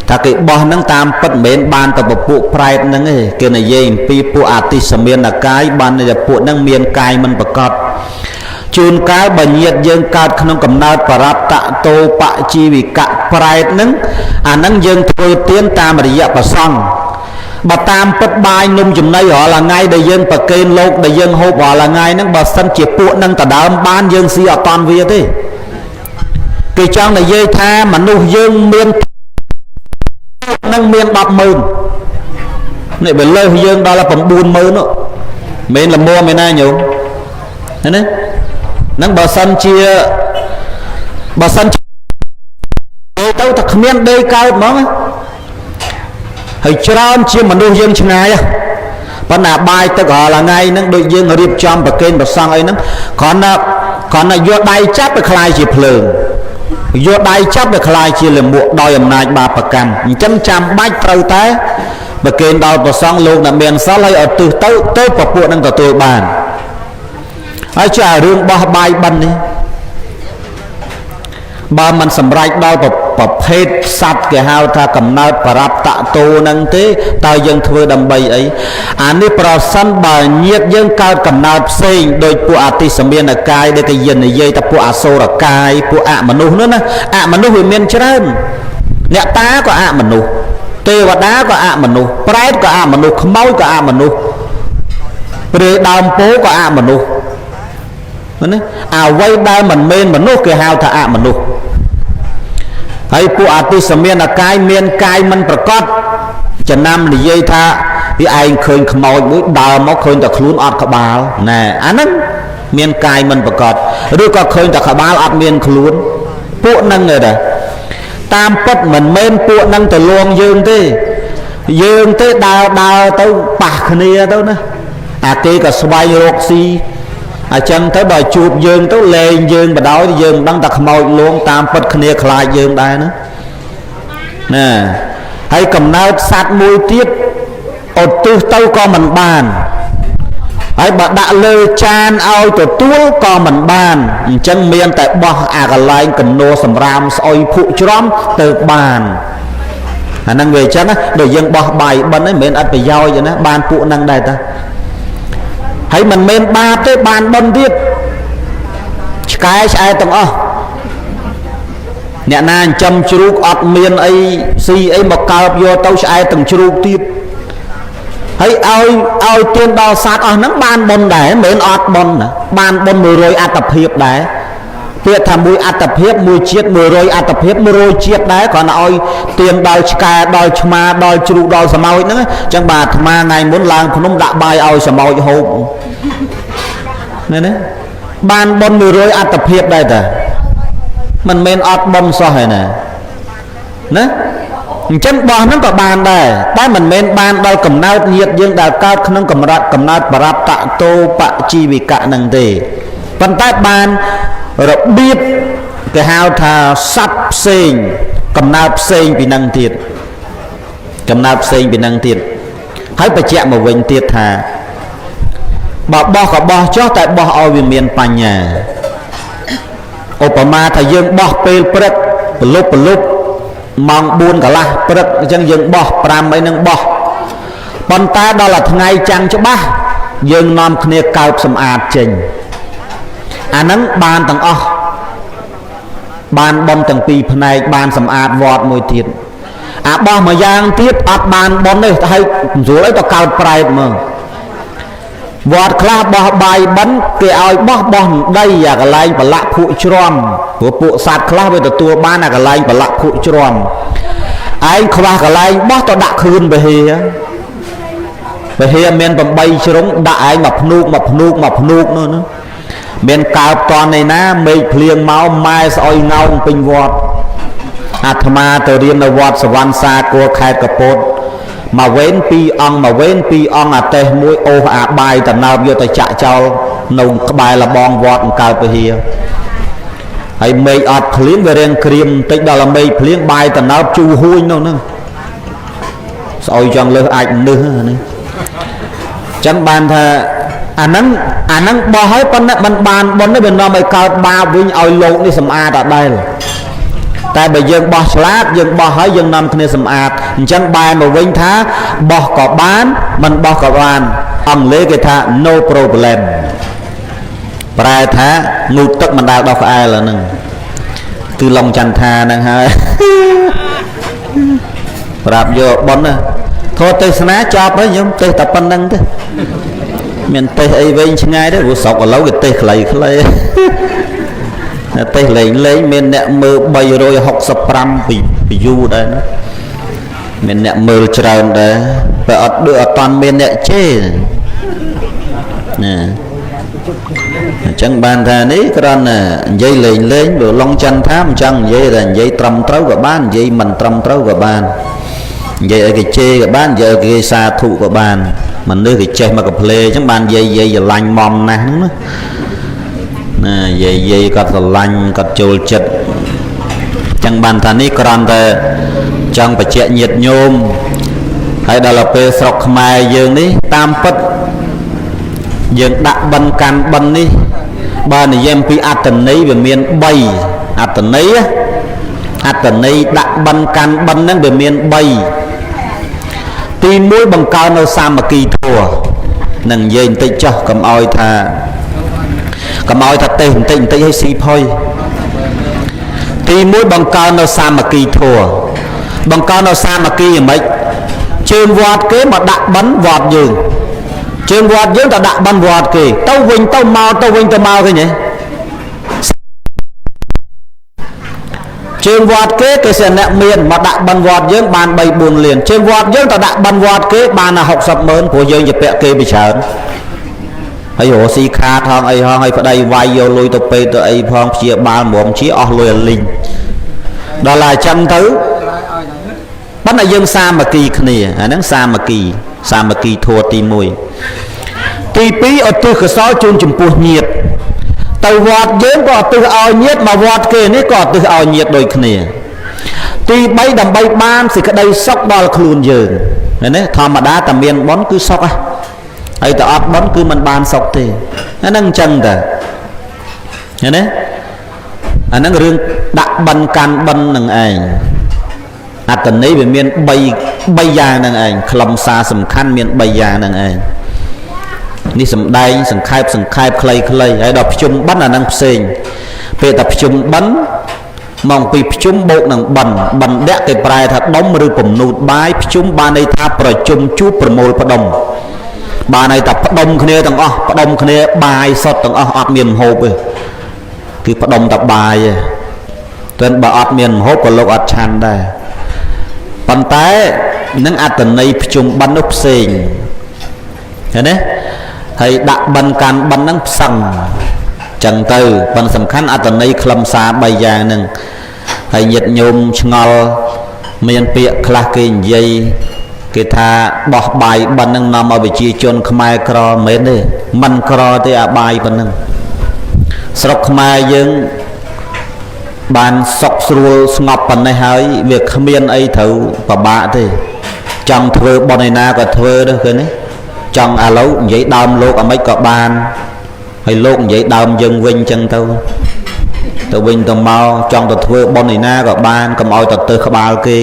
ថាគេបោះនឹងតាមពិតមិនមែនបានតែពពួកប្រែតហ្នឹងទេគេនិយាយអំពីពួកអតិសមានកាយបានតែពួកហ្នឹងមានកាយមិនប្រកបជួនកាលបើញាតយើងកើតក្នុងកំណើតបរាប់តតោបជីវិកៈប្រែតហ្នឹងអាហ្នឹងយើងធ្វើទានតាមរយៈប្រសង់បើតាមពិតបាយនំចំណីរាល់ថ្ងៃដែលយើងប្រគេនលោកដែលយើងហូបរាល់ថ្ងៃហ្នឹងបើសិនជាពួកហ្នឹងដដើមបានយើងស៊ីអត់តាន់វាទេគេចង់និយាយថាមនុស្សយើងមាននឹងមាន100000នេះបើលើសយើងដល់90000នោះមិនល្មមឯណាញោមណាហ្នឹងបើសិនជាទៅតែគ្មានដេកកើតហ្មងហើយច្រើនជាមនុស្សយើងឆ្ងាយប៉ុន្តែបាយទឹករាល់ថ្ងៃហ្នឹងដូចយើងរៀបចំប្រគេនប្រសង់អីហ្នឹងគ្រាន់តែយកដៃចាប់ទៅក្លាយជាភ្លើងយកដៃចាប់ទៅក្លាយជាលាមកដោយអំណាចបាបកម្មអញ្ចឹងចាំបាច់ត្រូវតែប្រគេនដល់ប្រសង់លោកអ្នកមានសិលហើយឲ្យទិសទៅទៅពពួកនឹងទទួលបានហើយចារឿងបោះបាយបិណ្ឌនេះបើមិនសម្រេចដល់ ប្រភេទសត្វគេហៅថាកំណើតបរាប់តតោនឹងទេតើយើងធ្វើដើម្បីអីអានេះប្រសិនបើញាតិយើងកើតកំណើតផ្សេងដោយពួកអតិសមានកាយដែលគេយនិយាយថាពួកអសូរកាយពួកអមនុស្សនោះណាអមនុស្សវាមានច្រើនអ្នកតាក៏អមនុស្សទេវតាក៏អមនុស្សប្រែតក៏អមនុស្សខ្មោចក៏អមនុស្សព្រាយដើមពោក៏អមនុស្សណាអ្វីដែលមិនមែនមនុស្សគេហៅថាអមនុស្សហើយពួកអតិសមានកាយមានកាយមិនប្រកបចំណាំនិយាយថាវាឯងឃើញខ្មោចមួយដើរមកឃើញតែខ្លួនអត់ក្បាលណែអាហ្នឹងមានកាយមិនប្រកបឬក៏ឃើញតែក្បាលអត់មានខ្លួនពួកហ្នឹងឯដែរតាមពិតមិនមែនពួកហ្នឹងទៅលួងយើងទេយើងទេដើរដើរទៅប៉ះគ្នាទៅណាអាគេក៏ស្វែងរកស៊ីអញ្ចឹងទៅដល់ជួបយើងទៅលែងយើងបដ ாய் យើងមិនដឹងតែខ្មោចលួងតាមពិតគ្នាខ្លាចយើងដែរណាណាហើយកំណើតសត្វមួយទៀតឧទ្ទិសទៅក៏មិនបានហើយបើដាក់លើចានឲ្យទទួលក៏មិនបានអញ្ចឹងមានតែបោះអាកន្លែងកំណោសម្រាមស្អុយភក់ជ្រំទៅបានអាហ្នឹងវាអញ្ចឹងណាដូចយើងបោះបាយបិណ្ឌហ្នឹងមិនមែនអត់ប្រយោជន៍ណាបានពួកហ្នឹងដែរតាហើយមិនមែនបាបទេបានបុណ្យទៀតឆ្កែឆ្អែទាំងអស់អ្នកណាចិញ្ចឹមជ្រូកអត់មានអីស៊ីអីមកកើបយកទៅឆ្អែទាំងជ្រូកទៀតហើយឲ្យទានដល់សត្វអស់ហ្នឹងបានបុណ្យដែរមិនមែនអត់បុណ្យណាបានបុណ្យ100អត្តភាពដែរពាក្យថាមួយអត្តភាពមួយជាតិ100អត្តភាព100ជាតិដែរគ្រាន់តែឲ្យទានដល់ឆ្កែដល់ឆ្មាដល់ជ្រូកដល់សមោចហ្នឹងអញ្ចឹងបាទអាត្មាថ្ងៃមុនឡើងភ្នំដាក់បាយឲ្យសមោចហូបនេះណាបានបុណ្យ100អត្តភាពដែរតាមិនមែនអត់បុណ្យសោះឯណាណាអញ្ចឹងបោះហ្នឹងក៏បានដែរតែមិនមែនបានដល់កំណើតញាតិយើងដែលកើតក្នុងកម្រិតកំណើតបរាប់តតោបជីវិកៈហ្នឹងទេប៉ុន្តែបានរបៀបគេហៅថាសត្វផ្សេងកំណើតផ្សេងពីនឹងទៀតកំណើតផ្សេងពីនឹងទៀតហើយបញ្ជាក់មកវិញទៀតថាបើបោះក៏បោះចុះតែបោះឲ្យវាមានបញ្ញាឧបមាថាយើងបោះពេលព្រឹកប្រលប់ម៉ោង4កន្លះព្រឹកអញ្ចឹងយើងបោះ5អីនឹងបោះប៉ុន្តែដល់ថ្ងៃចាំងច្បាស់យើងនាំគ្នាកើបសម្អាតចេញអាហ្នឹងបានទាំងអស់បានបុណ្យទាំងពីរផ្នែកបានសម្អាតវត្តមួយទៀតអាបោះមួយយ៉ាងទៀតអត់បានបុណ្យទេហើយស្រួលអីទៅកើតប្រែតមើលវត្តខ្លះបោះបាយបិណ្ឌគេឲ្យបោះដីអាកន្លែងប្រឡាក់ភក់ជ្រាំព្រោះពួកសត្វខ្លះវាទទួលបានអាកន្លែងប្រឡាក់ភក់ជ្រាំឯងខ្វះកន្លែងបោះទៅដាក់ខឿនពហិពហិមាន8ជ្រុងដាក់ឯងមកភ្នូកមកភ្នូកមកភ្នូកនោះណាមានកើបតនឯណាមេឃភ្លៀងមកម៉ែស្អុយងោងពេញវត្តអាត្មាទៅរៀននៅវត្តសវណ្ណសាគរខេត្តកពតមកវេន2អង្គមកវេន2អង្គអាតេសមួយអូសអាបាយតំណើបយកទៅចាក់ចោលនៅក្បែរលបងវត្តកើតពហិហើយមេឃអត់ភ្លៀងវារៀងក្រៀមបន្តិចដល់មេឃភ្លៀងបាយតំណើបជូរហួញនោះហ្នឹងស្អុយចង់លើសអាចនឹសនេះចឹងបានថាអាហ្នឹងបោះហើយប៉ុន្តែមិនបានបុណ្យទេវានាំឲ្យកើតបាបវិញឲ្យលោកនេះសម្អាតអត់ដែរតែបើយើងបោះឆ្លាតយើងបោះហើយយើងនាំគ្នាសម្អាតអញ្ចឹងបែរមកវិញថាបោះក៏បានមិនបោះក៏បានអង់គ្លេសគេថា no problem ប្រែថាងូតទឹកមិនដែលដោះក្អែលហ្នឹងគឺឡុងចន្ទថាហ្នឹងហើយប្រាប់យកប៉ុនណាធម៌ទេសនាចប់ហើយខ្ញុំទេសតែប៉ុណ្្នឹងទេមានទេសអីវែងឆ្ងាយទេព្រោះស្រុកឥឡូវគេទេសខ្លីៗទេសលេងលេងមានអ្នកមើល365 view ដែរណាមានអ្នកមើលច្រើនដែរបើអត់ដូចអត់តាន់មានអ្នកជេរណាអញ្ចឹងបានថានេះគ្រាន់តែនិយាយលេងលេងបើឡុងចន្ទថាមិនចង់និយាយតែនិយាយត្រឹមត្រូវក៏បាននិយាយមិនត្រឹមត្រូវក៏បាននិយាយឲ្យគេជេរក៏បាននិយាយឲ្យគេសាធុក៏បានមនុស្សគេចេះមកកាផ្លេអញ្ចឹងបានយាយយាយស្រឡាញ់មុំណាស់ហ្នឹងណាណាយាយយាយគាត់ស្រឡាញ់គាត់ចូលចិត្តអញ្ចឹងបានថានេះគ្រាន់តែចង់បញ្ជាក់ញាតិញោមហើយដល់ពេលស្រុកខ្មែរយើងនេះតាមពិតយើងដាក់បិណ្ឌកាន់បិណ្ឌនេះបើនិយាយអំពីអត្តន័យវាមាន3អត្តន័យ អត្តន័យដាក់បិណ្ឌកាន់បិណ្ឌហ្នឹងវាមាន3ទី1បង្កើននៅសាមគ្គីធម៌នឹងនិយាយបន្តិចចុះកុំឲ្យថាទេសបន្តិចបន្តិចឲ្យស៊ីផុយទី1បង្កើននៅសាមគ្គីធម៌បង្កើននៅសាមគ្គីយ៉ាងម៉េចជើងវត្តគេមកដាក់បិណ្ឌវត្តយើងជើងវត្តយើងទៅដាក់បិណ្ឌវត្តគេទៅវិញទៅមកទៅវិញទៅមកឃើញទេជើងវត្តគេគេជាអ្នកមានមកដាក់បិណ្ឌវត្តយើងបាន3 4លានជើងវត្តយើងទៅដាក់បិណ្ឌវត្តគេបាន60ម៉ឺនព្រោះយើងជាពាក់គេពីច្រើនហើយរកស៊ីខាតហងអីហងហើយប្តីវាយយកលុយទៅពេទ្យទៅអីផងព្យាបាលមុំជាអស់លុយអលីងដល់តែអញ្ចឹងទៅប៉ុន្តែយើងសាមគ្គីគ្នាអាហ្នឹងសាមគ្គីធម៌ទី1ទី2ឧទ្ទិសកុសលជូនចំពោះញាតិទៅវត្តយើងក៏ឧទ្ទិសឲ្យញាតិមកវត្តគេនេះក៏ឧទ្ទិសឲ្យញាតិដូចគ្នាទី3ដើម្បីបានសេចក្តីសុខដល់ខ្លួនយើងឃើញទេធម្មតាតែមានបុណ្យគឺសុខហើយតែអត់បុណ្យគឺមិនបានសុខទេអាហ្នឹងអញ្ចឹងតាឃើញទេអាហ្នឹងរឿងដាក់បិណ្ឌកាន់បិណ្ឌនឹងឯងអត្តន័យវាមាន3យ៉ាងហ្នឹងឯងខ្លឹមសារសំខាន់មាន3យ៉ាងហ្នឹងឯងនេះសំដែងសង្ខេបខ្លីៗហើយដល់ភ្ជុំបិណ្ឌអាហ្នឹងផ្សេងពេលតែភ្ជុំបិណ្ឌមកពីភ្ជុំបូកនឹងបិណ្ឌបិណ្ឌៈគេប្រែថាដុំឬពំនូតបាយភ្ជុំបានន័យថាប្រជុំជួបប្រមូលផ្ដុំបានន័យថាផ្ដុំគ្នាទាំងអស់ផ្ដុំគ្នាបាយសុទ្ធទាំងអស់អត់មានម្ហូបទេគឺផ្ដុំតែបាយទេតែបើអត់មានម្ហូបក៏លោកអត់ឆាន់ដែរប៉ុន្តែនឹងអត្តន័យភ្ជុំបិណ្ឌនោះផ្សេងឃើញទេហើយដាក់បិណ្ឌកាន់បិណ្ឌហ្នឹងផ្សឹងចឹងទៅប៉ុន្តែសំខាន់អត្តន័យខ្លឹមសារ3យ៉ាងហ្នឹងហើយញាតិញោមឆ្ងល់មានពាក្យខ្លះគេនិយាយគេថាបោះបាយបិណ្ឌហ្នឹងនាំឲ្យប្រជាជនខ្មែរក្រមិនមែនទេមិនក្រទេអាបាយប៉ុណ្ណឹងស្រុកខ្មែរយើងបានសុខស្រួលស្ងប់ប៉ុណ្ណេះហើយវាគ្មានអីត្រូវពិបាកទេចង់ធ្វើបុណ្យឯណាក៏ធ្វើទៅឃើញទេចង់ឥឡូវនិយាយដើមលោកអាម៉េចក៏បានហើយលោកនិយាយដើមយើងវិញចឹងទៅវិញទៅមកចង់ទៅធ្វើបុណ្យឯណាក៏បានកុំឲ្យទៅទើសក្បាលគេ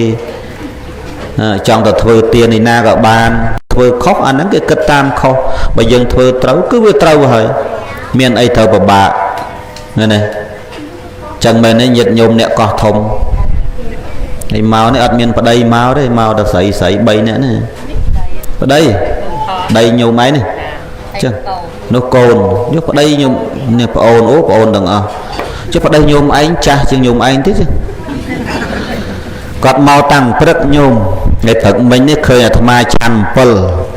ចង់ទៅធ្វើទានឯណាក៏បានធ្វើខុសអាហ្នឹងគេគិតតាមខុសបើយើងធ្វើត្រូវគឺវាត្រូវហើយមានអីត្រូវពិបាកហ្នឹងណាចឹងមែនទេញាតិញោមអ្នកកោះធំហើយមកនេះអត់មានប្តីមកទេមកតែស្រី3នាក់នេះប្តីដីញោមឯងនេះចឹងនោះកូនយកប្តីញោមនេះប្អូនអូប្អូនទាំងអស់ចុះប្តីញោមឯងចាស់ជាងញោមឯងទៀតគាត់មកតាំងព្រឹកញោមថ្ងៃព្រឹកមិញនេះឃើញអាត្មាឆាន់7